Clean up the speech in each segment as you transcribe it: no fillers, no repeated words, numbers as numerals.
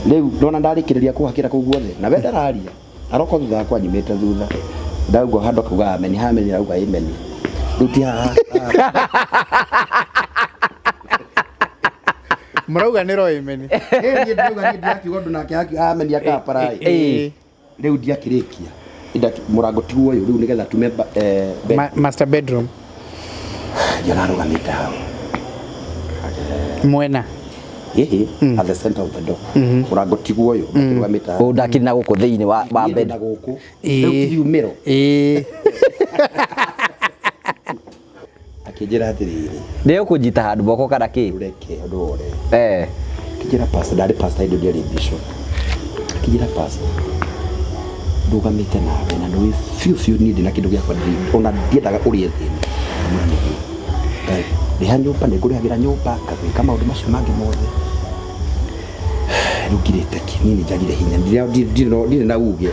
Rĩu ndona ndarĩkĩrĩria kũhakĩra kũu guothe na we ndararia aroka thutha wakwa nyumĩte thutha ndaugua handũ akauga ameni hameni arauga ameni rĩu ti haha. Mũrauga nĩ roy meni. Ĩ, niĩ ndauga niĩ ndiakiuga ũndũ nake akiuga ameni akaparai. Rĩu ndiakĩrĩkia. Mũrango tiguo ũyũ rĩu nĩgetha tume bed. Master bedroom. Ngĩona arũgamĩte hau. Mwena. Ĩhĩ, at the center of the door. Mũrango tiguo ũyũ, akĩrũgamĩte hau. Ũyũ ndakĩrĩ na gũkũ thĩinĩ wa Niĩ ndĩ bed. na gũkũ. Rĩu ti riumĩro. Akĩnjĩra atĩrĩrĩ. Nĩ ũkũnjita handũ moko kana kĩ? Reke ndore. Akĩnjĩra pastor, ndarĩ pastor hĩndĩ ĩyo ndiarĩ bishop. Akĩnjĩra pastor, ndũgamĩte nawe na nĩũĩ biũ biũ niĩ ndĩna kĩndũ gĩakwa ona ndiendaga ũrĩe thĩna. Ngamwĩra nĩguo. Rĩha nyũmba nĩngũrĩhagĩra nyũmba, ngagwĩka maũndũ macio mangĩ mothe. Rĩu ngirĩte ki, niĩ nĩnjagire hinya, ndirĩ na uge.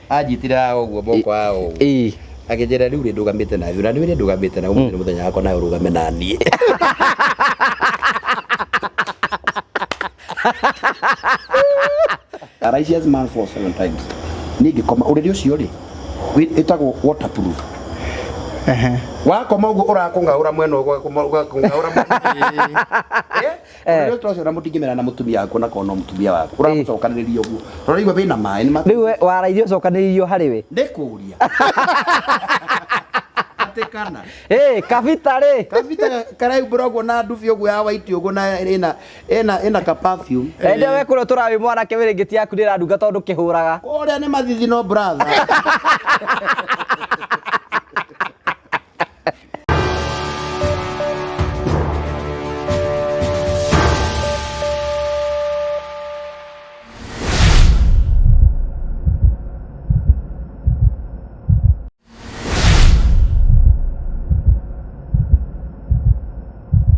Anjitire haha ũguo moko haha ũguo. Akĩnjĩra rĩu rĩ ndũgamĩte na na nĩ ndũgamĩte na ũmũthĩ nĩ mũthenya wakwa nawe ũrũgame na niĩ. A righteous man falls seven times. Niĩ ngĩkoma ũrĩrĩ ũcio rĩ ĩtagwo waterproof. Wakoma ũguo ũrakũng'aũra mwena ũguo ũgakũng'aũra mwena. Ũrĩrĩ ũcio na mũtingĩmera na mũtumia waku na kono mũtumia waku. Ũramũcokanĩrĩria ũguo. Tũraigua wĩna maĩ nĩ Rĩu we warairie ũcokanĩrĩirio harĩ we. Nĩ kũria. Atĩ kana. Ĩ, kabita rĩ. Kabita karaumbũra ũguo na ndubi ũguo ya white ũguo na ĩna ka perfume. Ende we kũrĩa ũtũraga wĩ mwanake mĩrĩngĩti yaku nĩ ĩranunga tondũ kĩhũraga. Kũrĩa nĩ mathithi no brother.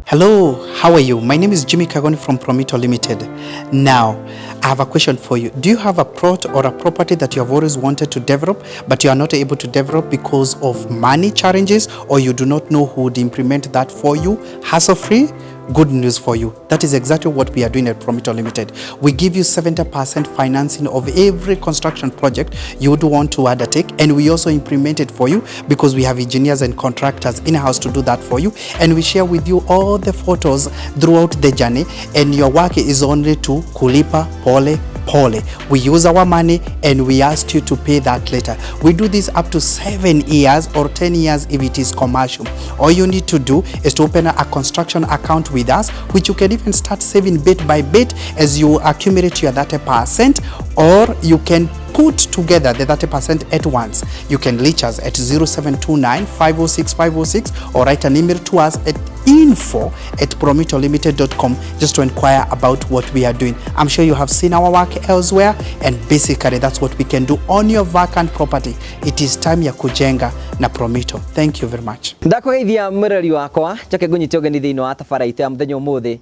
Hello, how are you? My name is Jimmy Kagoni from Promito Limited. Now, I have a question for you. Do you have a plot or a property that you have always wanted to develop, but you are not able to develop because of money challenges, or you do not know who would implement that for you hassle-free? Good news for you. That is exactly what we are doing at Promito Limited. We give you 70% financing of every construction project you would want to undertake, and we also implement it for you because we have engineers and contractors in-house to do that for you, and we share with you all the photos throughout the journey, and your work is only to kulipa pole pole. We use our money and we ask you to pay that later. We do this up to 7 years or 10 years if it is commercial. All you need to do is to open a construction account with us, which you can even start saving bit by bit as you accumulate your 30%, or you can put together the 30% at once. You can reach us at 0729 506 506 or write an email to us at info@promitolimited.com just to inquire about what we are doing. I'm sure you have seen our work elsewhere, and basically that's what we can do on your vacant property. It is time ya kujenga na Promito. Thank you very much. Ndakũgeithia mwĩrori wakwa, njoke ngũnyite ũgeni thĩinĩ wa tabara itũ ya mũthenya ũmũthĩ.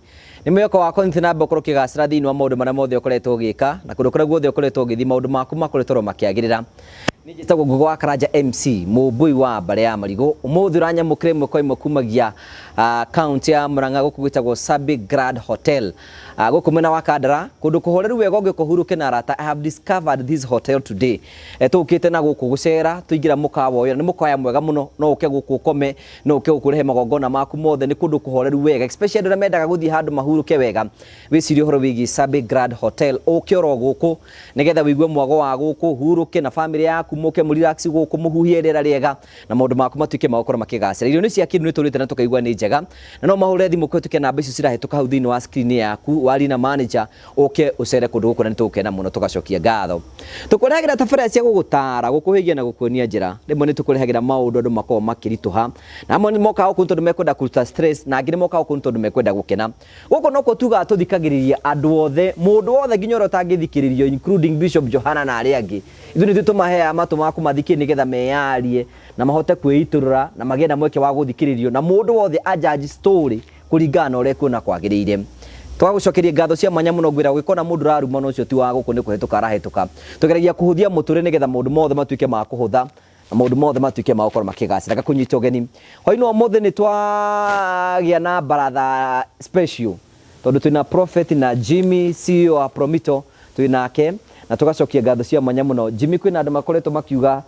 Nĩ mwĩhoko wakwa nĩ na mbere ũkorwo ũkĩgacĩra thĩinĩ wa maũndũ marĩa mothe ũkoretwo ũgĩka, na kũndũ kũrĩa guothe ũkoretwo ũgĩthiĩ maũndũ maku makoretwo makĩagĩrĩra. Niĩ njĩtagwo Ngũgĩ wa Karanja MC, mũmbũi wa mbarĩ ya Marigũ. Ũmũthĩ ũranyamũkĩra ĩmwe kwa ĩmwe kumagia kaunti ya Murang'a gũkũ gwĩtagwo Sabi Grand Hotel. Gũkũ mwena wa Kandara, kũndũ kũhoreru wega ũngĩũka ũhurũke na arata. I have discovered this hotel today. Tũkĩte na gũkũ gũcera, tũingĩra mũkawa ũyũ, na nĩ mũkawa mwega mũno, no ũke gũkũ ũkome, no ũke gũkũ ũrĩhe magongona maku mothe, nĩ kũndũ kũhoreru wega, especially andũ arĩa mendaga gũthiĩ handũ mahurũke wega. Wĩcirie ũhoro wĩgiĩ Sabi Grand Hotel, ũke oro gũkũ nĩgetha wĩigue mwago wa gũkũ, hurũke na family yaku, mũke mũ relax gũkũ, mũhuhie rĩera rĩega na maũndũ maku matuĩke ma gũkorwo makĩgacĩra. Irio nĩ cia kĩrĩu nĩ tũrĩte na tũkaigua nĩ njega, na no mahũre thimũ kũhĩtũkĩra namba icio cirahĩtũka hau thĩinĩ wa screen yaku, warie na manager ũke ũcere kũndũ gũkũ na nĩ tũgũkena mũno tũgacokia ngatho. Tũkũrehagĩra tabarĩra cia gũgũtara, gũkũhĩgia na gũkuonia njĩra. Rĩmwe nĩ tũkũrehagĩra maũndũ andũ makoragwo makĩritũha, na amwe nĩ mokaga gũkũ nĩ tondũ mekwenda kũruta stress, na angĩ nĩ mokaga gũkũ nĩ tondũ mekwenda gũkena. Gũkũ nokuo tugaga tũthikagĩrĩria andũ othe, mũndũ wothe nginya ũrĩa ũtangĩthikĩrĩrio including Bishop Johana na arĩa angĩ. Ithuĩ nĩthuĩ tũmaheaga matũ ma kũmathikĩrĩria nĩgetha meyarie na mahote kwĩitũrũra na magĩe na mweke wa gũthikĩrĩrio na mũndũ wothe a judge story kũringana na ũrĩa ekuona kwagĩrĩire. Twagũcokeria ngatho cia mwanya mũno ngwĩra ũgĩkona mũndũ ũrarumana ũcio ti wa gũkũ nĩ kũhĩtũka arahĩtũka. Tũgeragia kũhũthia mũtũrĩre nĩgetha maũndũ mothe matuĩke ma kũhũtha na maũndũ mothe matuĩke ma gũkorwo makĩgacĩra. Ngakũnyita ũgeni hwainĩ wa ũmũthĩ nĩ twagĩa na baratha special. Tondu twina Prophet na Jimmy CEO wa Promito twinake na tugacokia ngatho cia mwanya muno. Jimmy, kwina andu makoretwo makiuga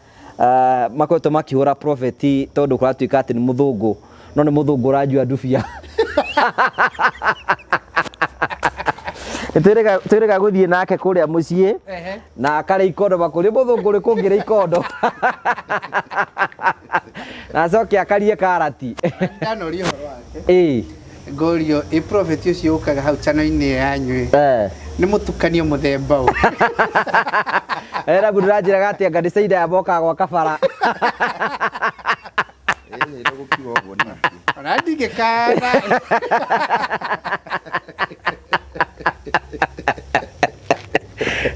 makoretwo makihura Prophet tondu kuratuika ati ni muthungu, no ni muthungu uranyua ndubia. Twĩrĩga gũthiĩ nake kũrĩa mũciĩ na akarĩa ikondo makũrĩ mũthũngũ ũrĩkũ ũngĩrĩa ikondo na acoke akarie karati. Ndanoria ũhoro wake. Ngorio ĩ prophet ũcio ũkaga hau channel-inĩ yanyu nĩ mũtukanio mũthemba ũ? Era mũndũ ũranjĩraga atĩ anga nĩ caida ya mokaga gwa kabara. Ona ndingĩkana.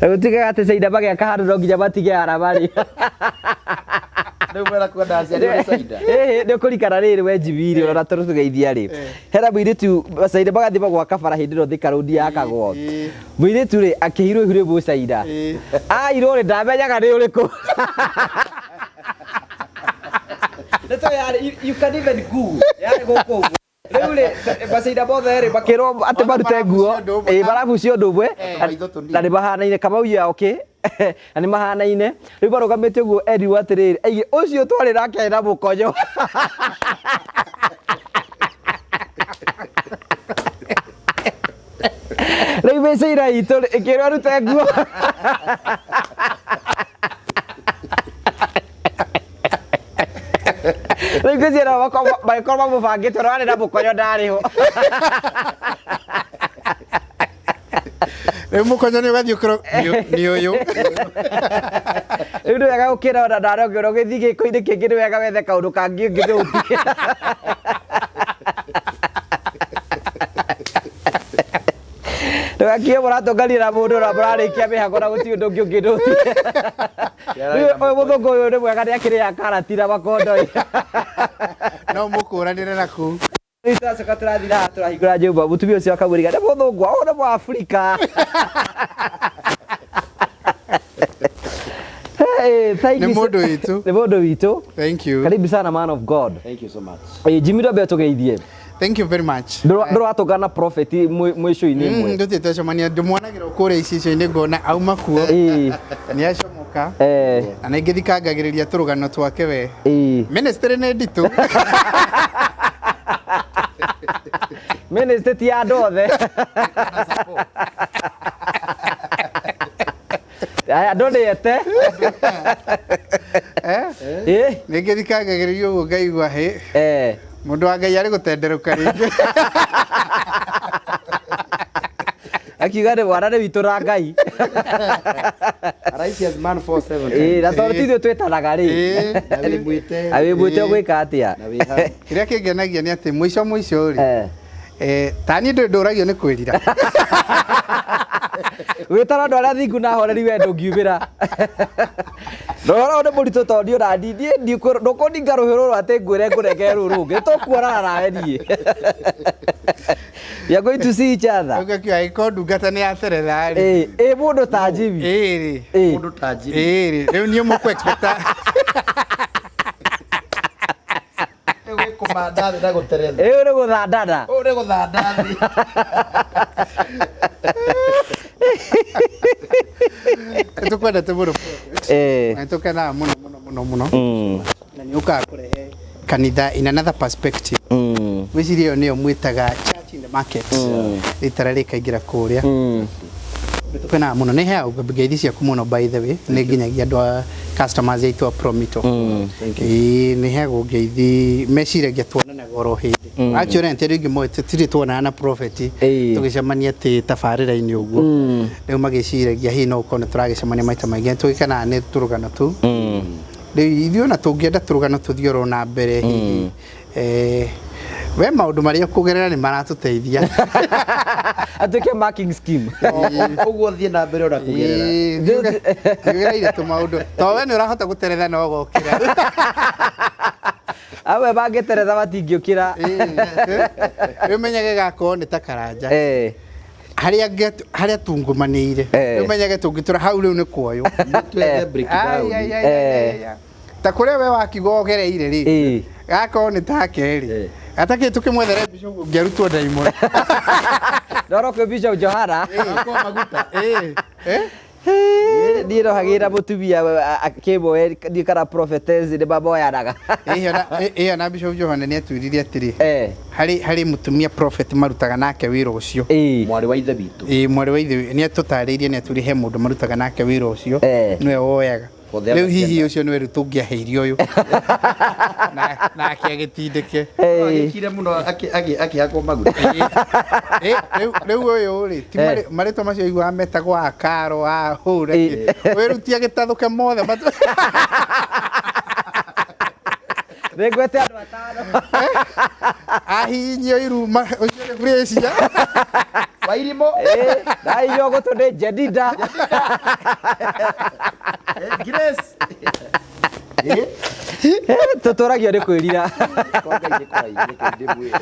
Gũtuĩkaga atĩ caida magĩaka handũ no nginya matige aramarĩ. Rĩu mwera kwenda aciari nĩ caida. Ĩhĩ, nĩ ũkũrikana rĩrĩ we Jimmy ona tondũ tũgeithia rĩ. Hena mũirĩtu caida magathiĩ magwaka bara hĩndĩ ĩno Thika Road yakagwo. Mũirĩtu rĩ akĩhirwo ihu rĩmwe caida. Airwo rĩ ndamenyaga nĩ ũrĩkũ. Nĩ tondũ yarĩ, you can even Google. Yarĩ gũkũ ũguo. Rĩu rĩ macaida mothe rĩ makĩrwo atĩ marute nguo, ĩ marabucio ũndũ ũmwe na nĩ mahanaine Kamau ya okay na nĩ mahanaine. Rĩu marũgamĩte ũguo erirwo atĩrĩrĩ, aige ũcio twarĩ nake arĩ na mũkonyo. Rĩu mĩcaira itũ rĩ ĩkĩrwo arute nguo. Rĩu ngwĩciria magĩkorwo mamũbangĩte ũrĩa warĩ na mũkonyo ndarĩ ho. Rĩu mũkonyo nĩ ũgathiĩ ũkorwo nĩ ũyũ. Rĩu nĩ wega gũkĩra ona ndarĩa ũngĩona ũgĩthiĩ gĩko-inĩ kĩngĩ nĩ wega wethe kaũndũ kangĩ ũngĩthũkia. Ndũgakiuge mũratũnganire na mũndũ na mũrarĩkia mĩhango na gũtirĩ ũndũ ũngĩ ũngĩthũkia. Rĩu ũyũ mũthũngũ ũyũ nĩ mwega nĩ akĩrĩaga karati na makondo. No mũkũranĩre na kũu. Rĩu tũracoka tũrathiĩ haha tũrahingũra nyũmba mũtumia ũcio akamwĩriga nĩ mũthũngũ ũyũ nĩ Mũafrika. Hey, thank Nĩ you. mũndũ witũ. Nĩ mũndũ witũ. Thank you. Karibu sana man of God. Thank you so much. Jimmy ndwambe tũgeithie. Thank you very much. Ndũratũngana prophet mwĩcũ-inĩ ĩmwe. Ndũthiĩ twacemania ndĩmuonagĩra kũrĩa icicio-inĩ ngona auma kuo. Nĩ acomoka. Na nĩ ngĩthikangagĩrĩria tũrũgano twake we. Ministry nĩ nditũ. Ministry ti ya andũ othe. Aya andũ nĩ ete. Nĩ ngĩthikangagĩrĩria ũguo ngaigua hĩ. Mũndũ wa Ngai arĩ gũtenderũka rĩngĩ. Akiuga nĩ mwana nĩ witũ na Ngai. Righteous man 47. Na tondũ ti ithuĩ twĩtanaga rĩ. Na wĩ mwĩte. Na wĩ mwĩte ũgwĩka atĩa? Na wĩ hau. Kĩrĩa kĩngenagia nĩ atĩ mũico mũico rĩ. Ta niĩ ndũrĩ ndũragio nĩ kwĩrira. Wĩtana andũ arĩa thingu na horeri we ndũngiumĩra. Rora nĩ mũritũ tondũ niĩ ona niĩ ndũkũninga rũhĩ rũrũ atĩ ngwĩre ngũnengere rũrũ rũngĩ. Tũkuonana nawe niĩ. We are going to see each other. Ũgakiuga angĩkorwo ndungata nĩ yateretha rĩ. Mũndũ ta Jimmy. Ĩrĩ. Mũndũ ta Jimmy. Ĩrĩ. Rĩu niĩ mũkũ expecta. Rĩu kũmanda thĩ na gũteretha. Rĩu nĩ gũthandana. Ũũ nĩ gũthanda thĩ. Nĩtũkwendete mũno. Na nĩtũkenaga mũno mũno mũno mũno. Na nĩ ũkaga kũrehe kanitha in another perspective. Ngwĩciria ĩyo nĩyo mwĩtaga church in the market. Rĩtara rĩkaingĩra kũrĩa. Nĩtũkenaga mũno. Nĩ heagwo ngeithi ciaku mũno by the way. Nĩ nginyagia andũ a customers aitũ a Promito. Ĩĩ nĩ heagwo ngeithi meciragia tuonanaga oro hĩndĩ. Actually nĩ andũ aingĩ moĩ tũtirĩ tuonana na prophet tũgĩcemania atĩ tabarĩra-inĩ ũguo. Rĩu magĩciragia hihi no gũkorwo nĩ tũragĩcemania maita maingĩ. Tũgĩkenaga nĩ tũrũgano tũu. Rĩu ithuĩ ona tũngĩenda tũrũgano tũthiĩ oro na mbere hihi. We maũndũ marĩa ũkũgerera nĩ maratũteithia. Atuĩke marking scheme. Ũguo thiĩ na mbere ona kũgerera. Thiĩ ũgereire tũmaũndũ. To we nĩ ũrahota gũteretha na ũgokĩra. Amwe mangĩteretha matingĩũkĩra. Rĩu menyage gakorwo nĩ ta karanja. Harĩa tungumanĩire. Rĩu menyage tũngĩtũra hau rĩu nĩ kuoywo. Twethe breakdown. Ta kũrĩa we wakiuga ũgereire rĩ. Gakorwo nĩ take rĩ. Gatakĩrĩ tũkĩmwethere mbica ũguo ũngĩarutwo ndaimono. Ndorwo kwĩ Bishop Johana. Hakwo maguta. Eh, eh. Niĩ rohagĩra mũtumia kĩmwe ndiũ kana prophetess nĩ mamoyanaga. Ĩyo na Bishop Johana nĩ atwĩrire atĩrĩ, Eh. harĩ mũtumia prophet marutaga nake wĩra ũcio. Ĩĩ. Mwarĩ wa ithe witũ. Ĩĩ, mwarĩ wa ithe nĩ atũtarĩirie, nĩ atwĩrire he mũndũ marutaga nake wĩra ũcio, Eh. nĩwe woyaga. Gũthema Rĩu hihi ciana. ũcio nĩwe rĩu tũngĩaheire ũyũ nake agĩtindĩke. Ĩĩ. Agĩkire mũno akĩhakwo maguta. Ĩ, rĩu ũyũ rĩ ti Eh. marĩtwa macio iguaga metagwo akaro a hũra Ĩ. wĩrutie gĩtathũke mothe Nĩngwete andũ atano. Ahihinyio iruma ũcio nĩ Gracia. Wairimo. Ĩĩ, ndahihinywo gũtũ nĩ Jedida. Grace. Eh? Tũtũragio nĩ kwĩrira. Kwa Ngai nĩ kũraihu, reke ndĩmwĩre.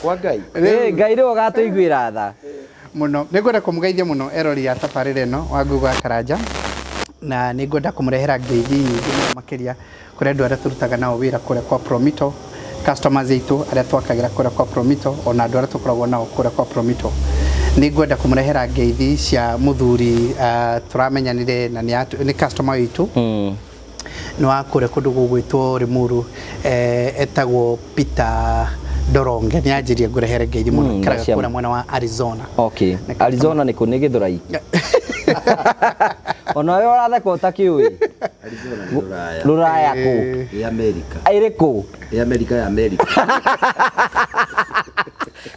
Kwa Ngai. Ĩĩ, Ngai nĩwe ũgatũiguĩra tha. Mũno nĩ ngwenda kũmũgeithia mũno erori ya tabarĩra ĩno wa Google wa Karanja, na nĩ ngwenda kũmũrehera ngeithi nyingĩ mũno makĩria kũrĩ andũ arĩa tũrutaga nao wĩra kũrĩa kwa Promito, customers aitũ arĩa twakagĩra kũrĩa kwa Promito, ona andũ arĩa tũkoragwo nao kũrĩa kwa Promito. Nĩ ngwenda kũmũrehera ngeithi cia mũthuri tũramenyanire na nĩ customer witũ, nĩ wa kũrĩa kũndũ gũgwĩtwo Limuru, etagwo Peter Doronge. Nĩ anjĩrie ngũrehere ngeithi mũno. Ikaraga kũrĩa mwena wa Arizona. Okay. Arizona nĩ kũ? Nĩ Gĩthũrai. Ona we ũratheka ũtakĩũĩ. Arizona nĩ rũraya. Rũraya kũ? Ĩ Amerika. Ĩrĩkũ? Ĩ Amerika ya Amerika.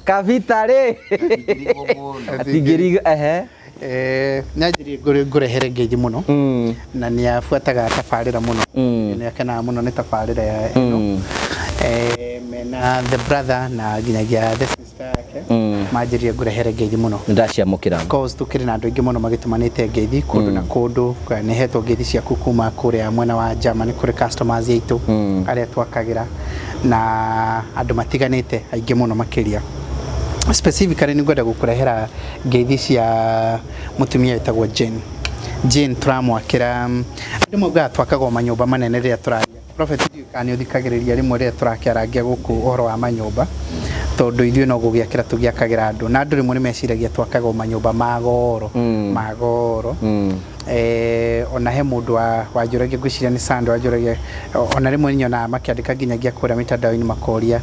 Kabita rĩ. Ingĩrigwo mũno. Atingĩriga ehe. Nĩ anjĩrie ngũrehere ngeithi mũno, na nĩ abuataga tabarĩra mũno, nĩ akenaga mũno nĩ tabarĩra ya ĩno. Mena the brother na nginyagia the sister yake, manjĩrire ngũrehere ngeithi mũno. Nĩ ndaciamũkĩra. Cause tukĩrĩ na andũ aingĩ mũno magĩtũmanĩte ngeithi kũndũ na kũndũ. Nĩ hetwo ngeithi ciaku kuma kũrĩa mwena wa Germany kũrĩ customers aitũ arĩa twakagĩra na andũ matiganĩte aingĩ mũno makĩria. Specifically nĩ ngwenda gũkũrehera ngeithi cia mũtumia wĩtagwo Jane. Jane tũramwakĩra, andũ maugaga twakagwo manyũmba manene rĩrĩa tũraria. Prophet, ndiũĩ kana nĩ ũthikagĩrĩria rĩmwe rĩrĩa tũrakĩarangia gũkũ ũhoro wa manyũmba, tondũ ithuĩ no gũgĩakĩra tũgĩakagĩra andũ, na andũ rĩmwe nĩ meciragia twakagwo manyũmba ma goro, ma goro. Ona he mũndũ wanjũragia, ngwĩciria nĩ Sando wanjũragia, ona rĩmwe nyonaga makĩandĩka nginyagia kũrĩa mitandao-inĩ makoria,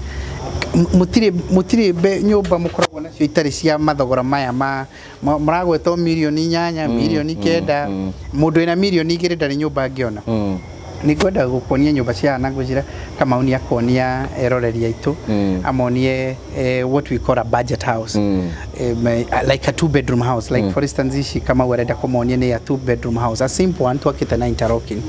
mũtirĩ nyũmba mũkoragwo nacio itarĩ cia mathogora maya ma mũragwetwo mirioni 8, mirioni 9, mũndũ wĩna mirioni 2 ndarĩ nyũmba angĩona. Nĩ ngwenda gũkuonia nyũmba cia na ngwĩciria Kamau nĩ akuonia eroreri aitũ, amonie what we call a budget house, like a two-bedroom house, like for instance ici Kamau arenda kũmonia nĩ a two-bedroom house, a simple one twakĩte na interlocking,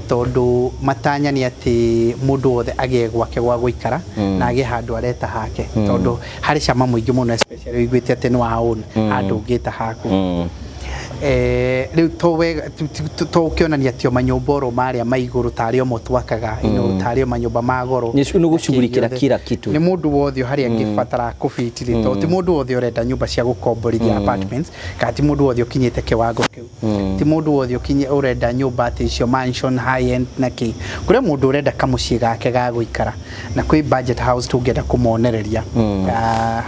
tondũ matanya nĩ atĩ mũndũ wothe agĩe gwake gwa gũikara na agĩe handũ areta hake, tondũ harĩ cama mũingĩ mũno, especially ũiguĩte atĩ nĩ wa own handũ ũngĩta haku. Rĩu to wega to ũkĩonania atĩ o manyũmba oro marĩa ma igũrũ tarĩ o mo twakaga, tarĩ o manyũmba ma goro. Nĩ gũcugurikĩra kila kitu. Nĩ mũndũ wothe harĩa angĩbatara kũbitiri, tondũ ti mũndũ wothe ũrenda nyũmba cia gũkomborithia apartments, kana ti mũndũ wothe ũkinyĩte kĩwango kĩu, ti mũndũ wothe ũrenda nyũmba atĩ icio mansion high end na kĩ. Kũrĩ mũndũ ũrenda kamũciĩ gake ga gũikara, na kwĩ budget house tũngĩenda kũmonereria.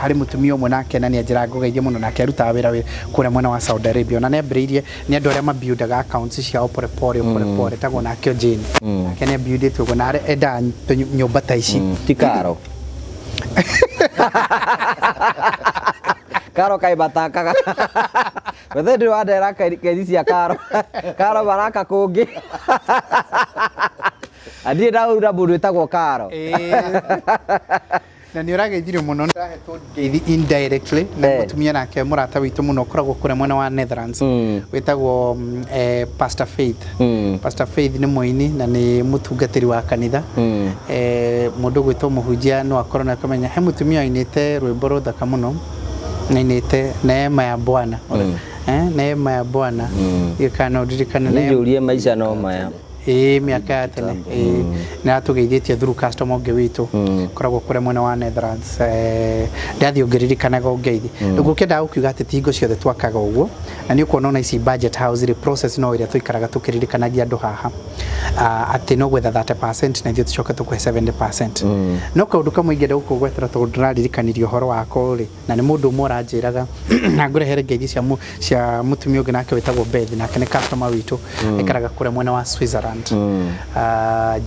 Harĩ mũtumia ũmwe nake na nĩ anjĩra ngũgeithie mũno, nake arutaga wĩra kũrĩa mwena wa Saudi Arabia, ona nĩ ambĩrĩirie, nĩ andũ arĩa mabuildaga accounts ciao pore pore pore pore, tagwo nake Jane, nake nĩ abuildĩte ũguo na endaga nyũmba ta ici. Ti karo karo kaĩ matakaga wethe ndĩ wandera keithi cia karo karo maraka kũngĩ ndirĩ ndaũra mũndũ wĩtagwo karo. Na nĩ ũrageithirio mũno, nĩndahĩtwo ngeithi indirectly na mũtumia nake mũrata witũ mũno ũkoragwo kũrĩa mwena wa Netherlands, wĩtagwo Pastor Faith. Pastor Faith nĩ mũini na nĩ mũtungatĩri wa kanitha. Mũndũ gwĩtwo mũhunjia no akorwo na akamenya he mũtumia wainĩte rwĩmbo rũthaka mũno, ainĩte Neema ya Bwana. Neema ya Bwana. Iyo kana ũririkane Nĩ njũrie maica no maya. Ĩĩ, mĩaka ya tene. Ĩĩ, nĩ atũgeithĩtie through customer ũngĩ witũ koragwo kũrĩa mwena wa Netherlands. Ndathiĩ ũngĩririkanaga ũngeithi. Rĩu ngũkĩendaga gũkiuga atĩ ti hingo ciothe twakaga ũguo, na nĩ ũkuona ona ici budget house rĩ, process no ĩrĩa tũikaraga tũkĩririkanagia andũ haha. Atĩ no gwetha 30% na ithuĩ tũcoke tũkũhe 70%. No kaũndũ kamwe ingĩenda gũkũgwetera tondũ ndĩraririkanirie ũhoro wako rĩ, na nĩ mũndũ ũmwe ũranjĩraga na ngũrehere ngeithi cia mũtumia ũngĩ nake wĩtagwo Beth, nake nĩ customer witũ, aikaraga kũrĩa mwena wa Switzerland,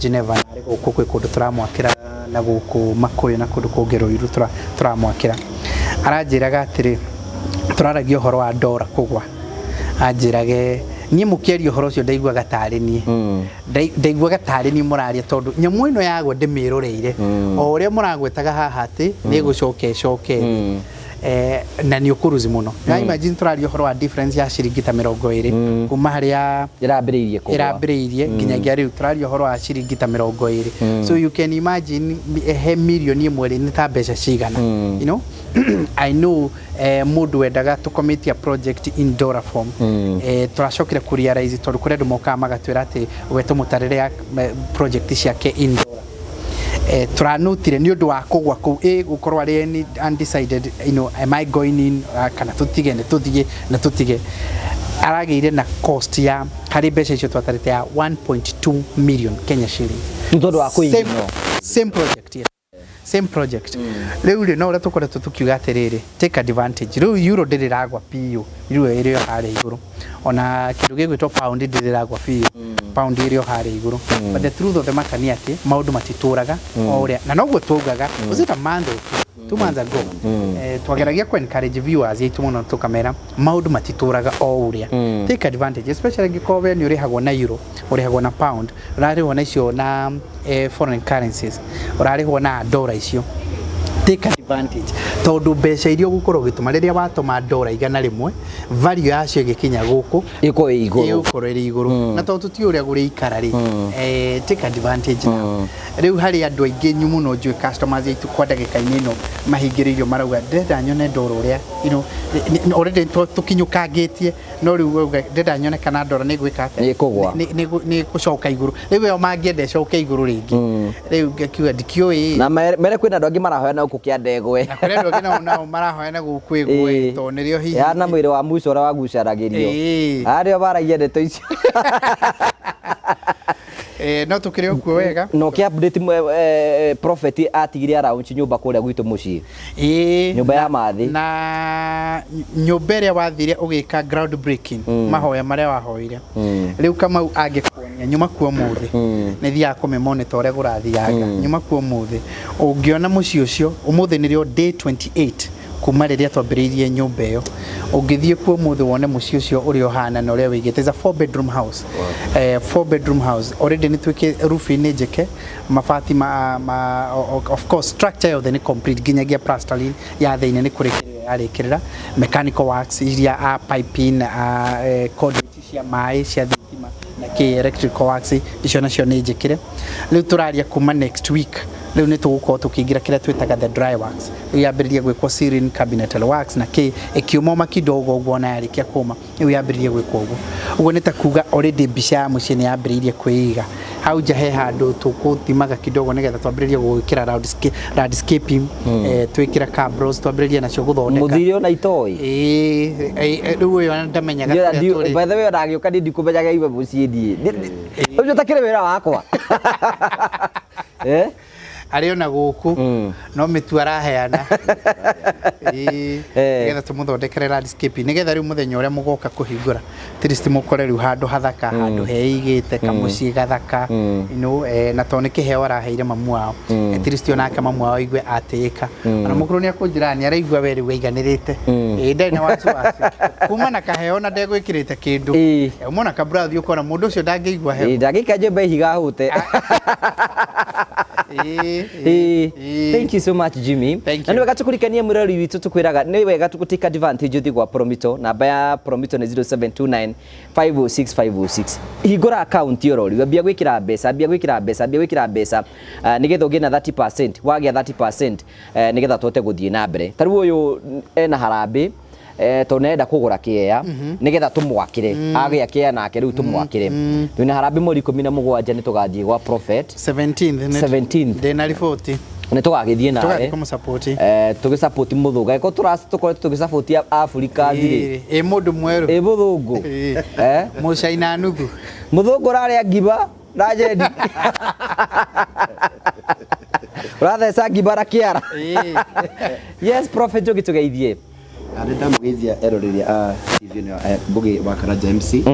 Geneva, na arĩ gũkũ kwĩ kũndũ tũramwakĩra na gũkũ Makũyũ na kũndũ kũngĩ Ruiru tũramwakĩra. Aranjĩraga atĩrĩ, tũraragia ũhoro wa ndora kũgwa, anjĩrage niĩ mũkĩaria ũhoro ũcio ndaiguaga tarĩ niĩ, ndaiguaga tarĩ niĩ mũraria, tondũ nyamũ ĩno yagwa ndĩmĩroreire o ũrĩa mũragwetaga haha atĩ nĩ ĩgũcoka ĩcoke thĩ. Na nĩ ũkũruzi mũno. Na imagine tũraria ũhoro wa difference ya ciringi ta 20 kuma harĩa ĩrambĩrĩirie kũgũa. Ĩrambĩrĩirie nginyagia rĩu, tũraria ũhoro wa ciringi ta 20. So you can imagine he mirioni 1 rĩ, nĩ ta mbeca cigana. I know mũndũ wendaga tũkomitia project in dollar form, tũracokire kũ realize tondũ kũrĩ andũ mokaga magatwĩra atĩ we tũmũtarĩre project ciake in dollar. Tũranotire nĩ ũndũ wa kũgwa kũu ĩ gũkorwo arĩ undecided, am I going in, kana tũtige nĩ tũthiĩ na tũtige, aragĩire na cost ya harĩ mbeca icio twatarĩte ya 1.2 million Kenya shilling. Nĩ tondũ wa Same, kũiginwo. Same project, yes. Same project. Rĩu rĩ, no ũrĩa tũkoretwo tũkiuga atĩrĩrĩ, take advantage. Rĩu euro ndĩrĩ ragwa biũ, euro ĩrĩ o harĩa igũrũ, ona kĩndũ gĩgwĩtwo pound ndĩrĩ ragwa biũ, pound ĩrĩ o harĩa igũrũ. But the truth of the matter nĩ atĩ maũndũ matitũraga o ũrĩa, na noguo twaugaga, was it a month or 2 months ago, twageragia ku encourage viewers aitũ mũno, tũkamera maũndũ matitũraga o ũrĩa. Take advantage, especially angĩkorwo we nĩ ũrĩhagwo na euro, ũrĩhagwo na pound, ũrarĩhwo na icio na foreign currencies, ũrarĩhwo na dollar icio, take advantage, tondũ mbeca iria ũgũkorwo ũgĩtũma, rĩrĩa watũma ndora 100, value yacio ĩgĩkinya gũkũ ĩkorwo ĩ igũrũ. Ĩgũkorwo ĩrĩ igũrũ. Na tondũ tũtiũĩ ũrĩa gũrĩikara rĩ, take advantage now. Rĩu harĩ andũ aingĩ nyu mũno njũĩ customers aitũ kwa ndagĩka-inĩ ĩno mahingĩrĩirio, marauga ndĩrenda nyone ndora ũrĩa already tũkinyũkangĩtie, no rĩu wauga ndĩrenda nyone kana ndora nĩ gwĩka atĩa. Nĩ ĩkũgũa. Nĩ ĩgũcoka igũrũ. Rĩu ĩyo mangĩenda ĩcoke igũrũ rĩngĩ, rĩu ngakiuga ndikĩũĩ. Na mere kwĩna andũ angĩ marahoya na gũkũ kĩa ndegwe. Na kũrĩ andũ angĩ nao marahoya na gũkũ ĩgwe, tondũ nĩrĩo hihi Ya na mwĩrĩ wa muco ũrĩa wagucaragĩrio. Arĩa maragia ndeto icio. No tũkĩrĩ o kuo wega. Na ũkĩ update prophet atigire araunch nyũmba kũrĩa gwitũ mũciĩ. Nyũmba ya mathĩ. Na nyũmba ĩrĩa wathire ũgĩka ground breaking, mahoya marĩa wahoire, rĩu Kamau angĩkuonia nyuma kuo ũmũthĩ, nĩ thiaga kũmĩmonitor ũrĩa kũrathianga. Nyuma kuo ũmũthĩ, ũngĩona mũciĩ ũcio ũmũthĩ nĩrĩo day 28 kuma rĩrĩa twambĩrĩirie nyũmba ĩyo. Ũngĩthiĩ kuo ũmũthĩ wone mũciĩ ũcio ũrĩa ũhana na ũrĩa wĩigĩte. It's a four bedroom house, four bedroom house. Already nĩ twĩkĩ roofing nĩ njĩke, mabati ma of course structure yothe nĩ complete, nginyagia plastering ya thĩinĩ nĩ kũrĩkĩrĩra yarĩkĩrĩra, mechanical works iria a piping, a conduit cia maĩ, cia thitima na kĩ, electrical works icio nacio nĩ njĩkĩre. Rĩu tũraria kuma next week, rĩu nĩ tũgũkorwo tũkĩingĩra kĩrĩa twĩtaga the dry works. Rĩu yambĩrĩria gwĩkwo ceiling, cabinetry works na kĩ, ĩkĩũma ũma kidogo ũguo, ona yarĩkia kũma rĩu yambĩrĩria gwĩkwo ũguo. Ũguo nĩ ta kuga already mbica ya mũciĩ nĩ yambĩrĩirie kwĩiga hau nja. He handũ tũkũthimaga kidogo nĩgetha twambĩrĩrie gwĩkĩra landscaping, twĩkĩra cabros, twambĩrĩrie nacio gũthondeka. Mũthire ona itoĩ. Ĩĩ, rĩu ũyũ ona ndamenyaga kũrĩa tũrĩ. By the way, ona agĩũka niĩ ndikũmenyaga iwe mũciĩ niĩ ũcio ũtakĩrĩ wĩra wakwa. Eh? Arĩ ona gũkũ no mĩtu araheana. Ĩĩ, nĩgetha tũmũthondekere landscaping, nĩgetha rĩu mũthenya ũrĩa mũgoka kũhingũra, at least mũkore rĩu handũ hathaka, handũ heigĩte kamũciĩ gathaka, na tondũ nĩ kĩheo araheire mamu wao, at least onake mamu wao aigue atĩĩka. Ona mũkũrũ nĩ akũnjĩra nĩ araigua we rĩu aiganĩrĩte. Ĩĩ, ndarĩ na wasiwasi kuma na kaheo na ndegwĩkĩrĩte kĩndũ. Uma na kaburathi ũkona mũndũ ũcio ndangĩigua heho. Ndangĩika nyũmba ihiga hũte. Ĩĩ, ĩĩ, ĩĩ. Thank you so much, Jimmy. Thank Na nĩ you. wega tũkũrikanie mũrori witũ, tũkwĩraga nĩ wega tũgũtake advantage, ũthiĩ gwa Promito. Namba ya Promito nĩ 0729 506 506. Hingũra account oro rĩu, ambia gwĩkĩra mbeca, ambia gwĩkĩra mbeca, ambia gwĩkĩra mbeca, nĩgetha ũgĩe na 30%. Wagĩa 30%, nĩgetha tũhote gũthiĩ na mbere. Ta rĩu ũyũ ena harambĩ, tondũ nĩarenda kũgũra kĩea nĩgetha tũmwakĩre. Agĩa kĩea nake rĩu tũmwakĩre. Twĩna harambĩ mweri 17, nĩ tũgathiĩ gwa Prophet. 17th. 17th. Ndĩna riboti. Nĩ tũgagĩthiĩ nawe. Tũgathiĩ kũmũsupport. Tũgĩsupport mũthũngũ, angĩkorwo tũkoretwo tũgĩsupport Africa rĩ. Ĩ mũndũ mwerũ. Ĩ mũthũngũ. Ĩĩ. Mũcaina nuthu. Mũthũngũ ũrarĩa ngima. Na Jeni ũratheca ngibara kĩara. Yes, Prophet Njoki, tũgeithie. Nĩ ndamũgeithia eroreri a TV ĩno ya Mbũgĩ wa Karanja MC.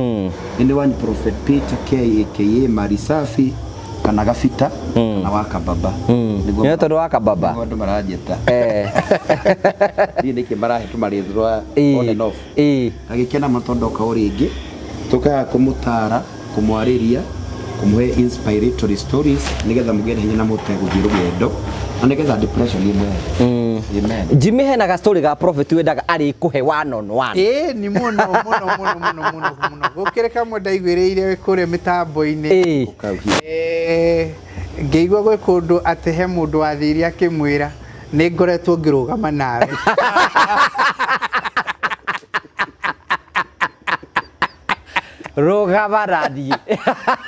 Nĩ wanyu Prophet Peter K aka Marisafi kana Gabita kana wa Kababa. Nĩguo Nĩ tondũ wa Kababa. Nĩguo andũ maranjĩta. Niĩ nĩkĩ marahe tũmarĩthwa on and off. Agĩkena mũno tondũ ndoka o rĩngĩ tũkaga kũmũtara, kũmwarĩria, kũmũhe inspiratory stories nĩgetha mũgĩe na hinya na mũhote gũthiĩ rũgendo na nĩgetha depression ĩmwehere. Amen. Jimmy, hena ga story ga Prophet wendaga arĩ kũhe one on one. Ĩĩ, ni mũno mũno mũno mũno mũno mũno, gũkĩrĩ kamwe ndaiguĩrĩire kũrĩa mĩtambo-inĩ. Ũkauhia. Ngĩigua gwĩ kũndũ atĩ he mũndũ wathire akĩmwĩra, "Nĩ ngoretwo ngĩrũgama nawe." Rũgama nathiĩ.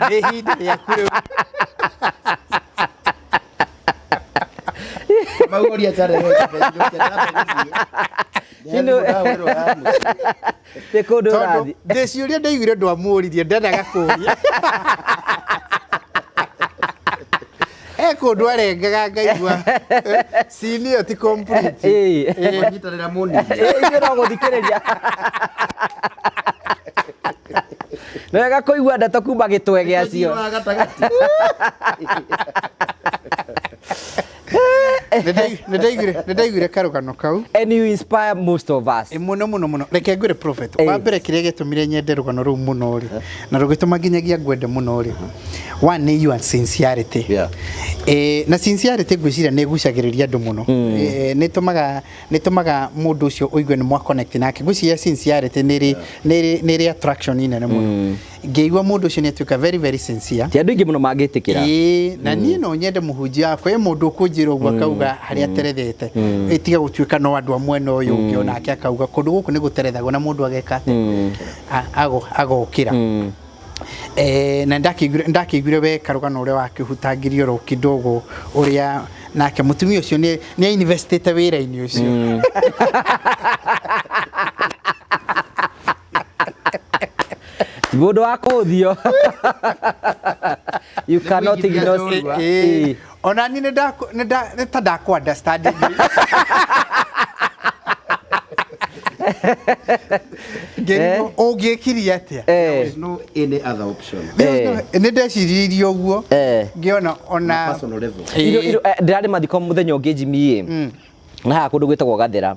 Nĩ ihinda rĩaku rĩu. Mauria chare. Nĩ kũndũ Tondũ ũrathiĩ. ndĩciũria ndaiguire ndwamũririe, ndendaga kũria e kũndũ arengaga, ngaigua cini ĩyo ti complete. Nyitanĩra mũnini. Ithuĩ no gũthikĩrĩria. Nĩ wega kũigua ndeto kuma gĩtwe gĩacio. Wa gatagatĩ. Nĩ ndaiguire karũgano kau. And you inspire most of us. Ĩ, mũno mũno mũno. Reke ngwĩre, Prophet, wa mbere, kĩrĩa gĩatũmire nyende rũgano rũu mũno rĩ, na rũgĩtũma nginyagia ngwende mũno rĩ, one nĩ your sincerity. Na sincerity ngwĩciria nĩ ĩgucagĩrĩria andũ mũno. Nĩ ĩtũmaga mũndũ ũcio ũigue nĩ mwa connect nake. Ngwĩciria sincerity nĩ ĩrĩ attraction nene mũno. Ngĩigua mũndũ ũcio nĩ atuĩka very very sincere. Ti andũ aingĩ mũno mangĩtĩkĩra. Ĩĩ, na niĩ no nyende mũhunjia wakwa ĩ mũndũ ũkũnjĩra ũguo, akauga harĩa aterethete, ĩtiga gũtuĩka no andũ a mwena ũyũ ũngĩ, onake akauga kũndũ gũkũ nĩ gũterethagwo na mũndũ ageka atĩ agokĩra. Na ndakĩiguire we karũgano ũrĩa wakĩhutangirie oro kidogo, ũrĩa nake mũtumia ũcio nĩ investĩte wĩra-inĩ ũcio. Ti mũndũ wa kũhũthio. You cannot ignore. Ĩĩ. Ona niĩ nĩ ta ndakũ understand. Ngĩrigwo ũngĩkirie atĩa. There is no any other option. Nĩ ndeciririe ũguo, ngĩona ona Personal level. Ndĩrarĩ mathiko mũthenya ũngĩ, Jimmy, ĩ na haha kũndũ gwĩtagwo Gathera,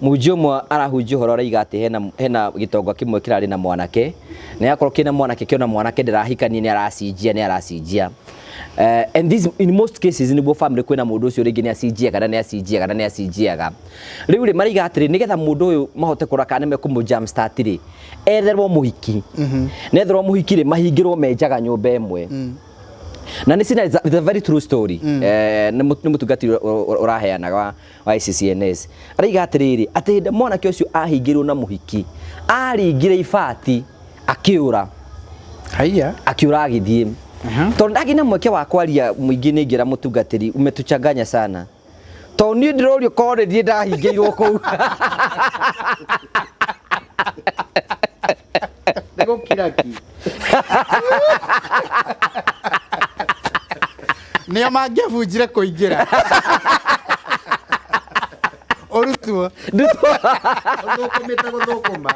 mũhunjia ũmwe arahunjia ũhoro, araiga atĩ hena gĩtonga kĩmwe kĩrarĩ na mwanake, na yakorwo kĩna mwanake, kĩona mwanake ndĩrahikania, nĩ aracinjia. And this in most cases nĩguo family kwĩna mũndũ ũcio rĩngĩ nĩ acinjiaga na nĩ acinjiaga na nĩ acinjiaga. Rĩu rĩ, maraiga atĩrĩ, nĩgetha mũndũ ũyũ mahote kũrora kana nĩ mekũmũ jump start rĩ, etherwo mũhiki, na etherwo mũhiki rĩ, mahingĩrwo menjaga nyũmba ĩmwe. Na nĩ cina, it's a very true story. Nĩ mũtungatĩri ũraheanaga wa ICCNS, araiga atĩrĩrĩ, atĩ hĩndĩ mwanake ũcio ahingĩrwo na mũhiki, aringire ibati akĩũra. Haiya. Akĩũra agĩthiĩ, tondũ ndagĩ na mweke wa kwaria mũingĩ. Nĩ ingĩra mũtungatĩri, umetuchanganya sana, tondũ niĩ ndĩrorio korwo nĩ niĩ ndahingĩirwo kũu. Nĩ gũkira ki. Nĩo mangĩabunjire kũingĩra ũrutwo. Ũthũkũmĩte gũthũkũma.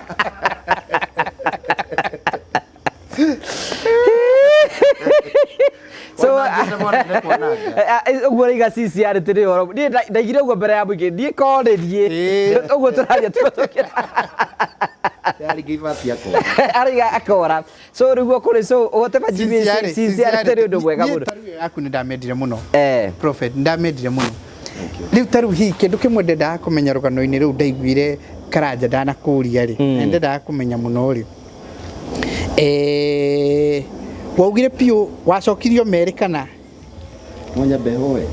So Wanangĩte mwana nĩ kwananga. Ũguo raiga CCR tĩrĩ ũhoro, niĩ ndaigire ũguo mbere ya mũingĩ, niĩ korwo nĩ niĩ ũguo tũraria tũkĩra. Yaringa ibati akora. Araiga akora. So rĩu kũrĩ so ũhote majimĩ sincerity nĩ ũndũ mwega mũno. Niĩ tarĩu yaku nĩ ndamendire mũno. Prophet, ndamendire mũno. Thank you. Rĩu tarĩu hihi kĩndũ kĩmwe ndendaga kũmenya rũgano-inĩ rũu ndaiguire Karanja ndanakũria rĩ, na ndendaga kũmenya mũno rĩ, waugire piũ wacokirio merĩ kana? Mwanya behoe.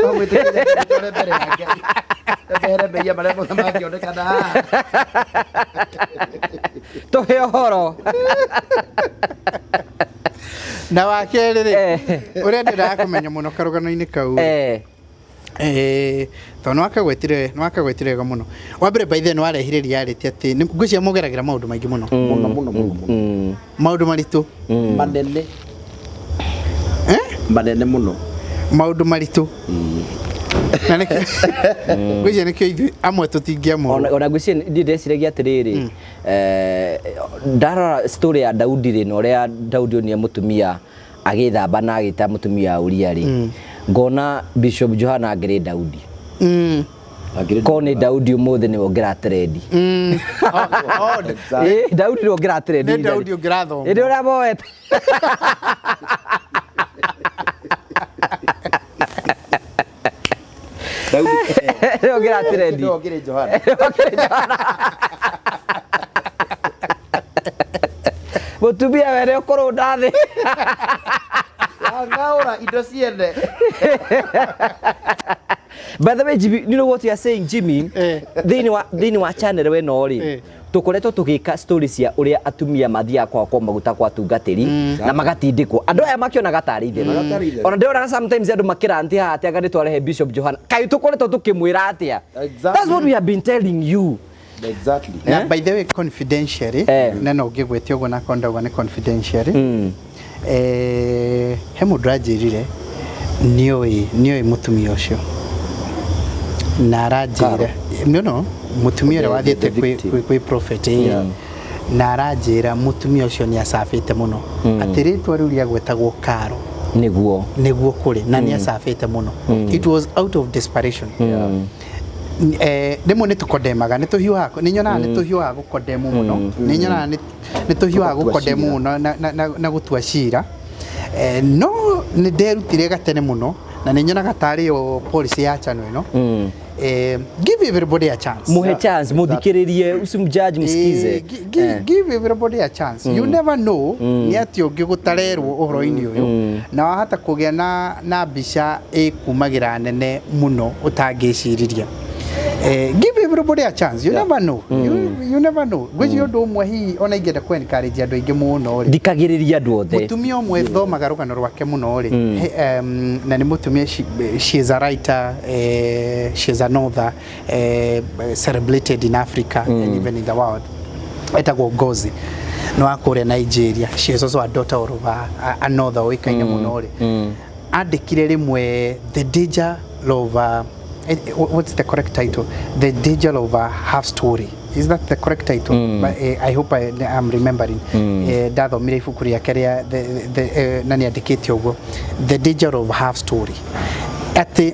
No mwĩtĩkĩre ndore mbere ya Ngai. Ehere mehia marĩa mothe mangĩonekana haha. Tũhe ũhoro. Na wa kerĩ rĩ, Eh. ũrĩa ndĩraga kũmenya mũno karũgano-inĩ kau rĩ, tondũ nĩwakagwetire wega mũno. Wa mbere, by the way, nĩwarehire reality atĩ ngwĩciria mũgeragĩra maũndũ maingĩ mũno, Mũno mũno mũno mũno. Maũndũ maritũ. Manene. Eh? Manene mũno. Maũndũ maritũ, na nĩkĩo ngwĩciria nĩkĩo ithuĩ amwe tũtingĩamũrwo. Ona ngwĩciria ndiĩ ndeciragia atĩrĩrĩ, ndarora story ya Daudi rĩ, na ũrĩa Daudi onire mũtumia agĩthamba na agĩta mũtumia wa Uria rĩ, ngona Bishop Johana angĩrĩ Daudi. Korwo nĩ Daudi ũmũthĩ nĩwe ũngĩra trend. Oh, Ĩ, Daudi nĩwe ũngĩra trend. Nĩ Daudi ũngĩrathoma. Ĩndĩ ũrĩa moete. Daudi Nĩwe ũngĩra trend. nĩwe ũngĩrĩ Johana. Mũtumia wene ũkũrũnda thĩ. Wang'aũra indo ciene. By the way, Jimmy, you know what you are saying, Jimmy? Eh. Thĩinĩ wa channel ĩno rĩ, tũkoretwo tũgĩka story cia ũrĩa atumia mathiaga kwakwo maguta kwa atungatĩri na magatindĩkwo. Andũ aya makĩonaga tarĩ itherũ. Tarĩ itherũ. Ona ndĩronaga sometimes andũ makĩranti haha atĩ anga nĩ twarehe Bishop Johana. Kaĩ tũkoretwo tũkĩmwĩra atĩa? Exactly. That's what we have been telling you. Exactly. Na by the way, confidentially, na no ngĩgwĩte ũguo na ndauga nĩ confidentially, he mũndũ anjĩrire nĩoĩ mũtumia ũcio na aranjĩra no mũtumia ũrĩa wathiĩte The victim. kwĩ prophet, na aranjĩra mũtumia ũcio nĩ acabĩte mũno, atĩ rĩtwa rĩu rĩagwetagwo Karo. Nĩguo. Nĩguo kũrĩ na nĩ acabĩte mũno. It was out of desperation. Rĩmwe nĩ tũkondemaga, nĩ tũhiũhaga, nĩ nyonaga nĩ tũhiũhaga gũkondemu mũno, nĩ nyonaga nĩ tũhiũhaga Gũtua gũkondemu cira. mũno na gũtua cira. No nĩ nderutire gatene mũno na nĩ nyonaga tarĩ yo policy ya channel ĩno, give everybody a chance. Muhe chance, muthikĩrĩrie, usimjudge, msikize. Give everybody a chance. You never know nĩ atĩ ũngĩ gũtarerwo ũhoro-inĩ ũyũ na wahota kũgĩa na mbica ĩkumagĩra nene mũno ũtangĩciriria. Give everybody a chance. You never know. You never know. Ngwĩciria ũndũ ũmwe hihi ona ingĩenda kũ encourage andũ aingĩ mũno rĩ, Thikagĩrĩria andũ othe. Mũtumia ũmwe thomaga rũgano rwake mũno rĩ, na nĩ mũtumia, she is a writer, she is an author, celebrated in Africa and even in the world, etagwo Ngozi, nĩ wa kũrĩa Nigeria. She is also a daughter of an author ũĩkaine mũno rĩ. Andĩkire rĩmwe The Danger of what's the correct title? The Danger of a Half Story. Is that the correct title? But, I hope I am remembering. Ndathomire ibuku rĩake rĩa na nĩ andĩkĩte ũguo, The Danger of Half Story, atĩ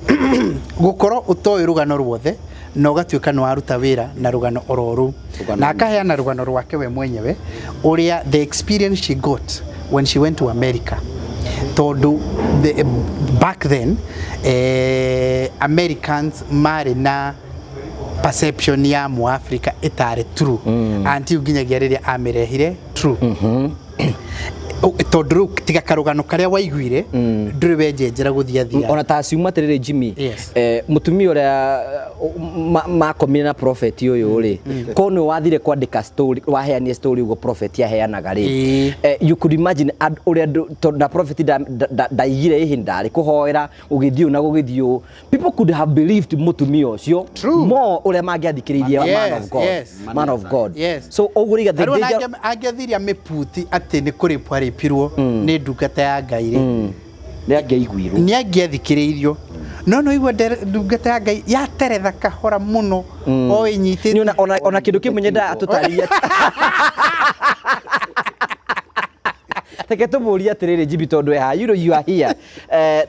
gũkorwo ũtoĩ rũgano ruothe na ũgatuĩka nĩ waruta wĩra na rũgano oro rũu. Rũgano. Na akaheana rũgano rwake we mwenyewe, ũrĩa the experience she got when she went to America, tondũ back then, Americans marĩ na perception ya Mũafrika ĩtarĩ true until nginyagia rĩrĩa amĩrehire true. Tondũ rĩu tiga karũgano karĩa waiguire, ndũrĩ wenjenjera gũthiĩ athia. Ona ta ciuma atĩrĩrĩ, Jimmy, Yes. Mũtumia ũrĩa makomire na prophet ũyũ rĩ, ko nĩ wathire kwandĩka story, waheanie story ũguo prophet aheanaga rĩ, you could imagine ũrĩa tondũ na prophet ndaigire ihinda rĩ kũhoera gũgĩthiĩ ũũ na gũgĩthiĩ ũũ, people could have believed mũtumia ũcio True. more ũrĩa mangĩathikĩrĩirie man of God. Man of God. So ũguo rĩga the Arĩa danger angĩathirie mĩputi atĩ nĩ kũrĩpwo arĩpirwo nĩ ndungata ya Ngai rĩ, Nĩ angĩaiguirwo. Nĩ angĩathikĩrĩirio, no igua ndungata ya Ngai yateretha kahora mũno o ĩnyitĩte. Nĩ ona kĩndũ kĩmwe nyendaga tũtarĩrie, reke tũmũrie atĩrĩrĩ, Jimmy, tondũ eha, you know you are here.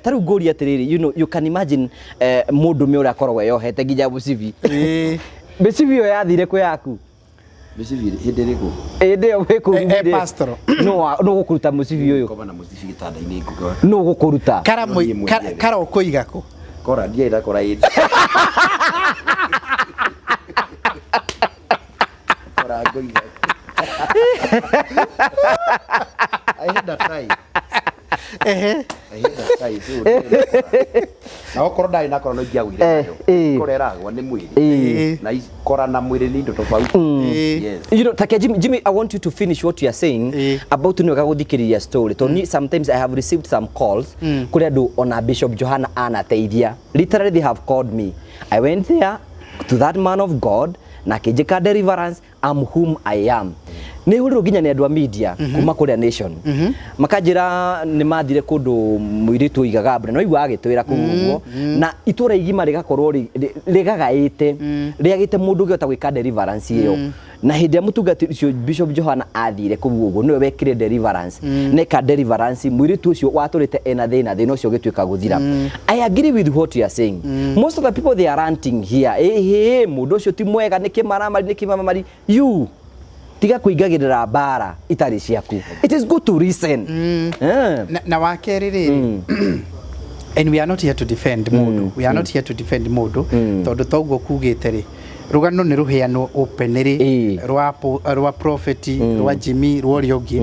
Ta rĩu ngũrie atĩrĩrĩ, you know you can imagine, mũndũme ũrĩa akoragwo eyohete nginya mũcibi. Mĩcibi ĩyo yathire kwĩ yaku? Mĩcibi hĩndĩ ĩrĩkũ? Hĩndĩ ĩyo wĩ kũu. Pastoral. Nũ gũkũruta mũcibi ũyũ? Koma na mũcibi gĩtanda-inĩ ngũkora. Nũ gũkũruta? Kara Niĩ mwenyewe. kara ũkũiga kũ? Kora ndiarĩ na kora ĩndĩ. Kora ngũiga. I had a tie. I had a tie, so ndiarĩ na kora. Na okorwo ndarĩ na kora no ingĩagũire nayo. Kora ĩragwa nĩ mwĩrĩ. Na kora na mwĩrĩ nĩ indo tofauti. Yes. You know, Take Jimmy, Jimmy, I want you to finish what you are saying about nĩ wega gũthikĩrĩria story. Tondũ niĩ sometimes I have received some calls kũrĩ andũ ona Bishop Johana anateithia. Literally they have called me. I went there to that man of God na akĩnjĩka deliverance, I'm whom I am. Nĩ hũrirwo nginya nĩ andũ a media kuma kũrĩa Nation. Makanjĩra nĩ mathire kũndũ mũirĩtu oigaga mbura, no igua agĩtwĩra kũu ũguo na itũra igima rĩgakorwo rĩgagaĩte rĩagĩte mũndũ ũngĩhota gwĩka deliverance ĩyo. Na hĩndĩ ĩrĩa mũtungati ũcio Bishop Johana athire kũu ũguo nĩwe wekire deliverance, neka deliverance mũirĩtu ũcio watũrĩte ena thĩna, thĩna ũcio ũgĩtuĩka gũthira. I agree with what you are saying. Most of the people, they are ranting here, ĩhĩ, mũndũ ũcio ti mwega, nĩkĩ maramari, nĩkĩ maramari. You tiga kũingagĩrĩra mbara itarĩ ciaku. It is good to listen. Na wa kerĩ rĩrĩ, and we are not here to defend mũndũ, we are not here to defend mũndũ, tondũ toguo kugĩte rĩ, rũgano nĩ rũheanwo openly, rwa prophet, rwa Jimmy, rwa ũrĩa ũngĩ,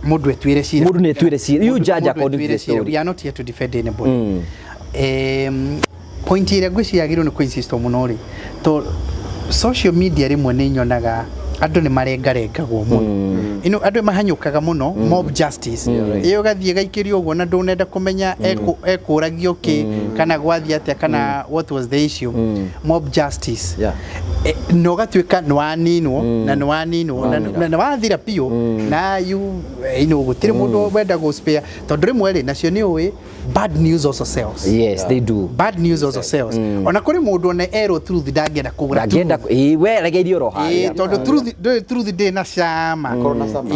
mũndũ etuĩre cira. Mũndũ nĩ etuĩre cira. You judge Mũndũ according to etuĩre the cira. story. We are not here to defend anybody. Point ĩrĩa ngwĩciria yagĩrĩirwo nĩ kũ-insist mũno rĩ, to social media rĩmwe nĩ nyonaga andũ nĩ marengarengagwo mũno ino, andũ mahanyũkaga mũno, mob justice ĩyo, ĩgathiĩ ĩgaikĩrio ũguo na ndũnenda kũmenya ekũragio kĩ kana gwathiĩ atĩa kana what was the issue. Mob justice. Na ũgatuĩka nĩ waninwo na nĩ waninwo na nĩ wathira biũ na you gũtirĩ mũndũ wenda gũ spare, tondũ rĩmwe rĩ nacio nĩ ũĩ bad news also sells. Yes, they do. Bad news also sells. Ona kũrĩ mũndũ ona erwo truth ndangĩenda kũgũra. Ndangĩenda ĩĩ, we regerie oro harĩa. Tondũ truth ndũĩ, truth ndĩrĩ na cama. Korwo na cama.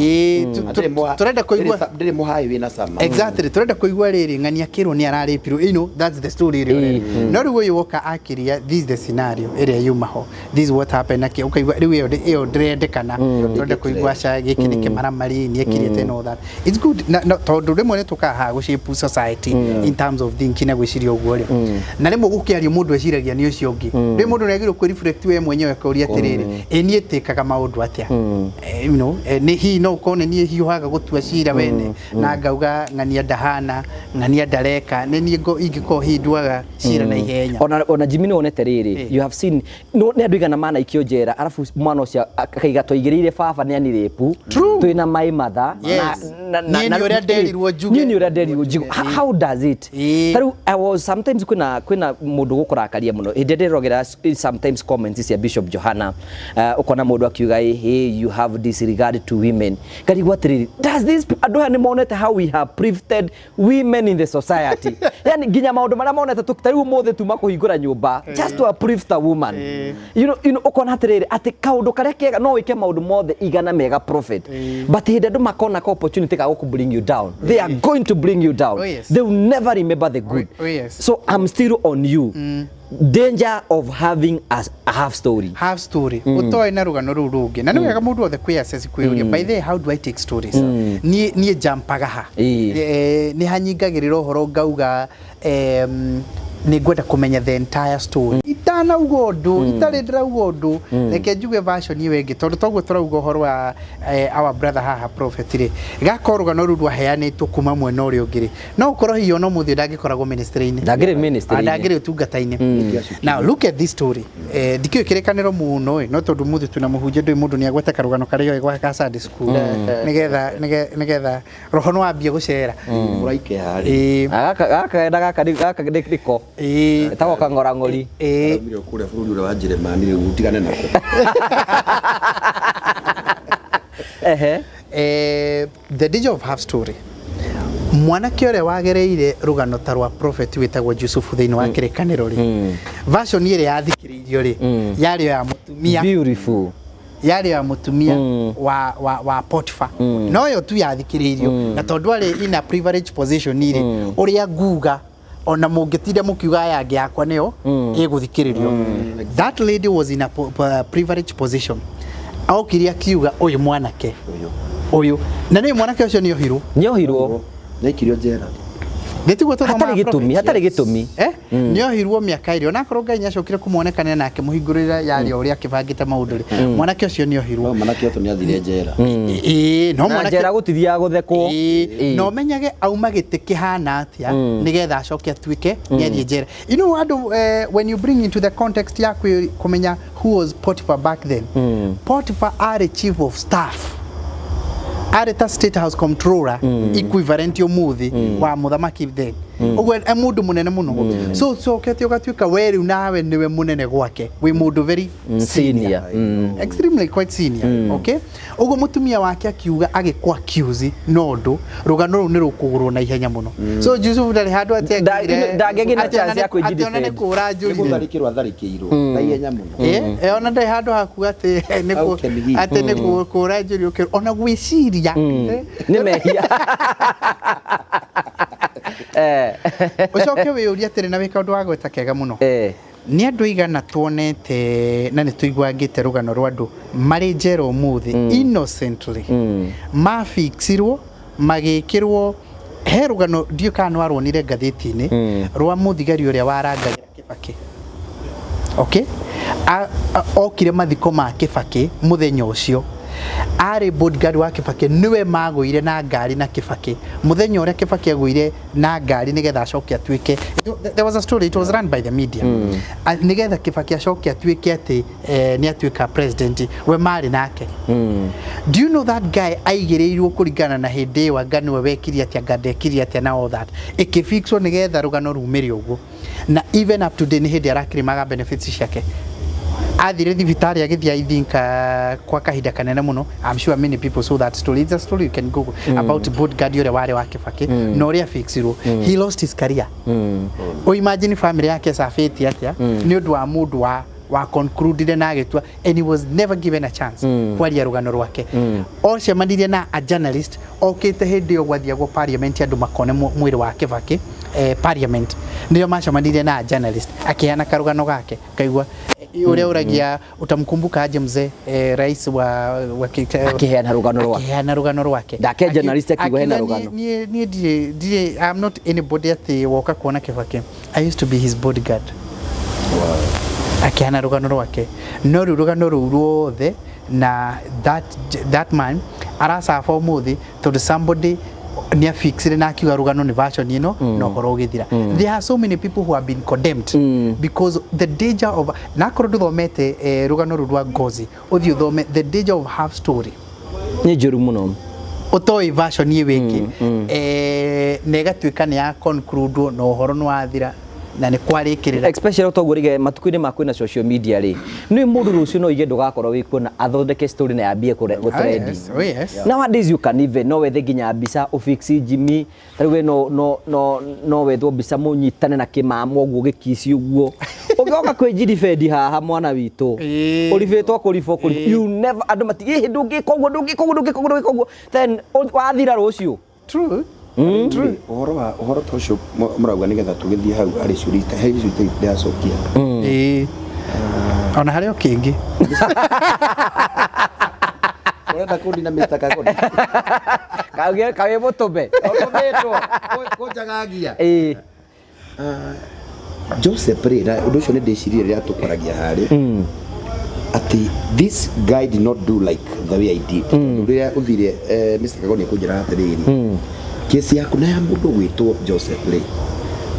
Tũrenda kũigua Ndĩrĩ mũhai wĩna cama. Exactly, turenda kũigua rĩrĩ ng'ania kĩrwo nĩ ararĩpirwo, that's the story ĩrĩa ũrenda. No rĩu ũyũ woka akĩria, this is the scenario ĩrĩa yuma ho, this is what happened, na ũkaigua rĩu ĩyo ndĩrendekana, turenda kũigua aca gĩkĩ nĩ kĩmaramari nĩ ekirĩte and all that. It's good na tondũ rĩmwe nĩ tũkaga haha gũ shape society in terms of thinking na gwĩciria ũguo rĩ, na rĩmwe gũkĩario mũndũ eciragia nĩ ũcio ũngĩ. Rĩu mũndũ nĩ agĩrĩirwo kwĩ reflect we mwenyewe, akauria atĩrĩrĩ, ĩ niĩ tĩkaga maũndũ atĩa? Nĩ hihi no ũkorwo nĩ niĩ hiũhaga gũtua cira wene na ngauga ng'ania ndahana, ng'ania ndareka, nĩ niĩ ingĩkorwo hihi nduaga cira na ihenya. Ona Jimmy nĩ wonete rĩrĩ, you have seen no nĩ andũ igana manaikio njera, arabu mwana ũcio akaiga twaigĩrĩire baba nĩ anirĩpu twĩna my mother. Niĩ nĩ ũrĩa nderirwo njuge. Niĩ nĩ ũrĩa nderirwo njuge. How does it tarĩu I was sometimes kwĩna mũndũ gũkũrakaria mũno hĩndĩ ĩrĩa ndĩrogera sometimes comments cia Bishop Johana, ũkona mũndũ akiuga, "Hey, you have disregard to women." Ngarigwo atĩrĩrĩ, does this andũ aya nĩ monete how we have prifted women in the society? Yani nginya maũndũ marĩa monete ta rĩu ũmũthĩ tuma kũhingũra nyũmba just to uplift a woman, ũkona atĩrĩrĩ atĩ kaũndũ karĩa kega no wĩke maũndũ mothe igana mega, prophet, but hĩndĩ andũ makona ka opportunity ga gũkũ bring you down, they are going to bring you down. Oh, yes. They will never remember the good. Oh, yes. So I'm still on you, danger of having a half story. Half story utoe na rugano rũu rũngĩ, na nĩ wega mũndũ wothe kwĩ assess, kwĩyũria, by the way, how do I take stories? Niĩ jampaga ha? Nĩ hanyingagĩrĩra ũhoro ngauga nĩ ngwenda kũmenya the entire story itanauga ũndũ, itarĩ ndĩrauga ũndũ, reke njuge version ĩyo ĩngĩ, tondũ toguo tũrauga ũhoro wa our brother haha prophet rĩ, gakorwo rũgano rũu rwaheanĩtwo kuma mwena ũrĩa ũngĩ rĩ, no ũkorwo hihi ona ũmũthĩ ndangĩkoragwo ministry-inĩ. Ndangĩrĩ ministry-inĩ. Ndangĩrĩ ũtungata-inĩ. Now look at this story. Ndikĩũĩ kĩrĩkanĩro mũno ĩ, no tondũ mũthĩ twĩna mũhunjia, ndũĩ mũndũ nĩ agwete karũgano karĩa oĩ gwake ka Sunday school nĩgetha roho no wambie gũcera. Ũraike harĩ. Gaka na gaka gaka nĩko ĩtagwo kang'orang'ori. Araumire kũrĩa bũrũri ũrĩa wa Njĩrĩmani, rĩu ũtigane nako. The danger of half story, mwanake ũrĩa wagereire rũgano ta rwa prophet wĩtagwo Jusufu thĩinĩ wa kĩrĩkanĩro rĩ, version ĩrĩa yathikĩrĩirio rĩ, yarĩ ya mũtumia. Beautiful. Yarĩ ya mũtumia wa Potiphar, no yo tu yathikĩrĩirio, na tondũ arĩ in a privileged position rĩ, ũrĩa nguga ona mũngĩtinda mũkiuga aya angĩ, yakwa nĩyo ĩgũthikĩrĩrio. That lady was in a privileged position, okire akiuga ũyũ mwanake Ũyũ. Ũyũ na nĩ mwanake ũcio nĩ ohirwo. Nĩohirwo. Nĩaikirio njera. Nĩtiguo tũthomaga Hatarĩ gĩtũmi, prophet? hatarĩ gĩtũmi. Nĩohirwo mĩaka ĩrĩ, onakorwo Ngai nĩacokire kũmuonekanĩra na akĩmũhingũrĩra yarĩa ũrĩa akĩbangĩte maũndũ rĩ, mwanake ũcio nĩohirwo. No mwanake ũcio nĩathire njera. Ĩĩ, no Na mwanake njera gũtithiaga gũthekwo. Ĩĩ, na ũmenyage auma gĩtĩ kĩhana atĩa nĩgetha acoke atuĩke nĩathiĩ njera. You know andũ, when you bring into the context ya kũmenya who was Potiphar back then. Potiphar arĩ chief of staff, arĩ ta state house controller equivalent ũmũthĩ wa mũthamaki then. Ũguo e mũndũ mũnene mũno, so ũcokete ũgatuĩka we rĩu nawe nĩwe mũnene gwake, wĩ mũndũ very senior. Extremely quite senior, okay. Ũguo mũtumia wake akiuga agĩkũ accuse no ũndũ rũgano rũu nĩ rũkũgũrwo na ihenya mũno. So Yusuf ndarĩ handũ atĩ Ndangĩagĩa na chance ya atĩ ona nĩ kwĩji-defend. kũra Nĩ njũrire. gũtharĩkĩrwo atharĩkĩirwo na ihenya mũno. Ona ndarĩ handũ hakuga atĩ nĩ How can he? Atĩ nĩ kũra njũri ũkĩrwo ona gwĩciria. Nĩ mehia. Ũcoke wĩyũrie atĩrĩ, na wĩ kaũndũ wa gweta kega mũno, nĩ andũ aigana tuonete na nĩ tũiguangĩte rũgano rwa andũ marĩ njera ũmũthĩ innocently mafixirwo magĩkĩrwo he rũgano, ndiũ kana nĩ waruonire ngathĩti-inĩ, rwa mũthigari ũrĩa warangagĩra Kĩbakĩ, okay. Okire mathiko ma Kĩbakĩ mũthenya ũcio, arĩ bodyguard wa Kĩbakĩ, nĩwe magũire na ngari na Kĩbakĩ mũthenya ũrĩa Kĩbakĩ agũire na ngari nĩgetha acoke atuĩke, there was a story, it was run by the media. Nĩgetha Kĩbakĩ acoke atuĩke atĩ nĩ atuĩka president, we marĩ nake. Do you know that guy aigĩrĩirwo kũringana na hĩndĩ ĩyo anga nĩwe wekire atĩa, anga ndekire atĩa, na all that ĩkĩfixwo nĩgetha rũgano rumĩre ũguo, na even up to date nĩ hĩndĩ arakĩrĩmaga benefits ciake. Athire thibitarĩ agĩthiĩ, I think kwa kahinda kanene mũno. I'm sure many people saw that story. It's a story you can google about bodyguard ũrĩa warĩ wa Kĩbakĩ na ũrĩa fixirwo. He lost his career. O imagine family yake safĩtie atĩa nĩ ũndũ wa mũndũ wa concludire na agĩtua, and he was never given a chance kwaria rũgano rwake. Ocemanirie na a journalist okĩte hĩndĩ ĩyo gwathiagwo parliament andũ makone mwĩrĩ wa Kĩbakĩ, parliament nĩrĩo macemanirie na a journalist, akĩheana karũgano gake kaigua ũrĩa ũragia utamkumbuka aje mzee, rais wa Akĩheana rũgano rwake. Akĩheana rũgano rwake. Ndake journalist akiuga hena Akiuga, rũgano. Niĩ ndirĩ I'm not anybody atĩ woka kuona Kĩbakĩ. I used to be his bodyguard. Akĩheana rũgano rwake, no rĩu rũgano rũu ruothe na that man aracaba ũmũthĩ tondũ somebody nĩ afixire na akiuga rũgano nĩ version ĩno na ũhoro ũgĩthira. There are so many people who have been condemned because the danger of, na akorwo ndũthomete rũgano rũu rwa Ngozi, ũthiĩ ũthome the danger of half story. Nĩ njũru mũno. Ũtoĩ version ĩyo ĩngĩ, na ĩgatuĩka nĩ ya conclude na ũhoro nĩ wathira na nĩ kwarĩkĩrĩra. Especially toguo rige matukũ-inĩ ma kwĩna social media rĩ, nĩ mũndũ rũciũ no ige ndũgakorwo wĩ kuo na athondeke story na yambie gũtrendi. Yes, oh yes. Nowadays you can even no wethe nginya mbica ũfix Jimmy, tarĩu we no wethwo mbica mũnyitane na kĩmamo ũguo gĩkici ũguo ũgĩoka kwĩ defend haha mwana witũ ũribĩtwo kũribwo kũribwo, you never, andũ matigĩ ndũngĩka ũguo, ndũngĩka ũguo, ndũngĩka ũguo, ndũngĩka ũguo, then wathira rũciũ. True. True. Ũhoro wa ũhoro ta ũcio mũrauga nĩgetha tũgĩthiĩ hau arĩ ciũria he ciũria ndĩracokia. Ĩĩ, ona harĩ o kĩngĩ. Ũrenda kũndina Mr. Kagoni? Kawĩ mũtũme. Ũtũmĩtwo kũnjagagia. Ĩĩ. Joseph rĩ, na ũndũ ũcio nĩ ndĩcirie rĩrĩa tũkwaragia harĩa atĩ this guy did not do like the way I did. Tondũ rĩrĩa ũthire Mr. Kagoni akũnjĩra atĩrĩrĩ, kesi yaku na ya mũndũ gwĩtwo Joseph rĩ,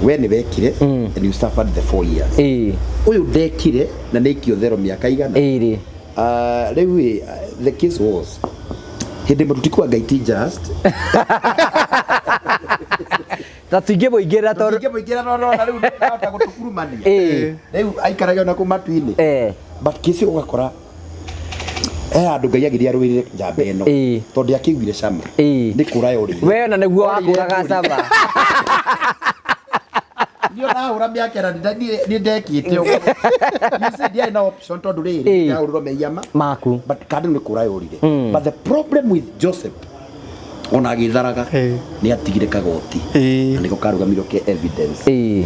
we nĩ wekire and you suffered the 4 years. Ũyũ ndekire na nĩ aikio thero mĩaka igana? Ĩrĩ. Rĩu ĩ, the case was hĩndĩ ĩmwe tũtikuwa Ngai ti just. Ta tũingĩmũingĩrĩra tondũ tũtingĩmũingĩra, no no na rĩu ndahota gũtũkurumania. Rĩu aikarage ona kũu matu-inĩ. But kesi ũgakora he handũ Ngai agiria arũĩrĩre njamba ĩno tondũ akĩiguire cama nĩ kũra yorĩire. We ona nĩguo wakũraga cama. Niĩ ndahũra mĩaka ĩna nĩ ndekĩte ũguo. You see, ndiarĩ na option tondũ rĩrĩ ndahũrirwo mehia ma maku. But kandũ nĩ kũra yorire. But the problem with Joseph Ona agĩtharaga nĩ atigire kagoti na nĩko karũgamirwo ke evidence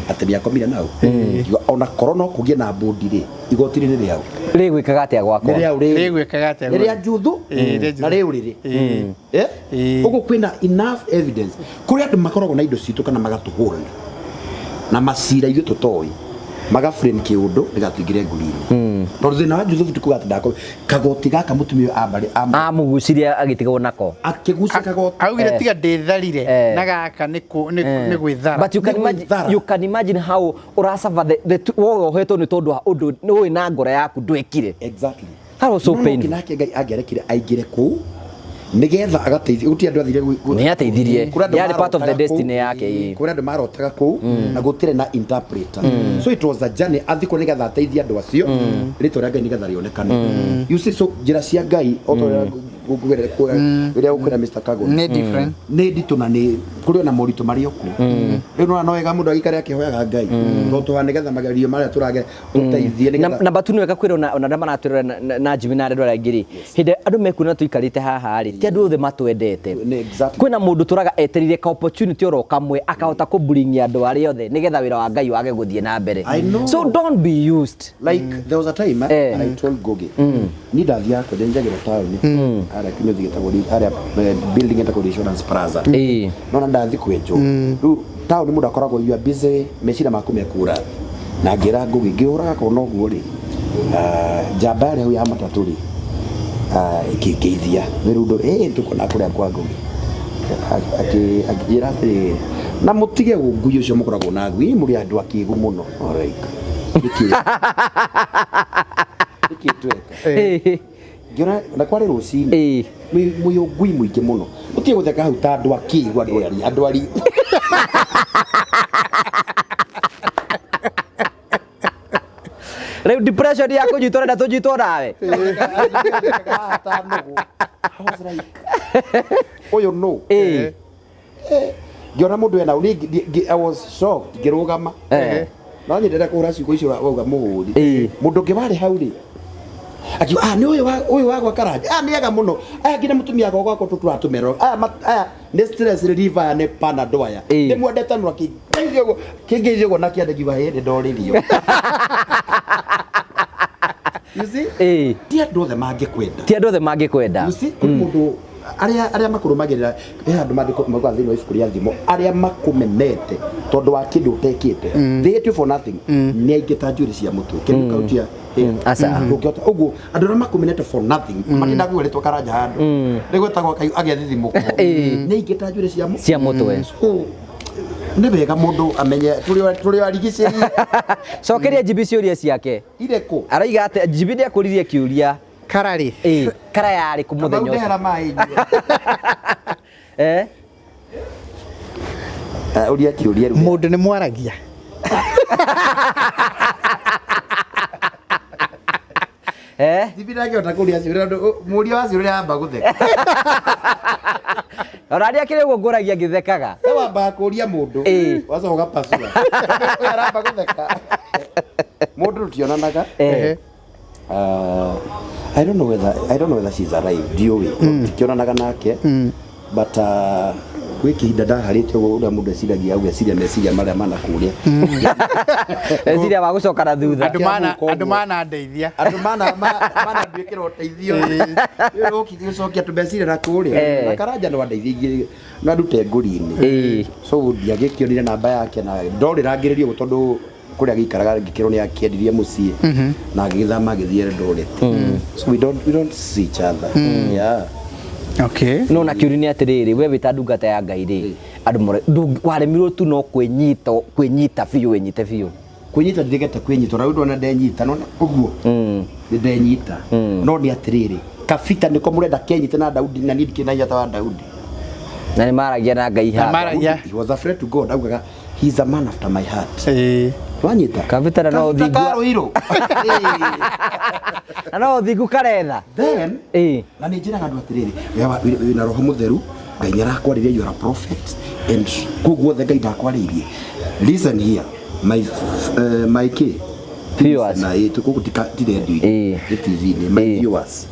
atĩ nĩ akomire nau. Ngiuga, ona korwo no kũgĩe na mbũndi rĩ, igoti rĩrĩ rĩau rĩgwĩkaga atĩa gwakwa? Nĩ rĩau rĩrĩ? Rĩgwĩkaga atĩa Nĩ rĩa Juthu Rĩa Juthu. na rĩu rĩrĩ. Eh? Ũguo kwĩna enough evidence kũrĩ andũ makoragwo na indo citũ kana magatũhũra na macira ithuĩ tũtoĩ, magaframe kĩũndũ nĩgetha tũingĩre nguri-inĩ, tondũ thĩna wa Juthu ti kuga atĩ ndako kagoti gaka mũtumia ũyũ ambarĩ Amũgucirie agĩtigwo nako. Akĩgucia kagoti. Augire tiga ndĩtharire na gaka nĩ gwĩthara. But you can Nĩ imagine, gwĩthara. you can imagine how ũrasuffer the wohetwo nĩ tondũ wa ũndũ nĩ ũĩ na ngoro yaku ndwĩkire. Exactly. That was so No, no, painful. nake Ngai angĩarekire aingĩre kũu nĩgetha agateithia gũtirĩ andũ athire Nĩ ateithirie. Kũrĩ andũ Yarĩ part of the marotaga destiny kũu. yake, ĩĩ. Kũrĩ andũ marotaga kũu na gũtirĩ na interpreter, so it was a journey athikwo nĩgetha ateithie andũ acio, rĩtwa rĩa Ngai nĩgetha rĩonekane, you see. So njĩra cia Ngai o ta ũrĩa rĩrĩa gũkwĩra Mr. Kago Nĩ different. Nĩ nditũ na nĩ kũrĩ ona moritũ marĩ okuo. Rĩu nona no wega mũndũ agĩikare akĩhoyaga Ngai tondũ tũha nĩgetha magerio marĩa tũragera ũteithie Na nĩgetha na batu nĩ wega kwĩra ona arĩa maratwĩrora na Jimmy na andũ arĩa angĩ rĩ, hĩndĩ ĩrĩa andũ mekuona tũikarĩte haha rĩ, ti andũ othe matwendete. Nĩ exactly. Kwĩna mũndũ tũraga etereire ka opportunity oro kamwe akahota kũburingia andũ arĩa othe nĩgetha wĩra wa Ngai wage gũthiĩ na mbere. I know. So don't be used. Like there was a time and I told Gogi ni ndathiaga kwendia njagĩrwo taũni harĩa kĩnyũthi gĩtagwo harĩa building ĩtagwo Insurance Plaza. Nona ndathi kwenjwo rĩu taũni mũndũ akoragwo you are busy, meciria maku mekũra, na ngĩra Ngugi ngĩhũraga kona ũguo rĩ, njamba yarĩ hau ya matatũ rĩ, ĩkĩngeithia nĩ rĩu ĩ tũkona kũrĩa kwa Ngugi. Akĩnjĩra atĩrĩrĩ, na mũtige ũngui ũcio mũkoragwo na ngui, mũrĩ andũ akĩgu mũno. Alright. Nĩkĩ tweka? Ngĩona na kwarĩ rũcinĩ mwĩ ũngui mũingĩ mũno, mũtige gũtheka hau ta andũ akĩgu, andũ ari andũ ari. Rĩu depression ya kũnyitwo ũrenda tũnyitwo nawe. I was like, ũyũ no Ngĩona mũndũ ena I was shocked, ngĩrũgama. No nyendete kũhũra ciugo icio wauga mũhũri. Mũndũ ũngĩ warĩ hau rĩ akiuga, ah, nĩ ũyũ wa gwa Karanja, ah, nĩ ega mũno, aya nginya mũtumia akwa gwakwa tũratũmero aya aya nĩ stress reliever, aya nĩ Panadol aya. Ndĩmwendete mũno. Akĩngeithia ũguo, kĩngeithia ũguo na kĩande, ngiuga hĩ nĩ ndorĩrio, you see. Ti andũ othe mangĩkwenda. Ti andũ othe mangĩkwenda. You see, kũrĩ mũndũ arĩa makũrũmagĩrĩra he handũ mandĩko maugaga thĩinĩ wa ibuku rĩa Thimo, arĩa makũmenete tondũ wa kĩndũ ũtekĩte, they hate you for nothing, nĩ aingĩ ta njuĩrĩ cia mũtwe. Can you count your Aca. Ndũngĩhota ũguo andũ arĩa makũmenete for nothing makĩenda kuga rĩtwa Karanja handũ nĩ gwĩtagwo agethithimũko, nĩ aingĩ ta njuĩrĩ cia mũtwe. Cia mũtwe. So nĩ wega mũndũ amenye tũrĩ arigicĩrie. Cokeria Jimmy ciũria ciake. Irĩkũ? Araiga atĩ Jimmy nĩ akũririe kĩũria. Kararĩ. Kara yarĩ kũ mũthenya ũcio? Ndehera maĩ nyue. Ũria kĩũria rĩu. Mũndũ nĩ mwaragia. Jimmy ndangĩhota kũria ciũria tondũ mũria wa ciũria amba gũtheka. Ona arĩa akĩrĩ ũguo ngũragia ngĩthekaga. We wambaga kũria mũndũ wacoka ũgapacua. Ũyũ aramba gũtheka. Mũndũ tũtionanaga. I don't know whether she's alive, ndiũĩ, tikionanaga nake, but gwĩ kĩhinda ndaharĩte ũguo ũrĩa mũndũ eciragia, ũgeciria meciria marĩa mana kũrĩa. Meciria ma gũcoka na thutha. Andũ mana Kĩamũka andũ ũguo. mana ndeithia. Andũ mana mana nduĩkĩra ũteithio ũgĩcokia tũmeciria na kũrĩa. Na Karanja no andeithie no andute ngũri-inĩ. So ndiagĩkĩonire namba yake na ndorĩrangĩrĩrio ũguo tondũ kũrĩa agĩikaraga ngĩkĩrwo nĩ akĩendirie mũciĩ na agĩgĩthama agĩthiĩ Eldoret, so we don't see each other, yeah. Okay. No na kĩũria nĩ atĩrĩrĩ, we wĩ ta ndungata ya Ngai rĩ, andũ more waremirwo tu no kwĩnyita kwĩnyita biũ, wĩnyite biũ? Kwĩnyita ndirigete kwĩnyita, ona rĩu ndona ndenyita nona ũguo nĩ ndenyita, no nĩ atĩrĩrĩ, kabita nĩko mũrenda kenyite na Daudi na niĩ ndikĩrĩ na hinya ta wa Daudi. Na nĩ maragia na Ngai Na haha. maragia. He was afraid to God, augaga he is a man after my heart. Wanyita. Kabita na no Kabita ũthingu. karũirũ. Na no ũthingu karetha. Then na nĩ njĩraga andũ atĩrĩrĩ, wĩna roho mũtheru, Ngai nĩ arakwarĩria, you are a prophet, and kũu guothe Ngai ndakwarĩirie, listen here, my kĩ Viewers. Na ĩ tũkũkũ ti radio-inĩ, nĩ TV-inĩ, my viewers.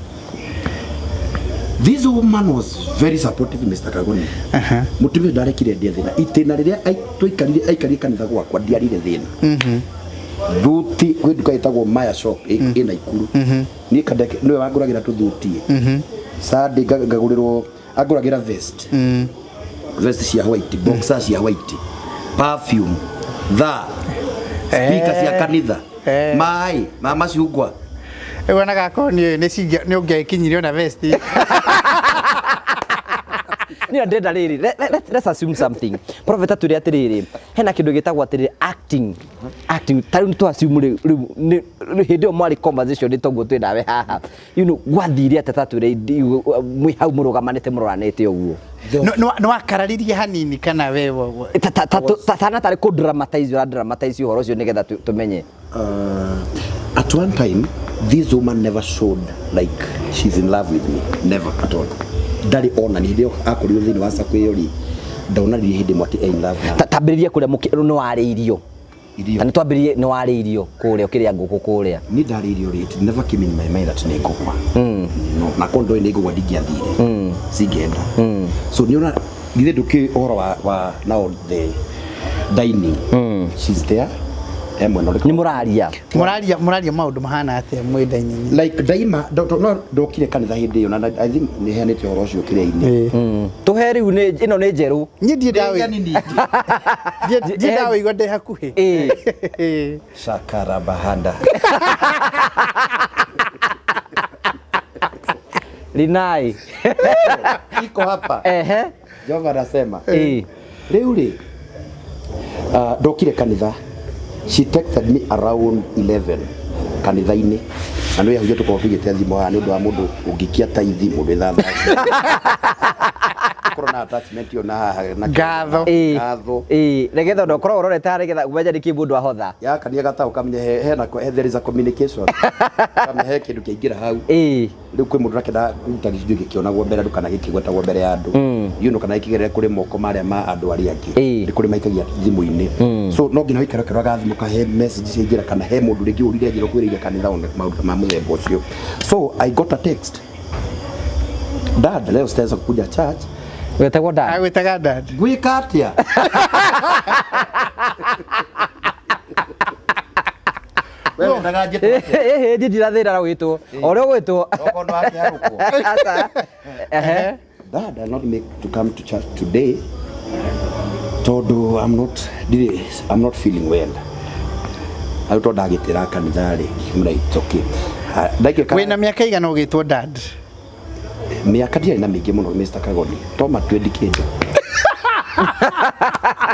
This woman was very supportive, Mr. Kagoni. Mutumia ndarekire ndie thina. Itĩna rĩrĩa twaikarire aikarire kanitha gwakwa ndiarire thĩna. Thuti kwĩ nduka ĩtagwo Maya Shop ĩ Naikuru. Niĩ kandeke nĩwe wangũragĩra tũthuti. Sunday ngagũrĩrwo angũragĩra vest. Vest cia white, boxer cia white, perfume, thaa, speaker cia kanitha, maĩ ma macungwa. Rĩu ona gakorwo nĩ nĩ ũngĩakinyirio na vest. Niĩ ndĩrenda rĩrĩ, let's assume something. Prophet, atwĩre atĩrĩrĩ, hena kĩndũ gĩtagwo atĩrĩrĩ acting. Acting ta rĩu tũ assume rĩu hĩndĩ ĩyo mwarĩ conversation nĩ toguo twĩ nawe haha, gwathire atĩa? Tatwĩre mwĩ hau mũrũgamanĩte mũroranĩte ũguo. Nĩ wakararirie hanini kana we Tana tarĩ kũ dramatize, ũra dramatize ũhoro ũcio nĩgetha tũmenye. At one time, this woman never showed like she's in love with me. Never at all. Ndarĩ ona nĩ hĩndĩ ĩyo akorirwo thĩinĩ wa sako ĩyo rĩ, ndonanirie hĩndĩ ĩmwe atĩ in love na Tambĩrĩria kũrĩa nĩ warĩ irio. Irio. Ta nĩ twambĩrĩrie nĩ warĩ irio kũrĩa ũkĩrĩa ngũkũ kũrĩa. Niĩ ndarĩ irio rĩ, it never came in my mind that nĩ ngũgwa. No, na korwo ndoĩ nĩ ngũgwa ndingĩathire. Singĩenda. So nĩ ona githĩ ndũkĩũĩ ũhoro wa now the dining. She's there. He mwena ũrĩkũ? Nĩ mũraria. Mũraria maũndũ mahana atĩa mwĩ dining? Like ndaima no ndokire kanitha hĩndĩ ĩyo na I think nĩ heanĩte ũhoro ũcio kĩrĩa-inĩ. Tũhe rĩu nĩ ĩno nĩ njerũ. Niĩ ndirĩ Nĩ ngeni ningĩ. Ndirĩ ndawĩigua ndĩ hakuhĩ. Shakara bahanda. Rinai. Iko hapa. Jehova anasema. Rĩu rĩ, ndokire kanitha. She texted me around 11 kanitha-inĩ. Na nĩ yahunjia tũkorwo tũigĩte thimũ haha nĩ ũndũ wa mũndũ ũngĩkia taithi mũndũ ĩthatha. Korwo na attachment ĩyo na haha na Ngatho. Ngatho. Nĩgetha ũndũ ũkorwo ũrorete haha nĩgetha ũmenye nĩkĩ mũndũ ahotha. Yakania gataũ kamenye hena there is a communication. Kamenye he kĩndũ kĩaingĩra hau. Rĩu kwĩ mũndũ ũrakĩenda kũruta gĩcunjĩ gĩkĩonagwo mbere andũ kana gĩkĩgwetagwo mbere ya andũ. Kana gĩkĩgerere kũrĩ moko marĩa ma andũ arĩa angĩ. Nĩ kũrĩ maikagia thimũ-inĩ. So no nginya ũikare ũkĩroraga thimũ kana he message ciaingĩra kana he mũndũ rĩngĩ ũrire njĩra ũkwĩrĩire kanitha ona maũndũ ma mũthemba ũcio. So I got a text. Dad, leo sitaweza kuja church. Wetagwo dad? Agwĩtaga dad. Gwĩka atĩa? Wewe wendaga njĩtwo atĩa? Ĩhĩ, niĩ ndirathĩna na gwĩtwo. O ũrĩa ũgwĩtwo. Okorwo nĩ wakĩharũkwo. Aca. Ehe. Dad, I not make to come to church today. Tondũ I'm not, ndirĩ, I'm not feeling well. Rĩu tondũ ndagĩtĩra kanitha rĩ, ngĩmwĩra it's okay. Ndaikĩra Wĩna mĩaka igana ũgĩtwo dad? Mĩaka ndiarĩ na mĩingĩ mũno, Mr. Kagoni. To ma 20 kĩndũ.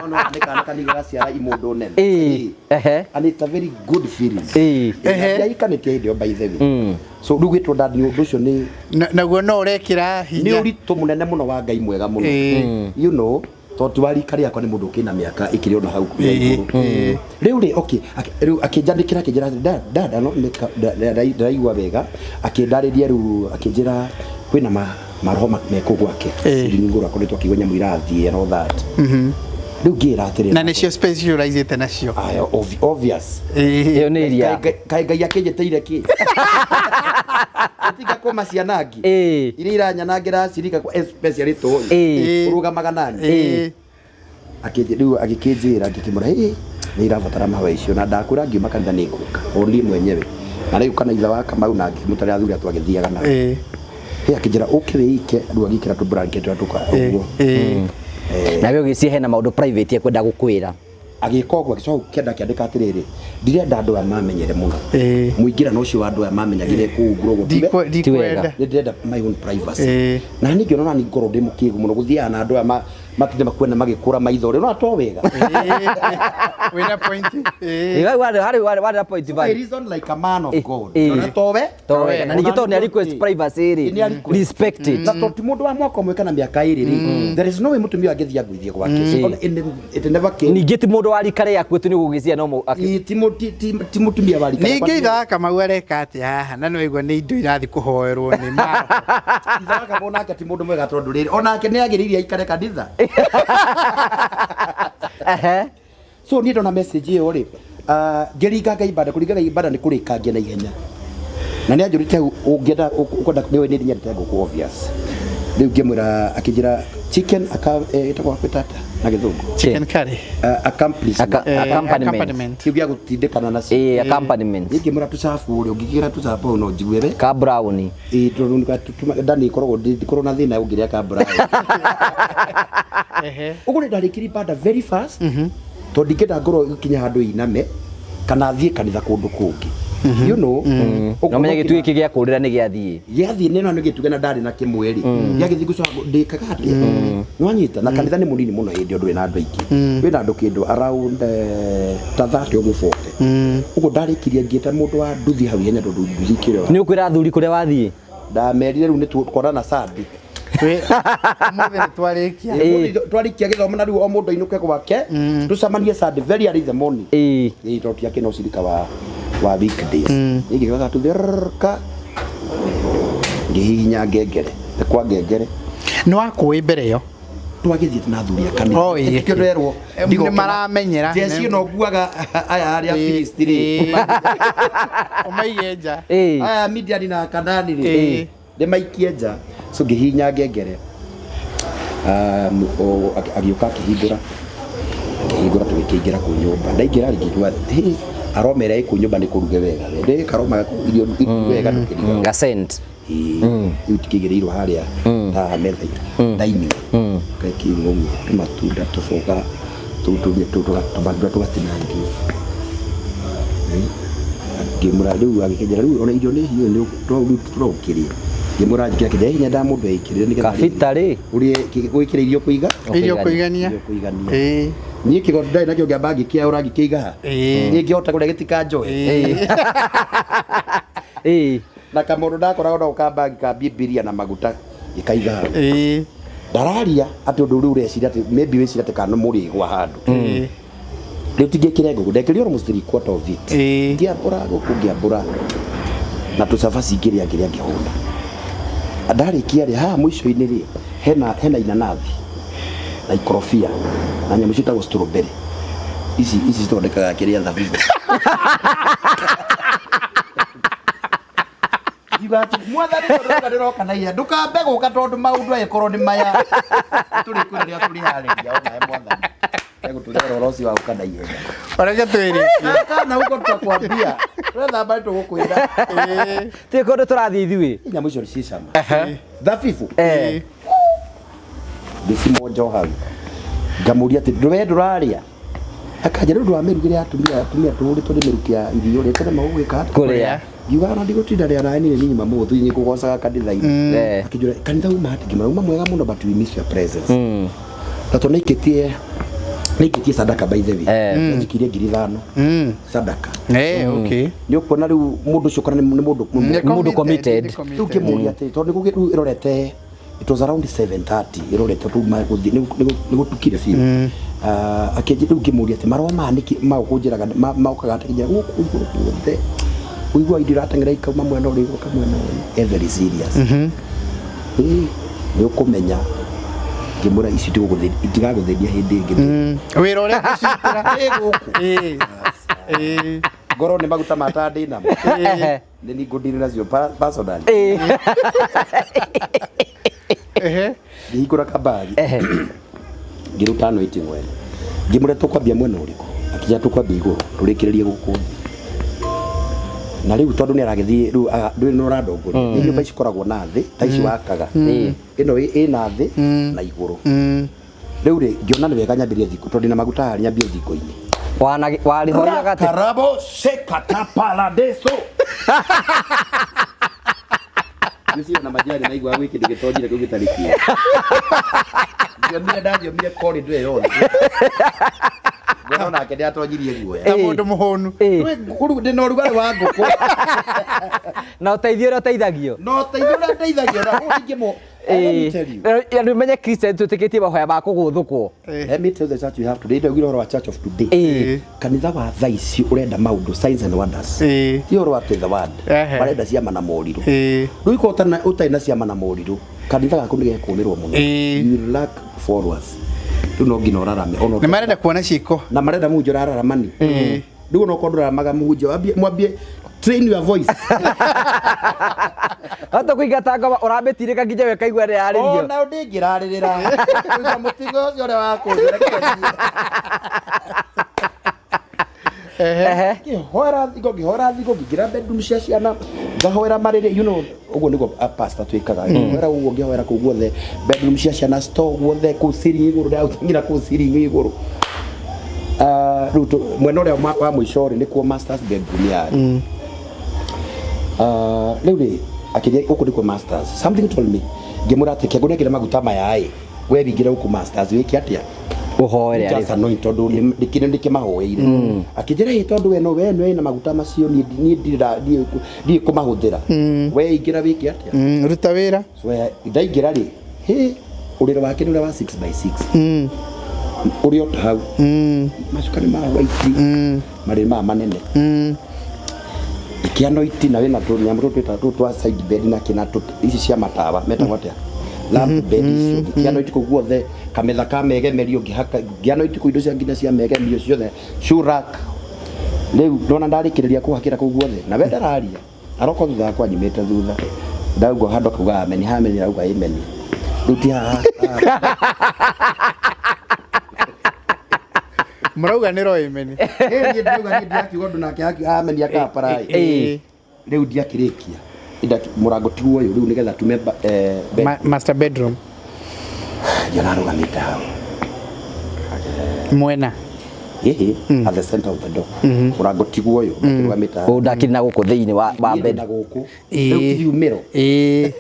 No, no, nĩ kana kanitha gaciara imũndũ nene. Ehe. And it's a very good feeling. Ehe. Ndiaikanĩtie hĩndĩ ĩyo by the way. So rĩu gwĩtwo dad nĩ ũndũ ũcio nĩ Naguo no ũrekĩra nĩ hinya. ũritũ mũnene mũno wa Ngai mwega mũno. Tondũ ti wa rika rĩakwa nĩ mũndũ ũkĩna mĩaka ĩkĩrĩ ona hau igũrũ. Rĩu rĩ, okay, rĩu akĩnjandĩkĩra akĩnjĩra atĩ, Dad, dad, I not make up, ndaraigua wega. Akĩndarĩria rĩu akĩnjĩra kwĩna maroho mekũ gwake. Siri ngũrũ akoretwo akĩigua nyamũ irathiĩ and all that. Rĩu ngĩra atĩrĩrĩ, Na nĩcio specializĩte nacio. Aya, obvious. Ĩyo nĩ iria. Kaĩ Ngai akĩnjĩtĩire kĩ? Tiga kũma ciana angĩ. Iria iranyanangĩra cirika kwa especially tũĩ. Ũrũgamaga nani? Rĩu agĩkĩnjĩra, ngĩkĩmwĩra, Ĩ, nĩ irabatara mahoya icio na ndakwĩra ngiuma kanitha nĩ ngũka. O niĩ mwenyewe. Na rĩu kana ithe wa Kamau na ngĩmũtarĩra athuri twagĩthiaga nao. Ĩ, akĩnjĩra, ũke wĩike, rĩu agĩkĩra tũ blanket tũrĩa tũka ũguo. Nawe ũgĩciria hena maũndũ private ekwenda gũkwĩra. Agĩka ũguo, agĩcoka kĩanda akĩandĩka atĩrĩrĩ, ndirenda andũ aya mamenyere mũno. Mũingĩrano ũcio wa andũ aya mamenyagĩre kũu ũguo ũguo. Ti wega. Ndikwenda. Nĩ ndĩrenda my own privacy. Na niĩ ngĩona ona niĩ ngorwo ndĩ mũkĩgu mũno gũthiaga na andũ aya matinde makuona magĩkũra maitho rĩ, no to wega. Wĩna point. Ĩ, warĩ na point I valid. reason like a man of God. Ona to we? To wega. Na ningĩ tondũ nĩ request privacy rĩ, Nĩ a request. respect it. Na tondũ ti mũndũ wa mwaka ũmwe kana mĩaka ĩrĩ rĩ, there is no way mũtumia angĩthiĩ angũithie gwake. So, it never came. Ningĩ ti mũndũ wa rika rĩaku atĩ nĩ ũgũgĩciria no Ĩ, ti mũtumia wa rika rĩakwa. Ningĩ ithe wa Kamau areka atĩa haha na nĩ waigua nĩ indo irathiĩ kũhoerwo nĩ maroho. Ithe wa Kamau nake ti mũndũ mwega tondũ rĩrĩ, onake nĩ agĩrĩire aikare kanitha. So niĩ ndona message ĩyo rĩ, ngĩringa ibada, kũringa ibada nĩ kũrĩkangia na ihenya. Na nĩ anjũrĩte hau, ũngĩenda, ũkwenda, nĩ ũĩ nĩ nyendete ngũkũ obvious. Rĩu ngĩmwĩra, akĩnjĩra chicken aka ĩtagwo kwĩta atĩa na Gĩthũngũ? Chicken curry. Accomplishment. Accompaniment. Accompaniment. Kĩu gĩa gũtindĩkana nacio. Ĩĩ, accompaniment. Niĩ ngĩmwĩra tũcabu ũrĩa ũngĩkĩra tũcabu hau no njigue we. Ka brown. Ĩĩ, tondũ ndani ĩkoragwo ndikoragwo na thĩna ũngĩrĩa ka brown. Ũguo nĩ ndarĩkirie ibada very fast, tondũ ndingĩenda ngorwo gũkinya handũ iname kana thiĩ kanitha kũndũ kũngĩ, you know. No menye gĩtugĩ gĩkĩ gĩa kũrĩra nĩ gĩathiĩ. Gĩathiĩ nĩ nĩ gĩtuge na ndarĩ na kĩmwe rĩ, gĩagĩthiĩ gũcoka ndĩkaga atĩa? Nĩwanyita? Na kanitha nĩ mũnini mũno hĩndĩ ĩyo, ndũrĩ na andũ aingĩ, wĩna andũ kĩndũ around ta 30 ũguo, 40 ũguo. Ndarĩkirie ngĩta mũndũ wa nduthi hau ihenya, tondũ nduthi kĩrĩa. Nĩ ũkwĩra athuri kũrĩa wathiĩ? Ndamerire rĩu nĩ tukorana Sunday. Ũmũthĩ nĩ twarĩkia. Twarĩkia gĩthomo na rĩu o mũndũ ainũke gwake, tũcemanie Sunday very early in the morning. Ĩĩ, tondũ tiakĩ na ũcirika wa weekdays. Niĩ ngĩgĩoka tũthĩrĩrĩka, ngĩhihinya ngengere, nĩ kwa ngengere. Nĩ wakũĩ mbere ĩyo? Twagĩthiĩte na athuri a kanitha. Oh, ĩĩ. Kĩo nderwo. Nĩ maramenyera. Jeci ĩno nguaga aya arĩa Filisti rĩ. Ũmaige nja. Aya Midiani na Kanani rĩ, nĩ maikie nja. So ngĩhihinya ngengere. Agĩũka akĩhingũra, akĩhingũra, tũgĩkĩingĩra kũu nyũmba. Ndaingĩra rĩ, ngĩigua "Hĩ, aroma ĩrĩa ĩ kũu nyũmba nĩ kũruge wega we." Ndĩ karoma irio wega ndũkĩriga. Ga scent. Rĩu tikĩigĩrĩirwo harĩa ta metha-inĩ dining, gakĩigwo ũguo, tũmatunda, tũboga, tũmatunda tũgatinangio. Ngĩmũra rĩu, agĩkĩnjĩra rĩu ona irio nĩ hiũ nĩ rĩu tũrokĩrĩa. Ngĩmũra njĩkĩra kĩnja hinya nda mũndũ eikĩrĩre nĩgetha Kabita rĩ. Ũrĩe gwĩkĩra irio kũiga. Irio kũigania. Irio kũigania. Niĩ kĩgondo ndarĩ nakĩo, ngĩamba ngĩkĩaũra, ngĩkĩiga ha. Niĩ ngĩhota kũrĩa gĩtikanjoe. Na kamũndũ ndakoragwo nako ka bagi ka Bibilia na maguta, ngĩkaiga hau. Ndararia atĩ ũndũ ũrĩa ũreciria atĩ maybe wĩciria atĩ kana mũrĩgwa handũ. Rĩu tingĩkĩre ngũkũ, ndekĩrire almost three quarter of it. Ngĩambũra ngũkũ, ngĩambũra na tũcabaci, ngĩrĩa, ngĩrĩa, ngĩhũna. Ndarĩkia rĩ, haha mũico-inĩ rĩ, hena inanathi na ikorobia na nyamũ ciĩtagwo strawberry, ici cithondekaga kĩrĩa, thabibũ. Ngiuga atĩ mwathani, tondũ ndĩroka ndĩroka na ihenya, ndũkambe gũka, tondũ maũndũ angĩkorwo nĩ maya tũrĩ kwĩra rĩrĩa tũrĩharĩria onawe mwathani egũtũrehera ũhoro ũcio wa gũka na ihenya. Oreke twĩrĩkie. Kana huko tutakwambia twethamba nĩtũgũkwĩra. Tĩ kũndũ tũrathiĩ ithuĩ. Nyamũ icio ciĩ cama, thabibu. Ngĩcimonja o hau, ngamũria atĩ we ndũrarĩa, akanjĩra rĩu ndwamĩrugĩre ya atumia, atumia tũhũrĩtwo nĩ mĩrukĩ ya irio rĩ, tũrema gũgĩka atĩa? Kũrĩa. Ngiuga ona ndigũtinda rĩa nawe, niĩ nĩ nyuma mũthũ nĩ ngũgocaga kanitha-inĩ. Akĩnjũra kanitha uma atĩ, ngĩmwĩra uma mwega mũno, but we miss your presence. Na tondũ nĩikĩtie sadaka, by the way, njikirie 5,000 sadaka. Okay. Nĩ ũkuona rĩu mũndũ ũcio kana nĩ mũndũ Nĩ Mũndũ committed. Nĩ rĩu committed. ngĩmũria atĩ tondũ nĩ rĩu ĩrorete, it was around 7:30 ĩrorete tuma gũthiĩ nĩ gũtukire biũ. Ah, akĩnjĩ rĩu ngĩmũria atĩ marũa maya nĩkĩ magũkũnjĩraga mokaga atĩ nginya gũkũ igũrũ guothe ũigua indo irateng'era ikauma mwena ũrĩa igoka mwena ũyũ. Very serious. Ĩĩ, nĩ ũkũmenya. Ngĩmwĩra ici itigagũthĩnia hĩndĩ ĩngĩ. Wĩra ũrĩa ngũcirutĩra. Ĩ gũkũ. Ĩĩ. Ngorwo nĩ maguta ma ta ndĩ namo, nĩ niĩ ngũndire nacio personally. Ngĩhingũra kabagi, ngĩruta anointing oil, ngĩmũra tũkwambia mwena ũrĩkũ, akĩnjĩra tũkwambia igũrũ tũrĩkĩrĩrie gũkũ thĩ. Na rĩu tondũ nĩ aragĩthiĩ rĩu ndũrĩ na ũrandongoria, nĩ nyũmba ici ikoragwo na thĩ ta ici wakaga, ĩno ĩna thĩ na igũrũ. Rĩu rĩ, ngĩona nĩ wega nyambĩrie thingo, tondũ ndĩna maguta haha, nyambie thingo-inĩ. Warĩhoria gate. Karabo sekatapaladeso Nĩcio na majani naigua gwĩ kĩndũ gĩtonjire kĩu gĩtarĩ kĩega. Thiomire, ndathiomire corridor ĩyo yothe. Ngona nake nĩatonyirie guoya. Ta mũndũ mũhũnu. Rĩu ndĩna ũrugarĩ wa ngũkũ. Na ũteithio ũrĩa ũteithagio. No ũteithio ũrĩa ndeithagio na ũũ ingĩmũ. Let me tell you. Andũ menye Christian twĩtĩkĩtie mahoya ma kũgũthũkwo. Let me tell the church we have today. Ndaugire ũhoro wa church of today. Kanitha wa thaa ici ũrenda maũndũ, signs and wonders. Ti ũhoro wa the word. Marenda ciama na morirũ. Rĩu ikorwo ũtarĩ na ciama na morirũ, kanitha gaku nĩ gekũmĩrwo mũno. You will lack followers. Rĩu no nginya ũrarame. Ona Nĩ marenda kuona ciĩko. Na marenda mũhunjia ũrararamani. Rĩu ona okorwo ndũraramaga, mũhunjia wambie mwambie. Train your voice. Hata kũingata ngoma ũramĩtirĩka nginya we kaigua nĩ yarĩrio. Ona ndingĩrarĩrĩra. Kũiga mũtigo ũcio ũrĩa wakũnjĩra. Ehe. Ngĩhoera thingo, ngĩhoera thingo, ngĩingĩra bedroom cia ciana, ngahoera marĩrĩ, you know, ũguo nĩguo a pastor twĩkaga. Ngĩhoera ũguo, ngĩhoera kũu guothe, bedroom cia ciana, store guothe, kũu ceiling igũrũ, ndĩraruta kũu ceiling igũrũ. Ah, rĩu mwena ũrĩa wa mũico rĩ, nĩkuo masters bedroom yarĩ. Ah, rĩu rĩ, akĩria gũkũ nĩkuo masters. Something told me, ngĩmwĩra atĩ kĩngũnengere maguta maya ĩ, we wingĩre gũkũ masters wĩke atĩa? Ũhoere Just arĩ. anoint tondũ nĩkĩrĩ ndĩkĩmahoeire. Akĩnjĩra ĩ tondũ we no we no na maguta macio niĩ niĩ ndirĩ kũmahũthĩra. We ingĩra wĩke atĩa? Ruta wĩra. So ndaingĩra rĩ, hĩ, ũrĩrĩ wake nĩ ũrĩa wa 6 by 6. Ũrĩ o ta hau. Macuka nĩ ma white. Marĩrĩ maya manene. Ikĩanoiti na wĩna tũnyamũ tũtũ twĩtagwo tũtũ twa side bed na kĩna ici cia matawa metagwo atĩa? Lamp bed icio. Ngĩkĩanoiti kũu guothe, kametha ka megemerio ngĩhaka, ngĩanoiti kũu indo cia nginya cia megemerio ciothe, shoe rack. Rĩu ndona ndarĩkĩrĩria kũhakĩra kũu guothe, na we ndararia. Aroka thutha wakwa nyumĩte thutha. Ndaugua handũ akauga ameni, ameni arauga amen. Rĩu ti haha. Mũrauga nĩ ro amen. Ĩ niĩ ndauga niĩ ndirakiuga ũndũ nake akiuga ameni akaparai. Rĩu ndiakĩrĩkia. Mũrango tiguo ũyũ rĩu nĩgetha tume bed. Master bedroom. Ngĩona arũgamĩte hau. Mwena. Ĩhĩ, at the center of the door. Mũrango tiguo ũyũ, akĩrũgamĩte hau. Ũũ ndakĩrĩ na gũkũ thĩinĩ wa Niĩ ndĩ bed. na gũkũ. Ĩĩ. Rĩu ti riumĩro. Ĩĩ.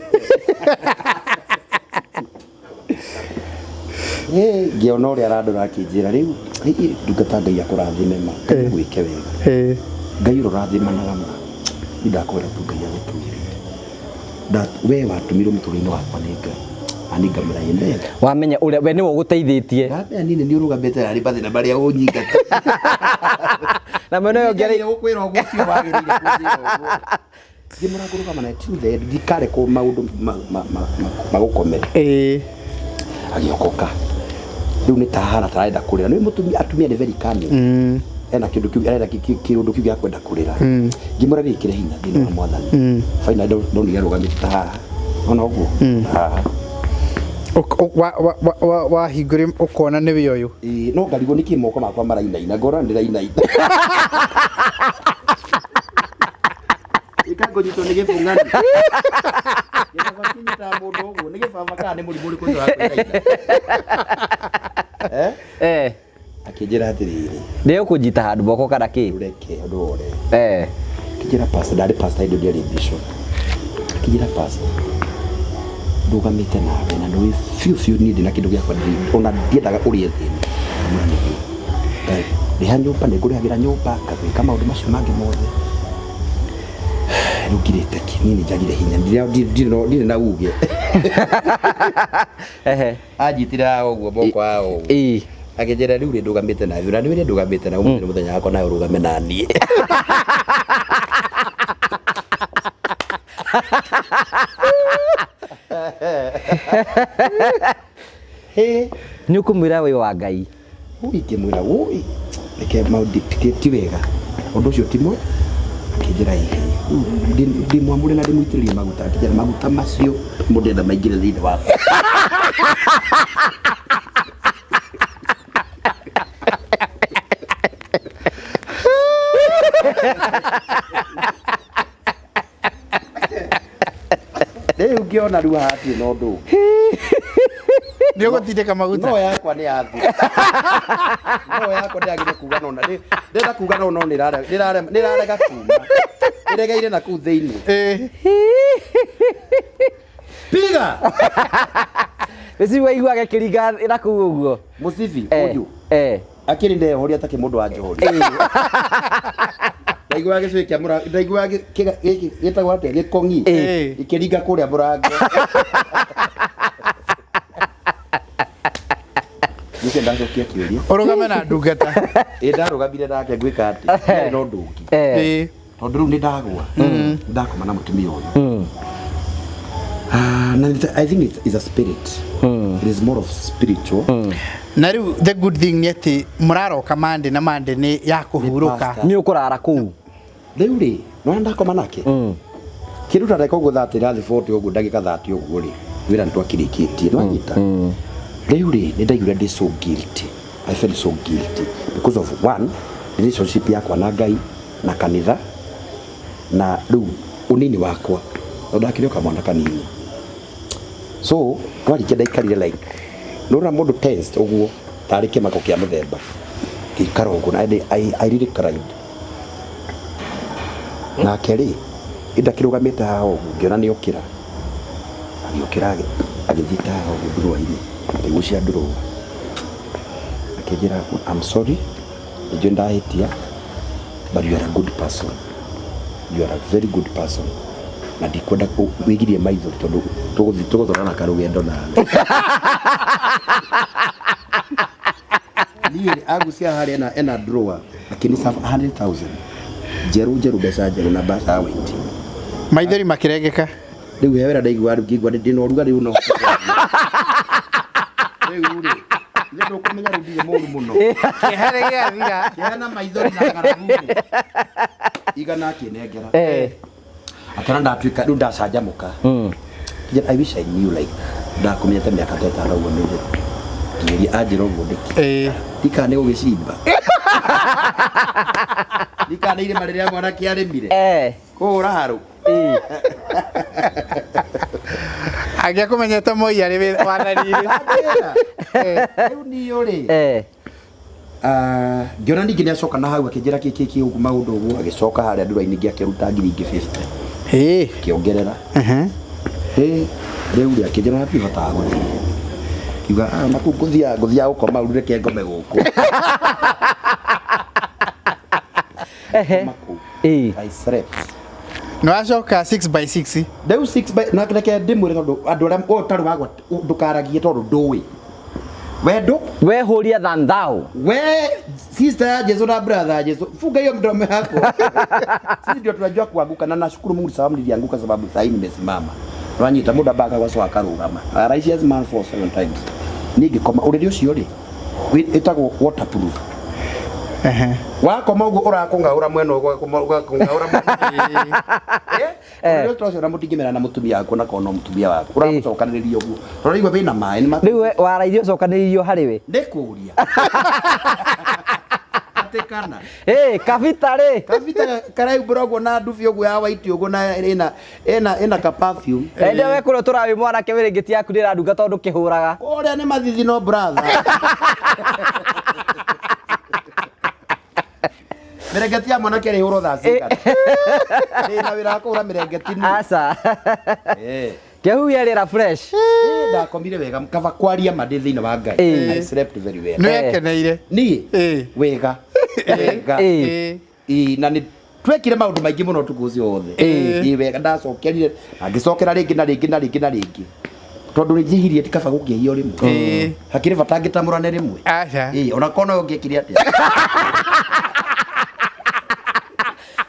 Ĩ, ngĩona ũrĩa arandora akĩnjĩra rĩu, ĩ, ndungata Ngai akũrathime ma, Ngai agwĩke wega. Ngai ũrorathimanaga ma. Niĩ ndakwĩra tu Ngai agũtuĩrĩte. We watũmirwo mũtũrĩre-inĩ wakwa nĩ Ngai. Na niĩ ngamwĩra amen. Wamenya ũrĩa we nĩwe ũgũteithĩtie. Ndamenya niĩ nĩ niĩ ũrũgamĩte harĩ mathĩna marĩa ũnyingata. Na mwena ũyũ ũngĩ arĩ Gũkwĩra ũguo tio wagĩrĩire kũnjĩra ũguo. Ngĩmwĩra ngũrũgama na till the end, ndikarekwo maũndũ magũkomere. Agĩokoka. Rĩu nĩ ta hana tarenda kũrĩra. Nĩ mũtumia, atumia nĩ very cunning. Ena kĩndũ kĩu, arenda kĩũndũ kĩu gĩa kwenda kũrĩra. Ngĩmwĩra wĩkĩre hinya thĩinĩ wa Mwathani. Finally ndonire arũgamĩte ta haha. Ona ũguo? Haha. Wahingũrĩ ũkona nĩwe ũyũ. Ĩĩ, no ngarigwo nĩkĩ moko makwa marainaina, ngona ndĩrainaina. Ĩka ngũnyitwo nĩ gĩbung'ani. Gĩbaba kĩnyitaga mũndũ ũguo, nĩ gĩbaba kana nĩ mũrimũ ũrĩkũ ũcio wa kũinaina? Eh? Akĩnjĩra atĩrĩrĩ. Nĩ ũkũnjita handũ moko kana kĩ? Reke ndũrore. Akĩnjĩra pastor, ndarĩ pastor hĩndĩ ĩyo ndiarĩ bishop. Akĩnjĩra pastor, ndũgamĩte nawe na nĩũĩ biũ biũ niĩ ndĩna kĩndũ gĩakwa ona ndiendaga ũrĩe thĩna. Ngamwĩra nĩguo. Ngai, rĩha nyũmba, nĩngũrĩhagĩra nyũmba, ngagwĩka maũndũ macio mangĩ mothe. Rĩu ngirĩte ki, niĩ nĩnjagire hinya, ndirĩ na uge. Anjitire haha ũguo, moko haha ũguo. Akĩnjĩra rĩu rĩ ndũgamĩte nawe, na nĩwĩre ndũgamĩte nawe, ũmũthĩ nĩ mũthenya wakwa nawe ũrũgame na niĩ. Hĩ. Nĩ ũkũmwĩra wĩ wa Ngai. Ũi, ngĩmwĩra, ũi, reke maũndũ ti wega. Ũndũ ũcio ti mwega. Akĩnjĩra ĩhĩ. Rĩu ndĩmwamũre na ndĩmũitĩrĩrie maguta. Akĩnjĩra maguta macio nĩmo ndĩrenda maingĩre thĩinĩ wakwa. Rĩu ngĩona rĩu haha hatirĩ na ũndũ ũngĩ. Nĩ ũgũtindĩka maguta? No yakwa nĩ yathira. No yakwa ndĩragire kuga no na ndĩrenda kuga no no nĩrarega kuma. Ĩregeire na kũu thĩinĩ. Piga! Rĩci waigua gĩkĩringa na kũu ũguo. Mũcibi ũyũ. Akĩrĩ ndehoria ta kĩmũndũ wa njohori. Ndaiguaga gĩcũhĩ kĩa mũrango, ndaiguaga gĩkĩ gĩtagwo atĩa, gĩkong'i, gĩkĩringa kũrĩa mũrango. Nĩkĩo ndacokia kĩũria. Ũrũgame na ndungata. Ĩ ndarũgamire nake ngwĩka atĩa? Ndarĩ na ũndũ ũngĩ. Tondũ rĩu nĩ ndagwa. Ndakoma na mũtumia ũyũ. Na I think it is a spirit. It is more of spiritual. Na rĩu the good thing nĩ atĩ mũraroka Monday na Monday nĩ ya kũhurũka. Nĩ ũkũrara kũu. Rĩu rĩ, nĩwona ndakoma nake kĩndũ ta ndagĩka ũguo 30 irathi 40 ũguo, ndagĩka 30 ũguo rĩ, wĩra nĩtwakĩrĩkĩtie, nĩwanyita. Rĩu rĩ, nĩ ndaiguire ndĩ so guilty. I felt so guilty because of one relationship yakwa na Ngai na kanitha na rĩu ũnini wakwa, tondũ ndakĩrĩ o kamwana kanini. So twarikia ndaikarire like nĩũrona mũndũ tensed ũguo tarĩ kĩmako kĩa mũthemba, ngĩikara ũguo na I really cried. Nake rĩ, ndakĩrũgamĩte haha ũguo, ngĩona nĩ okĩra, agĩũkĩra agĩthiĩ ta haha ũguo ndurũa-inĩ, akĩgucia ndurũa, akĩnjĩra, "I'm sorry, nĩnjũĩ ndahĩtia, but you are a good person, you are a very good person, na ndikwenda wĩgirie maithori tondũ tũgũthiĩ tũgũtwarana karũgendo nawe." Niĩ agucia harĩa ena drawer, akĩni serve 100,000 njerũ njerũ, mbeca njerũ na mbeca ya white. Maithori makĩrengeka. Rĩu he wĩra ndaigua, rĩu ngĩigua ndĩna ũrugarĩ rĩu, no rĩu rĩ, nĩ ndũkũmenya rĩu ndirĩ mũru mũno. Kĩeha nĩ gĩathira. Kĩeha na maithori na ng'aragu rĩ, igana akĩnengera, akĩona ndatuĩka rĩu ndacanjamũka. I wish I knew like ndakũmenyete mĩaka ta 5 ũguo mĩthiru nginyĩria anjĩra ũguo ndĩki. Ndikana nĩ gũgĩcimba, ndikana nĩ irĩma rĩrĩa mwanake arĩmire kũhũra harũ. Angĩakũmenyete Moi arĩ wathani-inĩ. Rĩu niĩ rĩ, ngĩona ningĩ nĩ acoka na hau, akĩnjĩra kĩ kĩ kĩ ũguo maũndũ ũguo, agĩcoka harĩa ndura-inĩ ngĩ akĩruta ngiri ingĩ 50, akĩongerera. Ĩ, rĩu rĩ, akĩnjĩra hatirĩ bata wa gũthiĩ, kiuga, "Ah, naku ngũthiaga ngũthiaga gũkoma rĩu, reke ngome gũkũ." Ngoma kũu. I slept. Nĩ wacoka 6 by 6. Rĩu 6 by na reke ndĩmwĩre, tondũ andũ arĩa ũyũ ũtarĩ wagwa, ndũkaragie tondũ ndũĩ wendo. We holier than thou. We sister ya Jesu na brother ya Jesu, funga hiyo mdomo yako. Sisi ndio tunajua kuanguka, na nashukuru Mungu sababu nilianguka, sababu sasa nimesimama. Wanyita muda baka kwa sawa akarugama. A righteous man falls seven times. Ningĩkoma ũrĩrĩ ũcio rĩ, ĩtagwo waterproof. Wakoma ũguo ũrakũng'aũra mwena ũguo, ũgakũng'aũra mwena. Eh? Ũrĩrĩ ũcio na mũtingĩmera na mũtumia waku, na kono mũtumia waku ũramũcokanĩrĩria ũguo tondũ wĩna maĩ nĩ Rĩu we warairie ũcokanĩrĩirio harĩ we. Nĩ kũria atĩ kana Kabita rĩ. Kabita karaumbũra ũguo na ndubi ũguo ya white ũguo na ĩna ka perfume. Ende we kũrĩa tũrawĩ mwanake wĩrĩngĩti yaku nĩ ĩrandunga tondũ kĩhũraga. Kũrĩa nĩ mathithi no brother. Mĩrengeti ya mwanake ĩrĩhũrwo thaa cigana? Ndĩna wĩra wa kũhũra mĩrengeti niĩ. Aca. Kĩhuhia rĩera fresh. Ndakomire wega, kaba kwaria ma ndĩ thĩinĩ wa Ngai. I slept very well. Nĩ wekeneire. Niĩ wega wega. Ĩĩ, na nĩ twekire maũndũ maingĩ mũno ũtukũ ũcio wothe. Ĩĩ, wega, ndacokerire na ngĩcokera rĩngĩ na rĩngĩ na rĩngĩ na rĩngĩ, tondũ nĩ njĩhirie, ti kaba gũkĩhia o rĩmwe, hakĩrĩ bata ngĩtamũrane rĩmwe. Aca. Ĩĩ, ona korwo no ũngĩekire atĩa.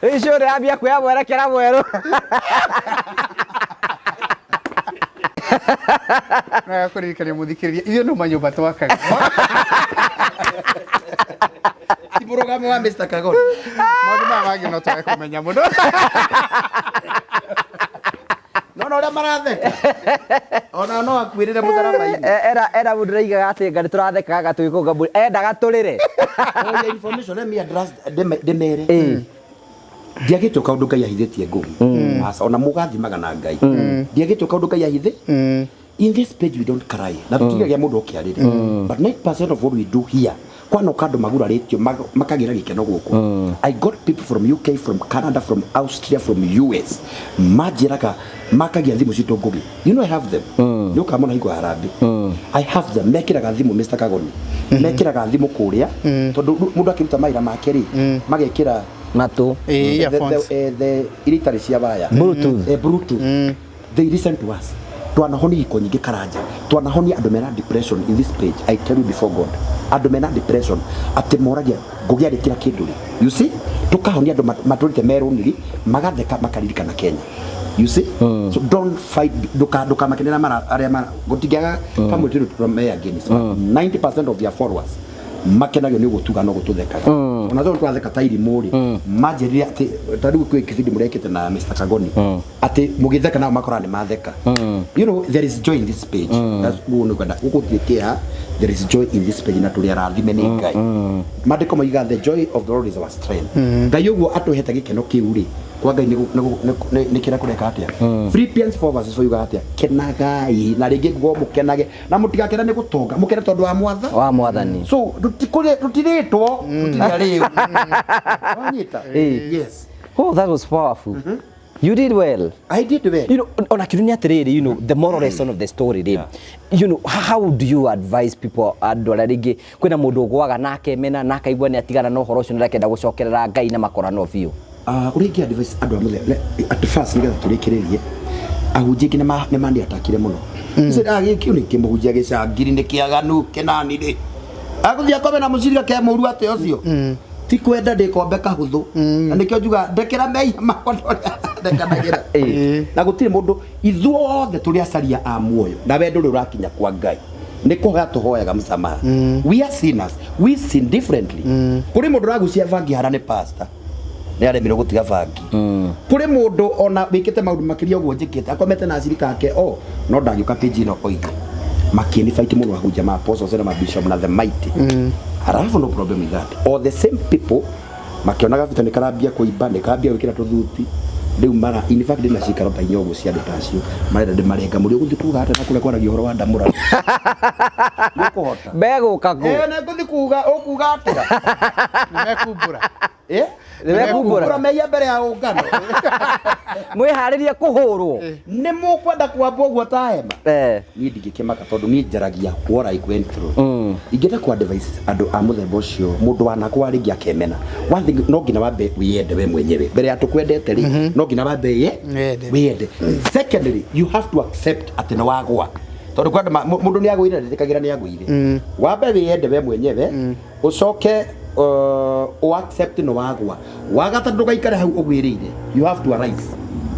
Rĩu icio ũrĩambia kuoya mwerekera mwerũ. No kũririkania mũthikĩrĩria ithuĩ no manyũmba twakaga. Ti mũrũgamo wa Mr. Kagoni. Maũndũ maya mangĩ no twage kũmenya mũno. No na ũrĩa maratheka ona no akuĩrĩre mũtharaba-inĩ. Era mũndũ raigaga atĩ nga nĩ tũrathekaga tũgĩkũnga mbũri endaga tũrĩre. For your information, let me address ndĩmere ndiagĩtwo kaũndũ Ngai ahithĩtie ngũgi. Aca, ona mũgathimaga na Ngai, ndiagĩtwo kaũndũ Ngai ahithĩ. In this page we don't cry na tũtigagia mũndũ oke arĩre, but 9% of what we do here, kwanoka andũ magurarĩtio makagĩra gĩkeno gũkũ. I got people from UK, from Canada, from Austria, from US, manjĩraga makagia thimũ citũ ngũgi. You know I have them, nĩ ũkamona hingo ya harambĩ. I have them, mekĩraga thimũ Mr. Kagoni, mekĩraga thimũ kũrĩa, tondũ mũndũ akĩruta mawĩra make rĩ, magekĩra Matũ. Earphones. The iria itarĩ cia waya. Bluetooth. Bluetooth. They listen to us. Twanahonia iko nyingĩ karanja, twanahonia andũ mena depression in this page. I tell you before God, andũ mena depression atĩ moragia ngũgĩ arĩkĩra kĩndũ rĩ, you see, tukahonia andũ matũrĩte merũniri, magatheka, makaririkana Kenya, you see. So don't fight, ndukamakenera mara arĩa mara gũtingĩaga kamwe tũrĩ me against, 90% of their followers Makenagio nĩ gũtuga no gũtũthekaga. Ona tondũ twatheka ta irimũ rĩ, manjĩrire atĩ ta rĩu kwĩ kĩbindi mũrekĩte na Mr. Kagoni atĩ mũgĩtheka nao makoraga nĩ matheka. You know, there is joy in this page. That's ũguo nĩ kwenda gũkũ kĩeha. There is joy in this page na tũrĩ arathime nĩ Ngai. Maandĩko moigaga the joy of the Lord is our strength. Ngai ũguo atũhete gĩkeno kĩu rĩ, kwa Ngai nĩ kĩrĩa kũreka atĩa? Philippians 4 verses 4 yugaga atĩa? Kenagai na rĩngĩ nguo mũkenage na mũtigakene nĩ gũtonga, mũkene tondũ wa mwatha wa mwathani. So tũtirĩtwo tũtirĩ arĩu. Wanyita? Ĩĩ. Yes. Oh, that was powerful. You did well. I did well. Ona kĩndũ nĩ atĩrĩrĩ, the moral lesson of the story rĩ, how do you advise people, andũ arĩa rĩngĩ kwĩna mũndũ ũgũaga nake mena na akaigua nĩ atigana na ũhoro ũcio na ndakenda gũcokerera Ngai na makorano biũ? Ũrĩa ingĩ advise andũ a mũthemba at first, nĩgetha tũrĩkĩrĩrie, ahunjia aingĩ nĩ maniatakire mũno. Gĩkĩ nĩ kĩmũhunjia gĩcangiri nĩ kĩaganu kĩnani rĩ, agũthiĩ akome na mũcirika ke mũru atĩa ũcio ti kwenda ndĩkombe kahũthũ, na nĩkĩo njuga ndekera mehia makwa ndorĩa ndekanagĩra. Na gũtirĩ mũndũ, ithuothe tũrĩ acaria a muoyo na wendo ũrĩa ũrakinya kwa Ngai nĩ kũhoya tũhoyaga msamaha. We are sinners, we sin differently. Kũrĩ mũndũ ũragucia bangi hara nĩ pastor nĩ aremirwo gũtiga bangi. Kũrĩ mũndũ ona wĩkĩte maũndũ makĩria ũguo njĩkĩte, akomete na acirika ake o no ndangĩũka page ĩno oige makĩni fight mũno ahunjia ma apostles na ma bishop na the mighty. I have no problem with that. Or the same people makĩonaga vita nĩ karambia kũimba, nĩ karambia gwĩkĩra tũthuti rĩu mara, in fact ndĩna cikaro ta inya ũguo cia andũ ta acio marenda ndĩmarenga mũrĩ ũgũthiĩ kuga atĩa na kũrĩa kwaragia ũhoro wa ndamũra nĩũkũhota. Begũka kũ? Ĩ, nĩ ngũthiĩ kuga ũkuga atĩa? Nĩmekumbũra. Ĩ? Nĩmekumbũra. Nĩmekumbũra mehia mbere ya ũngano. Mwĩharĩrie kũhũrwo. Nĩ mũkwenda kwambwo ũguo ta hema. Eh. Niĩ ndingĩkĩmaka tondũ niĩ njaragia what I went through. Ingĩenda ku advise andũ a mũthemba ũcio, mũndũ wanakwa rĩngĩ akemena, one thing, no nginya wambe wiyende we mwenyewe mbere ya tũkwendete rĩ, no nginya wambe ye Wiyende. wiyende. Secondly, you have to accept atĩ nĩ wagwa, tondũ kwa andũ mũndũ nĩ agũire, ndetĩkagĩra nĩ agũire. Wambe wiyende we mwenyewe, ũcoke accept nĩ wagwa. Wagatatũ, ndũgaikare hau ũgwĩrĩire, you have to arise,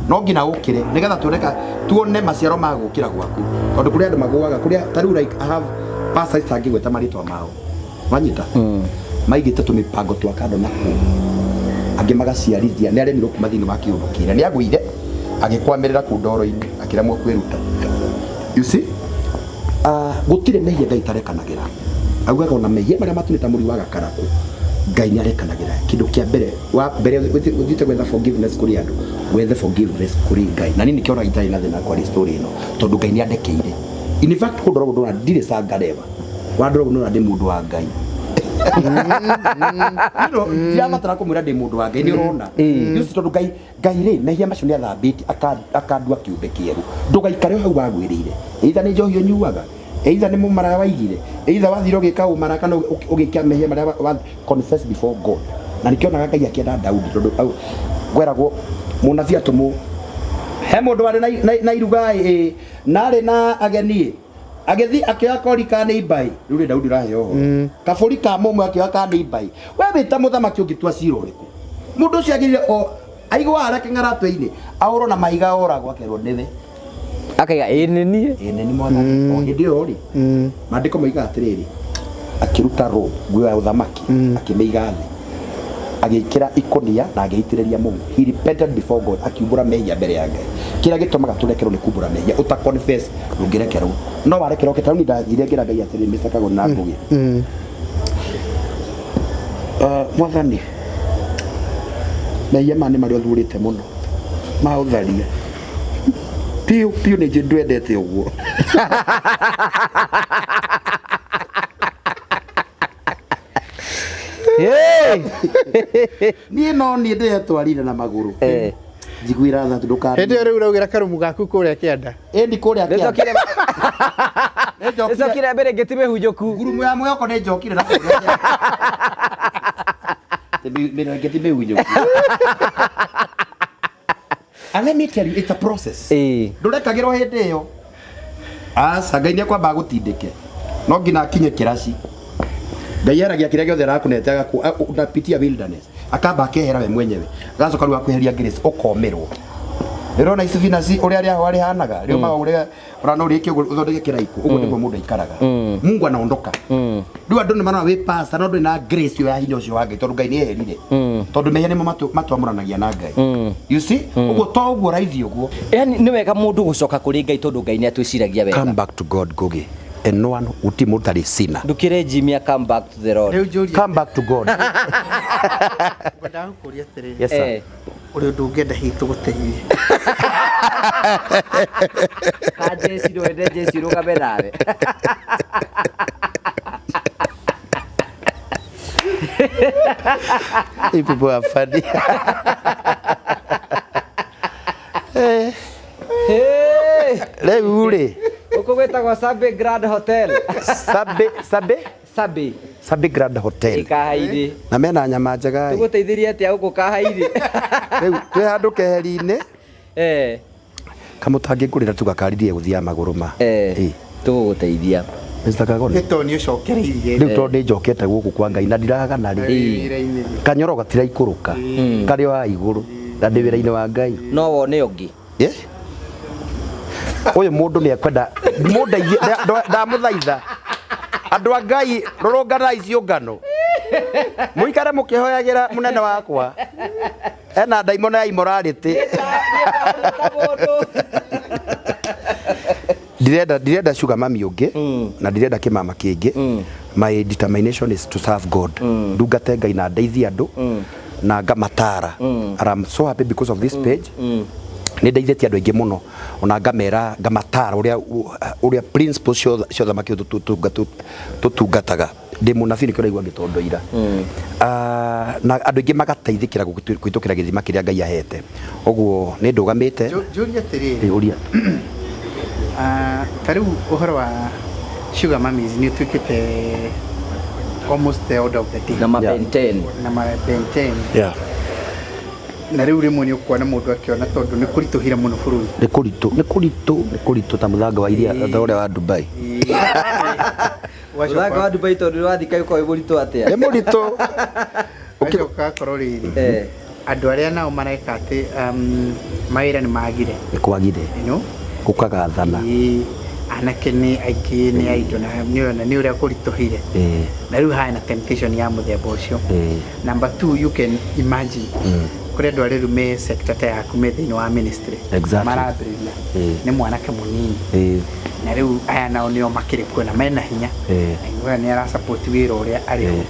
no nginya ũkĩre nĩgetha tuoneka tuone maciaro ma gũkĩra gwaku, tondũ kũrĩ andũ magũaga kũrĩa ta rĩu, like I have pastors itangĩgweta marĩtwa mao, wanyita, maigĩte tũmĩpango twa kando na kũu angĩ magaciarithia nĩ aremirwo kuma thĩinĩ wa kĩũndũ kĩrĩa nĩ agũire agĩkwamĩrĩra kũu ndoro-inĩ akĩremwo kwĩruta. You see, gũtirĩ mehia Ngai tarekanagĩra. Augaga ona mehia marĩa matunĩ ta mũri wa gakarakũ Ngai nĩ arekanagĩra. Kĩndũ kĩa mbere wa mbere ũthiĩte gwetha forgiveness kũrĩ andũ, wethe forgiveness kũrĩ Ngai. Na niĩ nĩkĩo ona itarĩ na thĩna kwaria story ĩno, tondũ Ngai nĩ andekeire. In fact, kũndora ũguo ndona ndirĩ cangareva, wandora ũguo ndona ndĩ mũndũ wa Ngai. Ndirabatara kũmwĩra ndĩ mũndũ wa Ngai, nĩ ũrona. Yusi tondũ Ngai rĩ, mehia macio nĩ athambĩtie akandua kĩũmbe kĩerũ. Ndũgaikare o hau wagwĩrĩire, either nĩ njohi ũnyuaga, either nĩ mũmaraya waigire, either wathire ũgĩka ũmara kana ũgĩka mehia marĩa confess before God. Na nĩkĩonaga Ngai akĩenda Daudi, tondũ ngweragwo mũnabii atũmwo he mũndũ warĩ na iruga ĩ na arĩ na ageni ĩ, agĩthiĩ akĩoya kori ka nĩ imbai. Rĩu rĩ, Daudi ũraheo ũhoro kabũri ka mũmwe akĩoya ka nĩ imbai. We wĩ ta mũthamaki ũngĩtua cira ũrĩkũ? Mũndũ ũcio agĩrĩire o aigua harĩa kĩng'aratwe-inĩ ahũrwo na mahiga oragwo, akerwo nĩwe. Akaiga ĩ nĩ niĩ. Ĩ nĩ mwathani. O hĩndĩ ĩyo rĩ, maandĩko moigaga atĩrĩrĩ, akĩruta robe, nguo ya ũthamaki, akĩmĩiga thĩ, agĩkĩra ikũnia na agĩitĩrĩria mũhu. He repented before God, akiumbũra mehia mbere ya Ngai. Kĩrĩa gĩtũmaga tũrekerwo nĩ kumbũra mehia. Ũta confess ndũngĩrekerwo, no warekerwo kĩta rĩu. Ndathire ngĩra Ngai atĩrĩrĩ, Mr. Kagoni na Ngũgĩ, mwathani, mehia maya nĩ marĩa ũthurĩte mũno ma ũtharia piũ piũ, nĩ njũĩ ndwendete ũguo. Hey! Niĩ no niĩ ndĩretwarire na magũrũ. Njiguĩra tha ndũka Hĩndĩ ĩyo rĩu ũraugĩra karumu gaku kũrĩa kĩanda. Ĩndi kũrĩa kĩanda. Nĩnjokire. Nĩnjokire. Nĩnjokire mbere ngĩti mĩhunjũku. Ngurumo ya mwĩhoko nĩ njokire na kũrĩa kĩanda. Mĩrengeti mĩhunjũku. And let me tell you, it's a process. Ndũrekagĩrwo hĩndĩ ĩyo, aca. Ngai nĩ akwamba agũtindĩke, no nginya akinye kĩraci. Ngai aragia kĩrĩa gĩothe arakũnete unapitia wilderness, akamba akehera we mwenyewe, agacoka rĩu akweheria grace, ũkomĩrwo. Ndĩrona ici spinach ũrĩa rĩaho rĩhanaga rĩumaga ũrĩa ona no rĩke ũguo ũthondeke kĩraikũ ũguo nĩguo mũndũ aikaraga. Mungu anaondoka. Rĩu andũ nĩ marona wĩ pastor no ndũrĩ na grace ĩyo ya hinya ũcio wa Ngai tondũ Ngai nĩ eherire, tondũ mehia nĩmo matwamũranagia na Ngai, you see? Ũguo to ũguo raithi ũguo. Yani nĩ wega mũndũ gũcoka kũrĩ Ngai tondũ Ngai nĩ atwĩciragia wega. Come back to God, Ngugi, and no one, gũtirĩ mũndũ ũtarĩ sinner. Ndũkĩre Jimmy, come back to the Lord. Rĩu njũrie. Come back to God. Ngwendaga gũkũria atĩrĩrĩ. Yes sir. Ũrĩ ũndũ ũngĩenda hihi tũgũteithie? Ka Jesi rwende Jesi rũgame nawe. You people are funny. Hey! Rĩu rĩ Gũkũ gwĩtagwo Sabe Grand Hotel. Sabe Sabe Sabe. Sabe Grand Hotel. Ĩkahairĩ. Na mena nyama njega ĩ. Tũgũteithĩria atĩa gũkũ kahairĩ? Rĩu twĩ handũ keheri-inĩ. Kamũtangĩngũrĩra tu gakaririe gũthiaga magũrũ ma. Ĩ. Tũgũgũteithia. Mr. Kagoni. Nĩ tondũ nĩ ũcokereirie. Rĩu tondũ nĩ njokete gũkũ kwa Ngai na ndiragana rĩ. Wĩra-inĩ. Kanyoro gatiraikũrũka. Karĩ o haha igũrũ. Na ndĩ wĩra-inĩ wa Ngai. No wone ũngĩ. Eh? Ũyũ mũndũ nĩ ekwenda mũndeithie, ndamũthaitha andũ a Ngai, rũrũnganai ciũngano mũikare mũkĩhoyagĩra mũnene wakwa ena ndaimono ya immorality. Ndirenda sugar mami ũngĩ na ndirenda kĩmama kĩngĩ. My determination is to serve God, ndungate Ngai na ndeithie andũ na ngamatara, and I'm so happy because of this page. Nĩ ndeithĩtie andũ aingĩ mũno, ona ngamera ngamatara ũrĩa principles cia ũthamaki ũyũ tũtungataga. Ndĩ mũnabii, nĩkĩo ũraigua ngĩtondoira. Ah, na andũ aingĩ magateithĩkĩra kũhĩtũkĩra gĩthima kĩrĩa Ngai ahete. Ũguo nĩ ndũgamĩte. Njũrie atĩrĩrĩ. Ũria. Ah, ta rĩu ũhoro wa sugar mummies nĩ ũtuĩkĩte almost the order of the day. Na mabenten. Na ma Ben 10. Na rĩu rĩmwe nĩ ũkuona mũndũ akĩona tondũ nĩ kũritũhire mũno bũrũri. Nĩ kũritũ, nĩ kũritũ, nĩ kũritũ ta mũthanga wa iria, ta ũrĩa wa Dubai. Mũthanga wa Dubai tondũ wathika ũkorwo wĩ mũritũ atĩa? Nĩ mũritũ. Ũgacoka ũgakorwo rĩrĩ andũ arĩa nao mareka atĩ mawĩra nĩ magire. Nĩ kwagire. Gũkagathana. Ĩĩ, anake nĩ aingĩ nĩ aindo na nĩ ũrona nĩ ũrĩa kũritũhire. Na rĩu haya na temptation ya mũthemba ũcio. Number two, you can imagine kũrĩ andũ arĩa rĩu me sector ta yaku, me thĩinĩ wa ministry. Marambĩrĩria nĩ mwanake mũnini. Na rĩu aya nao nĩo makĩrĩ kuo na mena hinya. Na nĩ arasupport wĩra ũrĩa arĩ ho.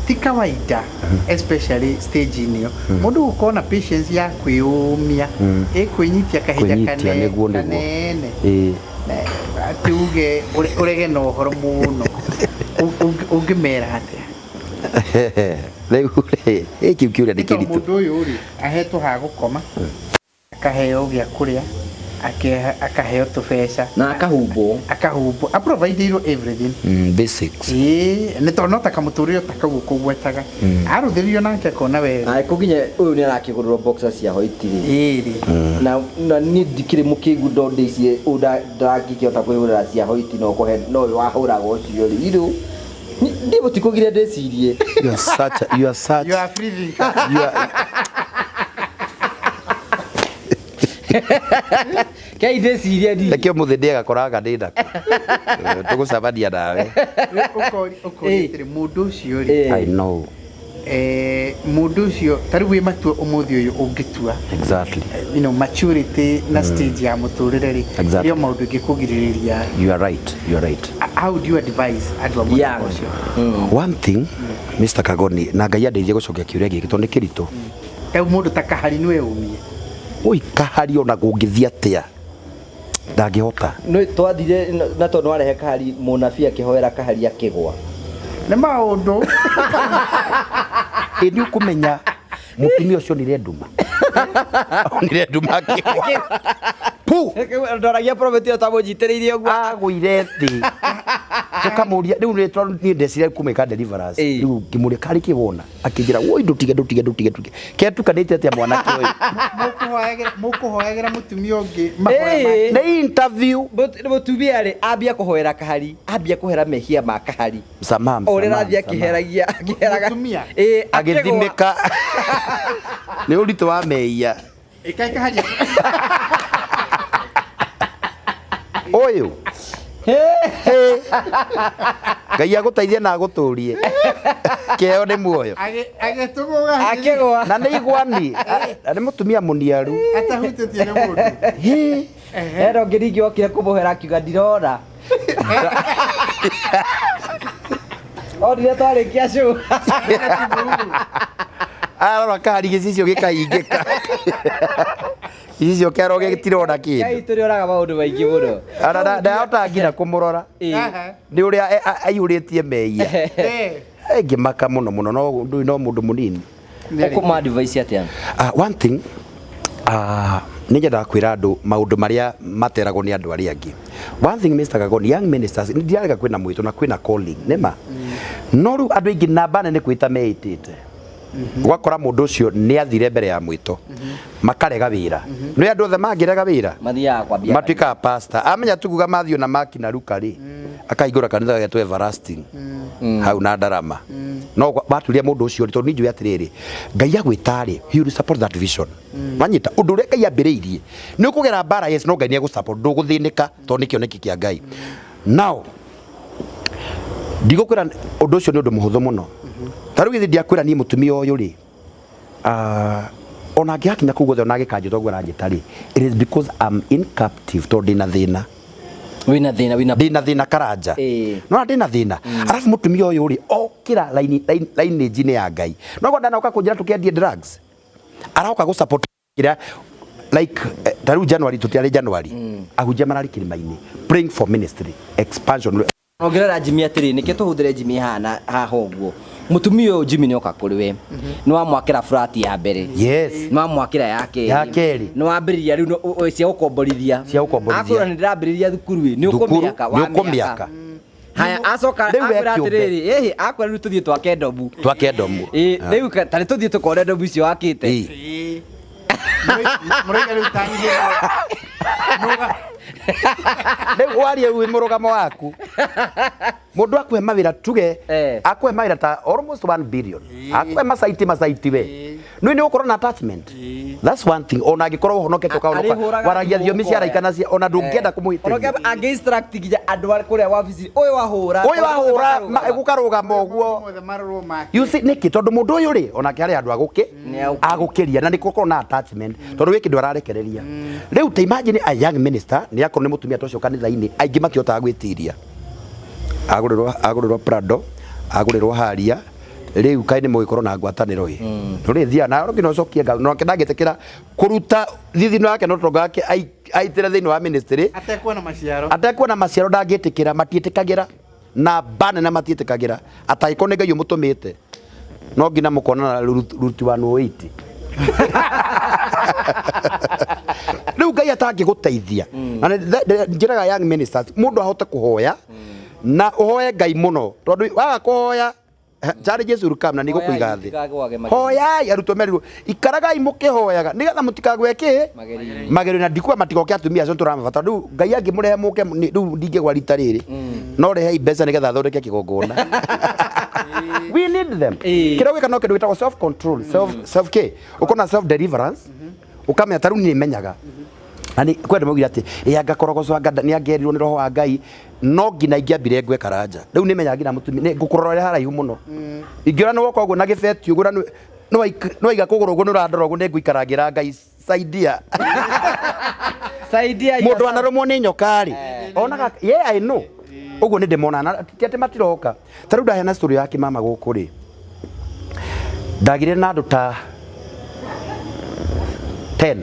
Ti kawaida, especially stage-inĩ ĩyo, mũndũ gũkorwo na patience ya kwĩyũmia, ĩkwĩnyitia kahinda Kwĩnyitia, nĩguo, nĩguo. kanene. Na atĩ uge ũrege na ũhoro mũno. Ũngĩmera atĩa? Rĩu rĩ, ĩ kĩu kĩũria nĩ Nĩ tondũ kĩritũ. Mũndũ ũyũ rĩ ahetwo ha gũkoma, akaheo gĩa kũrĩa, akaheo tũbeca. Na akahumbwo. Akahumbwo, aprovideirwo everything. Basics. Ĩĩ, nĩ tondũ no ta kamũtũrĩre ta kau ũkũgwetaga arũthĩrĩrio nake akona wega. Aĩ kũnginya ũyũ nĩ arakĩgũrĩrwo boxer cia white rĩ. Ĩĩ rĩ. Na niĩ ndikĩrĩ mũkĩgu ndo ndĩcie ũũ ndangĩkĩhota kwĩgũrĩra cia white no kũhe no ũyũ wahũraga ũcio rĩ. Irũ ndiĩ mũtikũgire ndĩcirie. You are such a, you are such You are free thinker. You are Kei ndĩcirie ndi. Reke ũmũthĩ ndĩaga koraga ndĩ nako. Tũgũcemania nawe. Ũkoria atĩrĩ, mũndũ ũcio rĩ, I know. Mũndũ ũcio ta rĩu wĩ matua ũmũthĩ ũyũ ũngĩtua, maturity na stage ya mũtũrĩre rĩ, nĩo maũndũ ingĩkũgirĩrĩria. You are right, you are right. How do you advise andũ a mũthemba ũcio? One thing, Mr. Kagoni, na Ngai andeithie gũcokia kĩũria gĩkĩ tondũ nĩ kĩritũ. Rĩu mũndũ ta kahari nĩwe ũmie. Oi, kahari ona kũngĩthiĩ atĩa ndangĩhota. Nĩ twathire na tondũ warehe kahari, mũnabii akĩhoera kahari akĩgwa. Nĩ maũndũ. Ĩ nĩ ũkũmenya mũtumia ũcio onire nduma. Onire nduma akĩgwa. Pu! Ndoragia prophet ĩyo tamũnyitĩrĩire ũguo. Agũire thĩ. Tũkamũria rĩu nĩ tondũ niĩ ndeciria kũmĩka deliverance. Rĩu ngĩmũria karĩ kĩ wona? Akĩnjĩra woi ndũtige ndũtige ndũtige ndũtige. Ketukanĩte atĩa mwanake ũyũ? Mũkũhoyagĩra mũtumia ũngĩ mahoya make. Nĩ interview. Mũtumia rĩ ambia kũhoera kahari, ambia kũhera mehia ma kahari. Msamaha, O ũrĩa msamaha, rathiĩ msamaha. akĩheragia, akĩheraga. Mũtumia? Ĩĩ, akĩgũa. Agĩthimĩka. Nĩ ũritũ wa mehia. Ĩkaikaharia. Ũyũ. Hĩ. Ngai agũteithie na agũtũrie. Kĩheo nĩ muoyo. Agĩtũgũga Akĩgwa. Na nĩ igwani. Na nĩ mũtumia mũniaru. Atahutĩtie nĩ mũndũ. Hĩ. Hena ũngĩ ningĩ okire kũmũhera akiuga ndirona. Onire twarĩkia show. Arora kari gĩcicio gĩkahingĩka. Gĩcicio kĩaro gĩtirona Ngai kĩndũ. tũrĩonaga maũndũ maingĩ mũno. Ona ndahota nginya kũmũrora. Ĩĩ. Nĩ ũrĩa aiyũrĩtie mehia. Ngĩmaka mũno mũno no ndũĩ no mũndũ mũnini. Ũkũma advice atĩa? One thing nĩ nyendaga kwĩra andũ maũndũ marĩa materagwo nĩ andũ arĩa angĩ. One thing Mr. Gagoni, young ministers, nĩ ndirarega kwĩna mwĩto na kwĩna calling, nĩma. No rĩu andũ aingĩ namba nene kwĩta meĩtĩte. Ũgakora mũndũ ũcio nĩ athire mbere ya mwĩto. Makarega wĩra. Nĩ andũ othe mangĩrega wĩra. Mathiaga kwambia. Matuĩkaga pastor. Amenya tu kuga mathiũ na maki na ruka rĩ. Akahingũra kanitha getwo Everlasting. Hau na ndarama. No waturia mũndũ ũcio rĩ, tondũ niĩ njũĩ atĩrĩrĩ, Ngai agwĩta rĩ, he will support that vision. Wanyita ũndũ ũrĩa Ngai ambĩrĩirie. Nĩ ũkũgera mbara yes, no Ngai nĩ egũ-support, ndũgũthĩnĩka tondũ nĩ kĩoneki kĩa Ngai. Now, ndigũkwĩra ũndũ ũcio nĩ ũndũ mũhũthũ mũno. Ta rĩu githĩ ndiakwĩra niĩ mũtumia ũyũ rĩ, ona angĩgakinya kũu guothe ona angĩkanjĩta ũguo aranjĩta rĩ, it is because I'm in captive tondũ ndĩna thĩna. Wĩna thĩna wĩna Ndĩna thĩna Karanja. Ĩĩ. No ndĩna thĩna. Arabu mũtumia ũyũ rĩ, okĩra lineage-inĩ ya Ngai. No kwa ndanoka kũnjĩra tũkĩendie drugs. Aroka gũ support kĩrĩa like ta rĩu January tũtiarĩ January. Ahunjia mararĩ kĩrĩma-inĩ praying for ministry expansion. Ongerera Jimmy atĩrĩ nĩkĩo tũhũthĩre Jimmy hana haha ũguo. Mũtumia ũyũ Jimmy nĩoka kũrĩ we. Nĩwamwakĩra flat ya mbere. Yes. Nĩwamwakĩra ya kerĩ. Ya kerĩ. Nĩwambĩrĩria rĩu cia gũkomborithia. Cia gũkomborithia. Akwĩra nĩndĩrambĩrĩria thukuru ĩ, nĩ Thukuru, ũkũmĩaka nĩ ũkũmĩaka. Haya acoka Rĩu we akwĩra kĩũmbe. atĩrĩrĩ, ĩhĩ akwĩra rĩu tũthiĩ twake ndomu. Twake ndomu. Ĩ, rĩu tarĩ tũthiĩ tũkone ndomu icio wakĩte. Ĩĩ. Mũraiga rĩu tangĩrwo. Rĩu warie wĩ mũrũgamo waku. Mũndũ akuhe mawĩra tuge akuhe mawĩra ta almost 1 billion. Akuhe macaiti macaiti we. Nĩ nĩ ũgũkorwo na attachment. That's one thing. Ona angĩkorwo ũhonokete ũkahonoka. Arĩhũraga Waragia thiomi cia thimũ araika na cia ona ndũngĩenda Onoke kũmũhĩtĩria. angĩ instruct nginya andũ a kũrĩa wabici ũyũ wahũra. Ũyũ wahũra gũkarũgama ũguo. Mothe marorwo make. You see nĩkĩ tondũ mũndũ ũyũ rĩ onake harĩ andũ agũkĩ agũkĩria na nĩ gũkorwo na attachment tondũ wĩ kĩndũ ararekereria. Rĩu ta imagine a young minister nĩ akorwo nĩ mũtumia ta ũcio kanitha-inĩ aingĩ matihotaga gwĩtiria. Agũrĩrwo agũrĩrwo Prado, agũrĩrwo Harrier, rĩu kaĩ nĩ mũgĩkorwo na ngwatanĩro ĩ. Nũrĩthiaga na nginya ũcokie ngatho nake ndangĩtĩkĩra kũruta thithino yake na ũtonga wake aitĩre thĩinĩ wa ministry Atekuona maciaro. atekuona maciaro ndangĩtĩkĩra matiĩtĩkagĩra na banene matiĩtĩkagĩra atangĩkorwo nĩ Ngai ũmũtũmĩte no nginya mũkonana ruti 108 rĩu Ngai atangĩgũteithia na njĩraga young ministers mũndũ ahote kũhoya na ũhoe Ngai mũno tondũ waga kũhoya challenges will come na nĩ igũkũiga thĩ. Mũtikagwage magerio. Hoyai arutwo merirwo ikaragai mũkĩhoyaga nĩgetha mũtikagwe kĩ Magerio-inĩ. magerio na ndikuga matigoke atumia acio tũramabata rĩu Ngai angĩmũrehe mũke rĩu ndingĩgwa rita rĩrĩ no rehei mbeca nĩgetha thondeke kĩgongona. We need them. Ĩĩ. Kĩrĩa gwĩka no kĩndũ gĩtagwo self control, self self care, ũkona self deliverance, ũkamenya ta rĩu niĩ menyaga. Na nĩ kwenda maugire atĩ ĩ anga korogocwo anga nĩ angerirwo nĩ roho wa Ngai no nginya ingĩambire ngwe Karanja. Rĩu nĩ menyaga nginya mũtumia nĩ ngũkũrora ũrĩa haraihu mũno. Ingĩona nĩ woka ũguo na gĩbeti ũguo na nĩ waiga kũgũrũ ũguo nĩ ũrandora ũguo nĩ ngũikara ngĩra Ngai saidia. Saidia Mũndũ yourself. anarũmwo nĩ nyoka rĩ onaga yeah I know. Ũguo nĩ ndĩmonaga na ti atĩ matiroka. Ta rĩu ndaheana story ya kĩmama gũkũ rĩ ndagire na andũ ta 10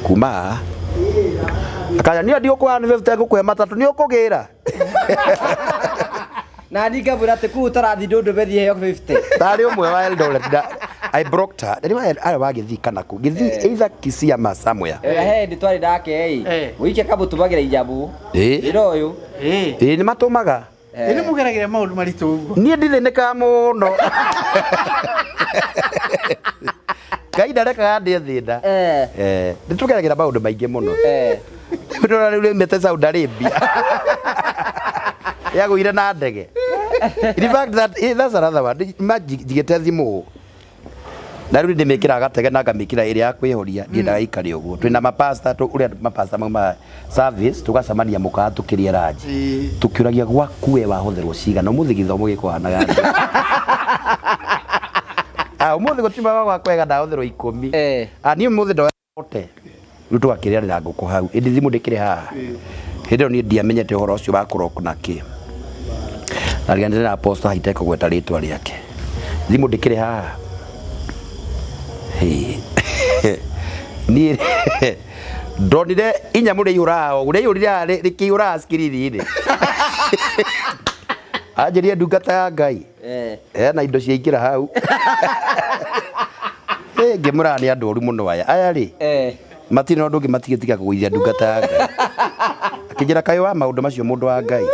kuma haha akaya niĩ ndigũkũhe nĩ 50 ngũkũhe matatũ nĩ ũkũgĩra Na niĩ ngamwĩra atĩ kũu ũtarathiĩ ndũndũme thiĩ heo 50. Tarĩ ũmwe wa Eldoret I blocked her. Rĩu arĩ wa Gĩthii kana kũ Gĩthii either Kisii ama somewhere. He hĩndĩ twarĩ nake ĩ. Wike kamũtũmagĩra ijabu. Ĩĩ. Wĩra ũyũ. Ĩĩ nĩ matũmaga. Ĩ nĩ mũgeragĩra maũndũ maritũ ũguo. Niĩ ndithĩnĩkaga mũno. Ngai ndarekaga ndĩe thĩna. Nĩ tũgeragĩra maũndũ maingĩ mũno. Ndĩrona rĩu rĩumĩte Saudi Arabia. Yagũire na ndege. In fact that's another one. Imagine njigĩte thimũ. Na rĩu ndĩmĩkĩraga gatege na ngamĩkĩra ĩrĩa ya kwĩhoria, ndiendaga ikare ũguo. Twĩna mapasta, ũrĩa mapasta mauma service, tũgacemania mũkawa tũkĩrĩa lunch. Tũkĩũragia gwaku we wahũthĩrwo cigana, ũmũthĩ gĩthomo gĩkũhanaga atĩa? Ah, ũmũthĩ gũtiumaga gwa kwega ndahũthĩrwo 10. Ah, niĩ ũmũthĩ ndoya ote. Rĩu tũgakĩrĩanĩra ngũkũ hau, ĩndĩ thimũ ndĩkĩrĩ haha. Hĩndĩ ĩyo niĩ ndiamenyete ũhoro ũcio wa kũrok na kĩ. Ndariganĩire na apostle haha itekũgweta rĩtwa rĩake. Thimũ ndĩkĩrĩ haha. Hĩ. Niĩ ndonire inyamũ rĩaihũra ũguo, rĩaihũrire haha rĩkĩihũra haha screen-inĩ. Anjĩrire ndungata ya Ngai. Hena indo ciaingĩra hau. Ngĩmũra nĩ andũ oru mũno aya. Aya rĩ, matirĩ na ũndũ ũngĩ matigĩtiga kũgũithia ndungata ya Ngai. Akĩnjĩra kaĩ wa maũndũ macio mũndũ wa Ngai.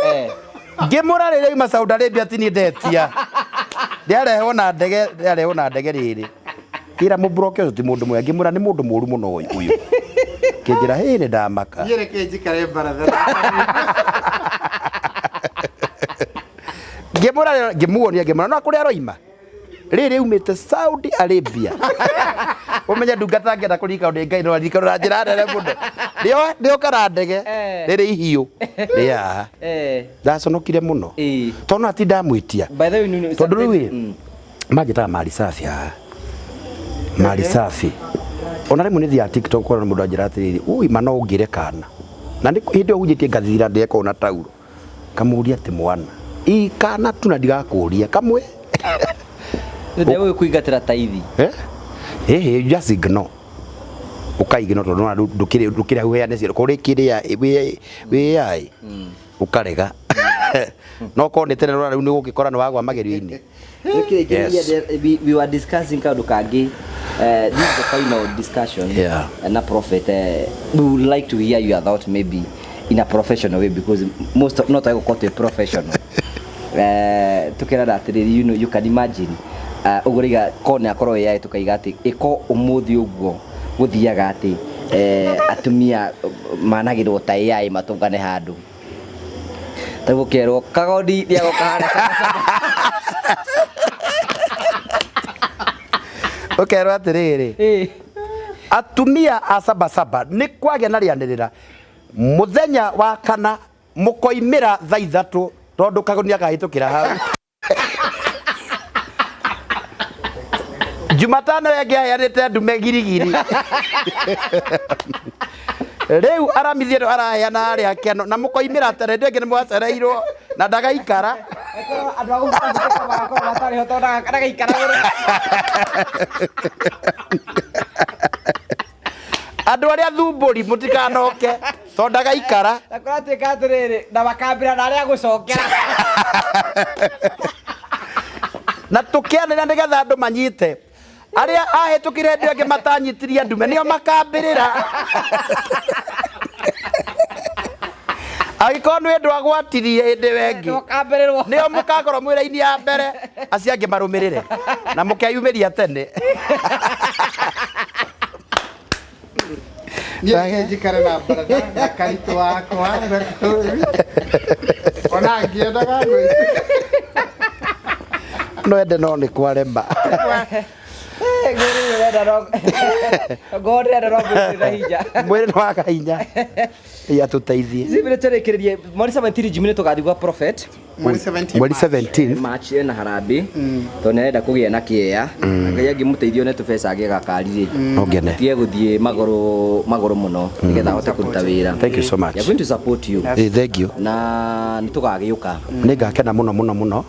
Ngĩmũra rĩrĩa auma Saudi Arabia ti niĩ ndetia. Rĩarehwo na ndege, rĩarehwo na ndege rĩrĩ. Kĩra mũbroke ũcio ti mũndũ mwega. Ngĩmũra nĩ mũndũ mũru mũno ũyũ. Ũyũ. Kĩnjĩra hĩ nĩ ndamaka. Niĩ reke njikare baratha. Ngĩmũra ngĩmuonia ngĩmũra no kũrĩa aroima. Rĩrĩ umĩte Saudi Arabia. Ũmenye ndungata angĩenda kũririkana nĩ Ngai no aririkana na njĩra nene mũno. Rĩoka na ndege rĩrĩ ihiũ. Rĩ haha. Ndaconokire mũno. Tondũ no ati ndamwĩtia. By the way, nini- Tondũ rĩu ĩ, manjĩtaga mali safi haha. Mali safi. Ona rĩmwe nĩ thiaga TikTok kuona mũndũ anjĩra atĩrĩrĩ, ui ma no ũngĩre kana. Na nĩ hĩndĩ ĩyo hunjĩtie ngathira ndĩreka na tauro. Kamũria atĩ mwana. I kana tu na ndigakũria kamwe. Ndegũgĩkũingatĩra taithi. Eh? Eh, you just ignore. Ũka ignore tondũ nĩwona ndũkĩrĩ ndũkĩrĩ hau heane ciero. Kũrĩ kĩrĩa wĩ wĩ AI. Ũkarega. No korwo nĩ tene rĩu nĩ ũgũgĩkora nĩ wagwa magerio-inĩ. Okay, Yes. we were discussing kaũndũ kangĩ. This is the final discussion. Na prophet, we would like to hear your thought maybe in a professional way because most of, not gũkorwo twĩ professional. Tukĩrana atĩrĩrĩ, you know, you can imagine ũguo rĩiga korwo nĩ akorwo AI tũkaiga atĩ ĩko ũmũthĩ ũguo gũthiaga atĩ atumia managĩrwo ta AI matũngane handũ. Ta gũkerwo kagoni nĩagoka harĩa Sabasaba. Ũkerwo atĩrĩrĩ, atumia a Sabasaba nĩ kwagĩa na rĩanĩrĩra mũthenya wa kana mũkoimĩra thaa 3 tondũ kagoni akahĩtũkĩra hau. Jumatano ĩngĩ aheanĩte ndume girigiri. Rĩu Aramithi ĩno araheana harĩa keno na mũkoimĩra tene ndĩ ĩngĩ nĩ mwacereirwo na ndagaikara. Andũ a gũbuta magakorwo matarĩ ho tondũ ndagaikara mũno. Andũ arĩa thumbũri mũtikanoke tondũ ndagaikara. Na kũratuĩka atĩrĩrĩ, na makambĩra na arĩa gũcokera. Na tũkĩanĩrĩra nĩgetha andũ manyite. Arĩa ahĩtũkire hĩndĩ ĩyo ĩngĩ matanyitirie ndume nĩo makambĩrĩra. Angĩkorwo nĩ ũndũ agwatirie hĩndĩ ĩyo ĩngĩ, Mũkambĩrĩrwo. nĩo mũkakorwo mwĩ raini ya mbere, acio angĩ marũmĩrĩre na mũkeyumĩria tene. Niĩ reke njikare na baratha na karitũ wakwa ona ngĩendaga gwĩka. No ende no nĩ kwarema. Ngoro ndĩrenda no mwĩrĩ na hinya. Mwĩrĩ nĩ waga hinya. Ngai atũteithie. Zibire tũrĩkĩrĩrie mweri 17 Jumine tũgathiĩ gwa prophet. Mweri 17 Mweri 17. March ena harambĩ tondũ nĩarenda kũgĩa na kĩea. Ngai angĩmũteithia one tũbeca agĩe gakari rĩ. No ngene. Tige gũthiĩ magũrũ magũrũ mũno nĩgetha ahote kũruta wĩra. Thank you so much. We are going to support you. Thank you. Na nĩtũgagĩũka. Nĩ ngakena mũno mũno mũno.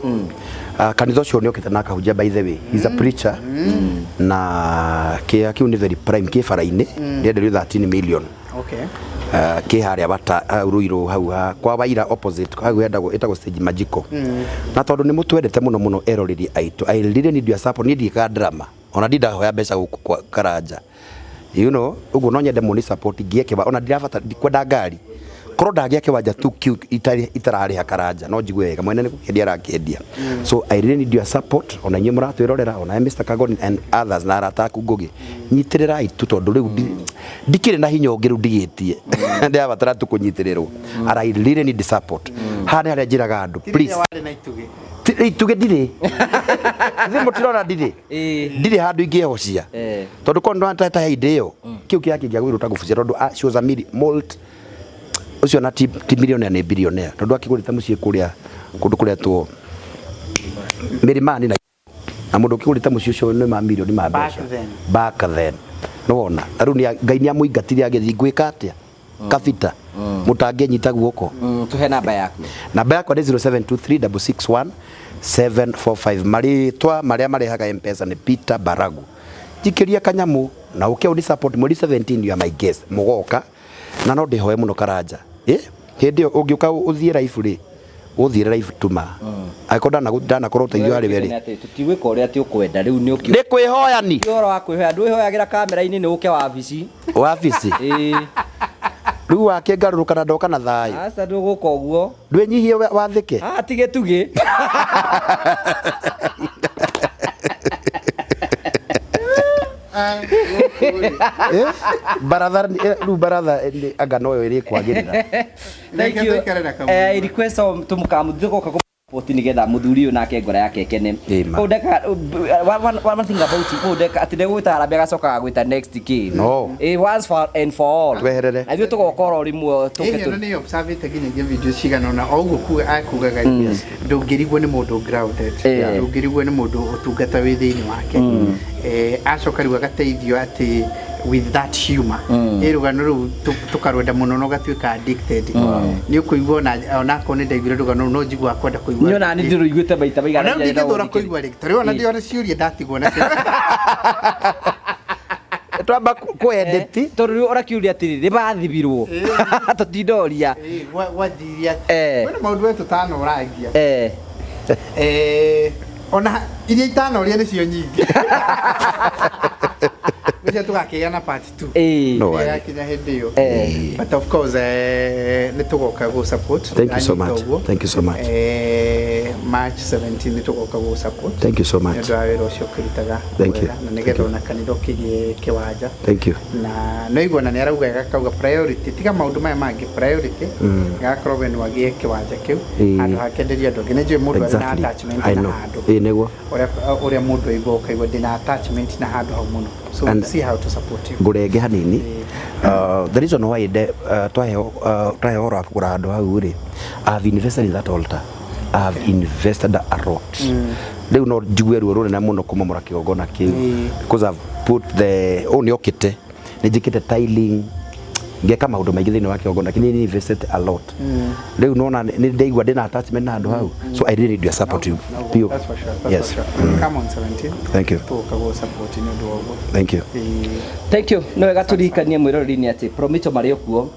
Kanitha ũcio nĩ okĩte na akahunjia by the way. He's a preacher. Na kĩea kĩu nĩ very prime kĩ bara-inĩ. Ndĩrenderio 13 million. Okay. Kĩ harĩa bata hau Ruiru hau ha kwa Waira opposite hau hendagwo ĩtagwo stage Majiko. Na tondũ nĩ mũtwendete mũno mũno eroreri aitũ, I really need your support. Niĩ ndiĩkaga drama ona ndindahoya mbeca gũkũ kwa Karanja, you know, ũguo no nyende mũni support ngĩe kĩwanja, ona ndirabata ndikwenda ngari, korwo ndagĩa kĩwanja tu kĩu itararĩha Karanja no njigue wega, mwene nĩ gũkĩendia arakĩendia. So I really need your support, ona inyuĩ mũratwĩrorera, ona Mr. Kagoni and others na arata aku Ngũgĩ, nyitĩrĩrai tu tondũ rĩu ndikĩrĩ na hinya ũngĩ rĩu ndigĩtie, ndĩrabatara tu kũnyitĩrĩrwo, and I really need support. Haha nĩ harĩa njĩraga andũ, please. Warĩ na itugĩ. Itugĩ ndirĩ, ithuĩ mũtirona ndirĩ. Ndirĩ handũ ingĩhocia. Tondũ korwo nĩwateta hĩndĩ ĩyo kĩu kĩrĩa kĩngĩagũrĩrwo ta gũbucia, tondũ she was a mult ũcio na ti millionaire, nĩ billionaire, tondũ akĩgũrĩte mũciĩ kũrĩa kũndũ kũretwo Mĩrĩmani, na mũndũ ũkĩgũrĩte mũciĩ ũcio nĩ ma milioni ma Back mbeca. Then. Back then, nĩwona na rĩu Ngai nĩamũingatire agĩthiĩ gwĩka atĩa kabita mũtangĩnyita guoko. Tuhe namba yaku. Namba yakwa nĩ 0723 661 745. Marĩtwa marĩa marehaga Mpesa nĩ Peter Baragu. Njikĩria kanyamũ na ũke ũni support mweri 17. You are my guest, mũgoka na no ndĩhoe mũno Karanja. Hĩndĩ ĩyo ũngĩũka ũthiĩ live rĩ, ũthiĩre live tuma angĩkorwo ndanakorwo ũteithio harĩ we rĩ. Atĩ tũtigwĩka ũrĩa atĩ ũkwenda rĩu nĩ ũkĩ Nĩ kwĩhoyani. Ti ũhoro wa kwĩhoya, ndwĩhoyagĩra kamera-inĩ, nĩ ũke wabici. Wabici. Ĩĩ. Rĩu wakĩngarũrũka na ndoka na thayũ. Aca, ndũgũka ũguo. Ndwĩnyihie wathĩke. Ah, ti gĩtugĩ. Eh? Baratha rĩu baratha anga noyo ĩrĩkwagĩrĩra. Thank Reke you. tũikare na kamũira. Request o tũmũkamũthie gũka kũ nĩgetha mũthuri ũyũ nake ngoro yake ĩkene. Ĩma. Kũu ndeka one thing about it, kũu ndeka atĩ ndegwĩta harambee agacoka agwĩta next kĩ. No. Once for and for all. Tweherere. Na ithuĩ tũgoka oro rĩmwe tũke Ĩĩ, nĩ observĩte nginyagia video cigana ũna o ũguo kuga akugaga ndũngĩrigwo nĩ mũndũ grounded, ndũngĩrigwo nĩ mũndũ ũtungata wĩ thĩinĩ wake. Acoka rĩu agateithio atĩ with that humor ĩ rũgano rũu tũkarwenda mũno na ũgatuĩka addicted. Nĩ ũkũigua ona onakorwo nĩ ndaiguire rũgano rũu, no njiguaga kwenda kũigua. Niĩ ona niĩ ndĩrũiguĩte maita maigana. Ona rĩu ndingĩthũra kũigua rĩngĩ, tarĩu ona ndĩone ciũria ndatigwo nacio. Twamba kwendeti. Tondũ rĩu ũrakiũria atĩrĩrĩ, nĩ bathibirwo tũtindoria. Ĩ, gwathire atĩ kwĩna maũndũ we tũtanorangia. Ona iria itanoria nĩcio nyingĩ, nĩcio tũgakĩgĩa na part 2. No worry. Yakinya hĩndĩ ĩyo. But of course nĩ tũgoka gũ support. Thank you so Ndanyita much. ũguo. Thank you so much. March 17 nĩ tũgoka gũ support. Thank you so much. Nĩ ũndũ wa wĩra ũcio ũkĩrutaga Thank you. mwega, na nĩgetha ona kanitha ũkĩgĩe kĩwanja. Thank you. Na no igua na nĩ arauga akauga priority, tiga maũndũ maya mangĩ, priority gakorwo we no agĩe kĩwanja kĩu handũ hakenderia andũ angĩ. Nĩ njũĩ mũndũ arĩ na attachment I na know. handũ Ĩĩ, nĩguo. Ũrĩa mũndũ aigua, ũkaigua ndĩna attachment na handũ hau mũno, so we'll see how to support you. Ngũrenge hanini. The reason why de twaheo ũhoro wa kũgũra handũ hau rĩ, I have invested in that altar. I have invested a lot. Rĩu no njigue ruo rũnene mũno kũmomora kĩgongona kĩu, because I've put the ũũ nĩ okĩte, nĩ njĩkĩte tiling, ngeka maũndũ maingĩ thĩinĩ wa kĩgongona kĩu. Nĩ invested a lot. Rĩu nona nĩ ndaigua ndĩna attachment na handũ hau, so I really need your support, you No, Pio. that's for sure. That's Yes. for sure. Come on 17. Thank you. Tũgũka gũ support nĩ ũndũ wa ũguo. Thank you. Ĩĩ. Thank you. Nĩ wega tũririkanie mwĩroreri-inĩ atĩ Promito marĩ o kuo.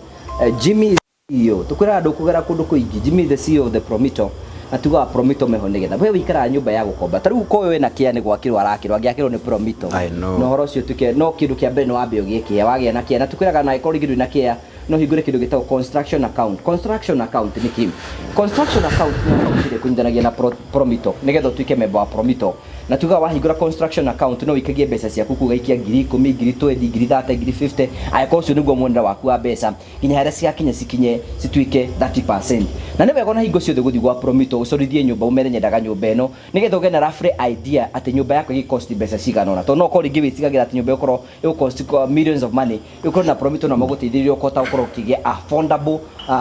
Jimmy is CEO, tũkwĩraga ndũkũgera kũndũ kũingĩ. Jimmy is the CEO of the Promito, na tugaga Promito meho nĩgetha we wĩikaraga nyũmba ya gũkomba ta rĩu ko wĩna kĩa nĩ gwakĩrwo arakĩrwo angĩakĩrwo nĩ Promito. I know. Na ũhoro ũcio tuke no kĩndũ kĩa mbere nĩ wambe ũgĩe kĩa wagĩa na kĩa, na tũkwĩraga na ĩkorwo rĩngĩ ndũrĩ na kĩa, no hingũre kĩndũ gĩtagwo construction account. Construction account nĩ kĩ? Construction account nĩ account ĩrĩa ĩkũnyitanagia na Promito nĩgetha ũtuĩke member wa Promito, na tugaga wahingũra construction account no wĩikagie mbeca ciaku kũu, gaikia 10,000, 20,000, 30,000, 50,000, angĩkorwo ũcio nĩguo muonere waku wa mbeca, nginya harĩa cigakinya cikinye cituĩke 30%. Na nĩ wega ona hingo ciothe gũthiĩ gwa Promito ũcorithie nyũmba, ũmere nyendaga nyũmba ĩno, nĩgetha ũgĩe na rough idea atĩ nyũmba yaku ĩgĩcost mbeca cigana ũna, tondũ no ũkorwo rĩngĩ wĩtigagĩra atĩ nyũmba ĩgũkorwo ĩgũcost millions of money. Ĩkorwo na Promito na magũteithĩrĩria ũkũhota gũkorwo ũkĩgĩa affordable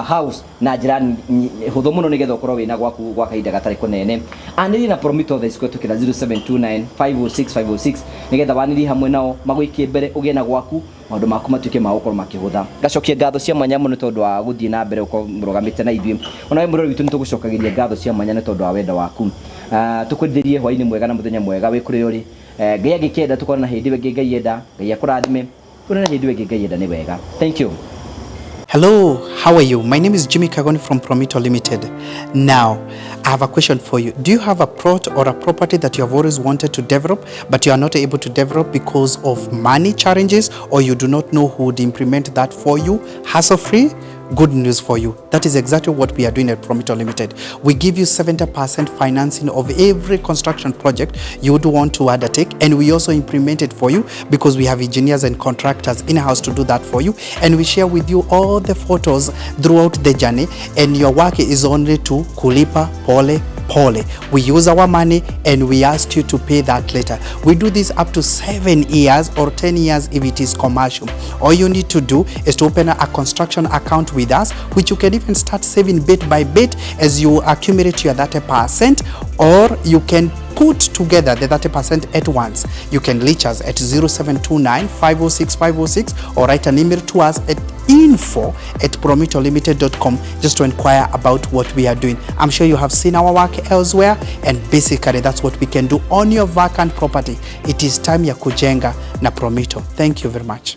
house na njĩra hũthũ mũno, nĩgetha ũkorwo wĩna gwaku gwa kahinda gatarĩ kũnene. Anĩrĩria na Promito thaa ici kũhetũkĩra 0729 506 506, nĩgetha wanĩrie hamwe nao magũikie mbere ũgĩe na gwaku, maũndũ maku matuĩke ma gũkorwo makĩhũtha. Ngacokia ngatho cia mwanya mũno nĩ tondũ wa gũthiĩ na mbere gũkorwo mũrũgamĩte na ithuĩ. Ona we mũrori witũ nĩ tũgũcokagĩria ngatho cia mwanya nĩ tondũ wa wendo waku. Tũkwendithĩrie hwainĩ mwega na mũthenya mwega wĩ kũrĩa ũrĩ. Ngai angĩkĩenda tũkorwo na hĩndĩ ĩyo ĩngĩ. Ngai enda, Ngai akũrathime. Tuonane hĩndĩ ĩyo ĩngĩ Ngai enda. Nĩ wega, thank you. Hello, how are you? My name is Jimmy Kagoni from Promito Limited. Now, I have a question for you. Do you have a plot or a property that you have always wanted to develop, but you are not able to develop because of money challenges, or you do not know who would implement that for you hassle free? Good news for you. That is exactly what we are doing at Promito Limited. We give you 70% financing of every construction project you would want to undertake, and we also implement it for you because we have engineers and contractors in-house to do that for you, and we share with you all the photos throughout the journey, and your work is only to kulipa pole pole. We use our money and we ask you to pay that later. We do this up to 7 years or 10 years if it is commercial. All you need to do is to open a construction account with us, which you can even start saving bit by bit as you accumulate your 30%, or you can put together the 30% at once. You can reach us at 0729 506 506 or write an email to us at info@promitolimited.com just to inquire about what we are doing. I'm sure you have seen our work elsewhere, and basically that's what we can do on your vacant property. It is time ya kujenga na Promito. Thank you very much.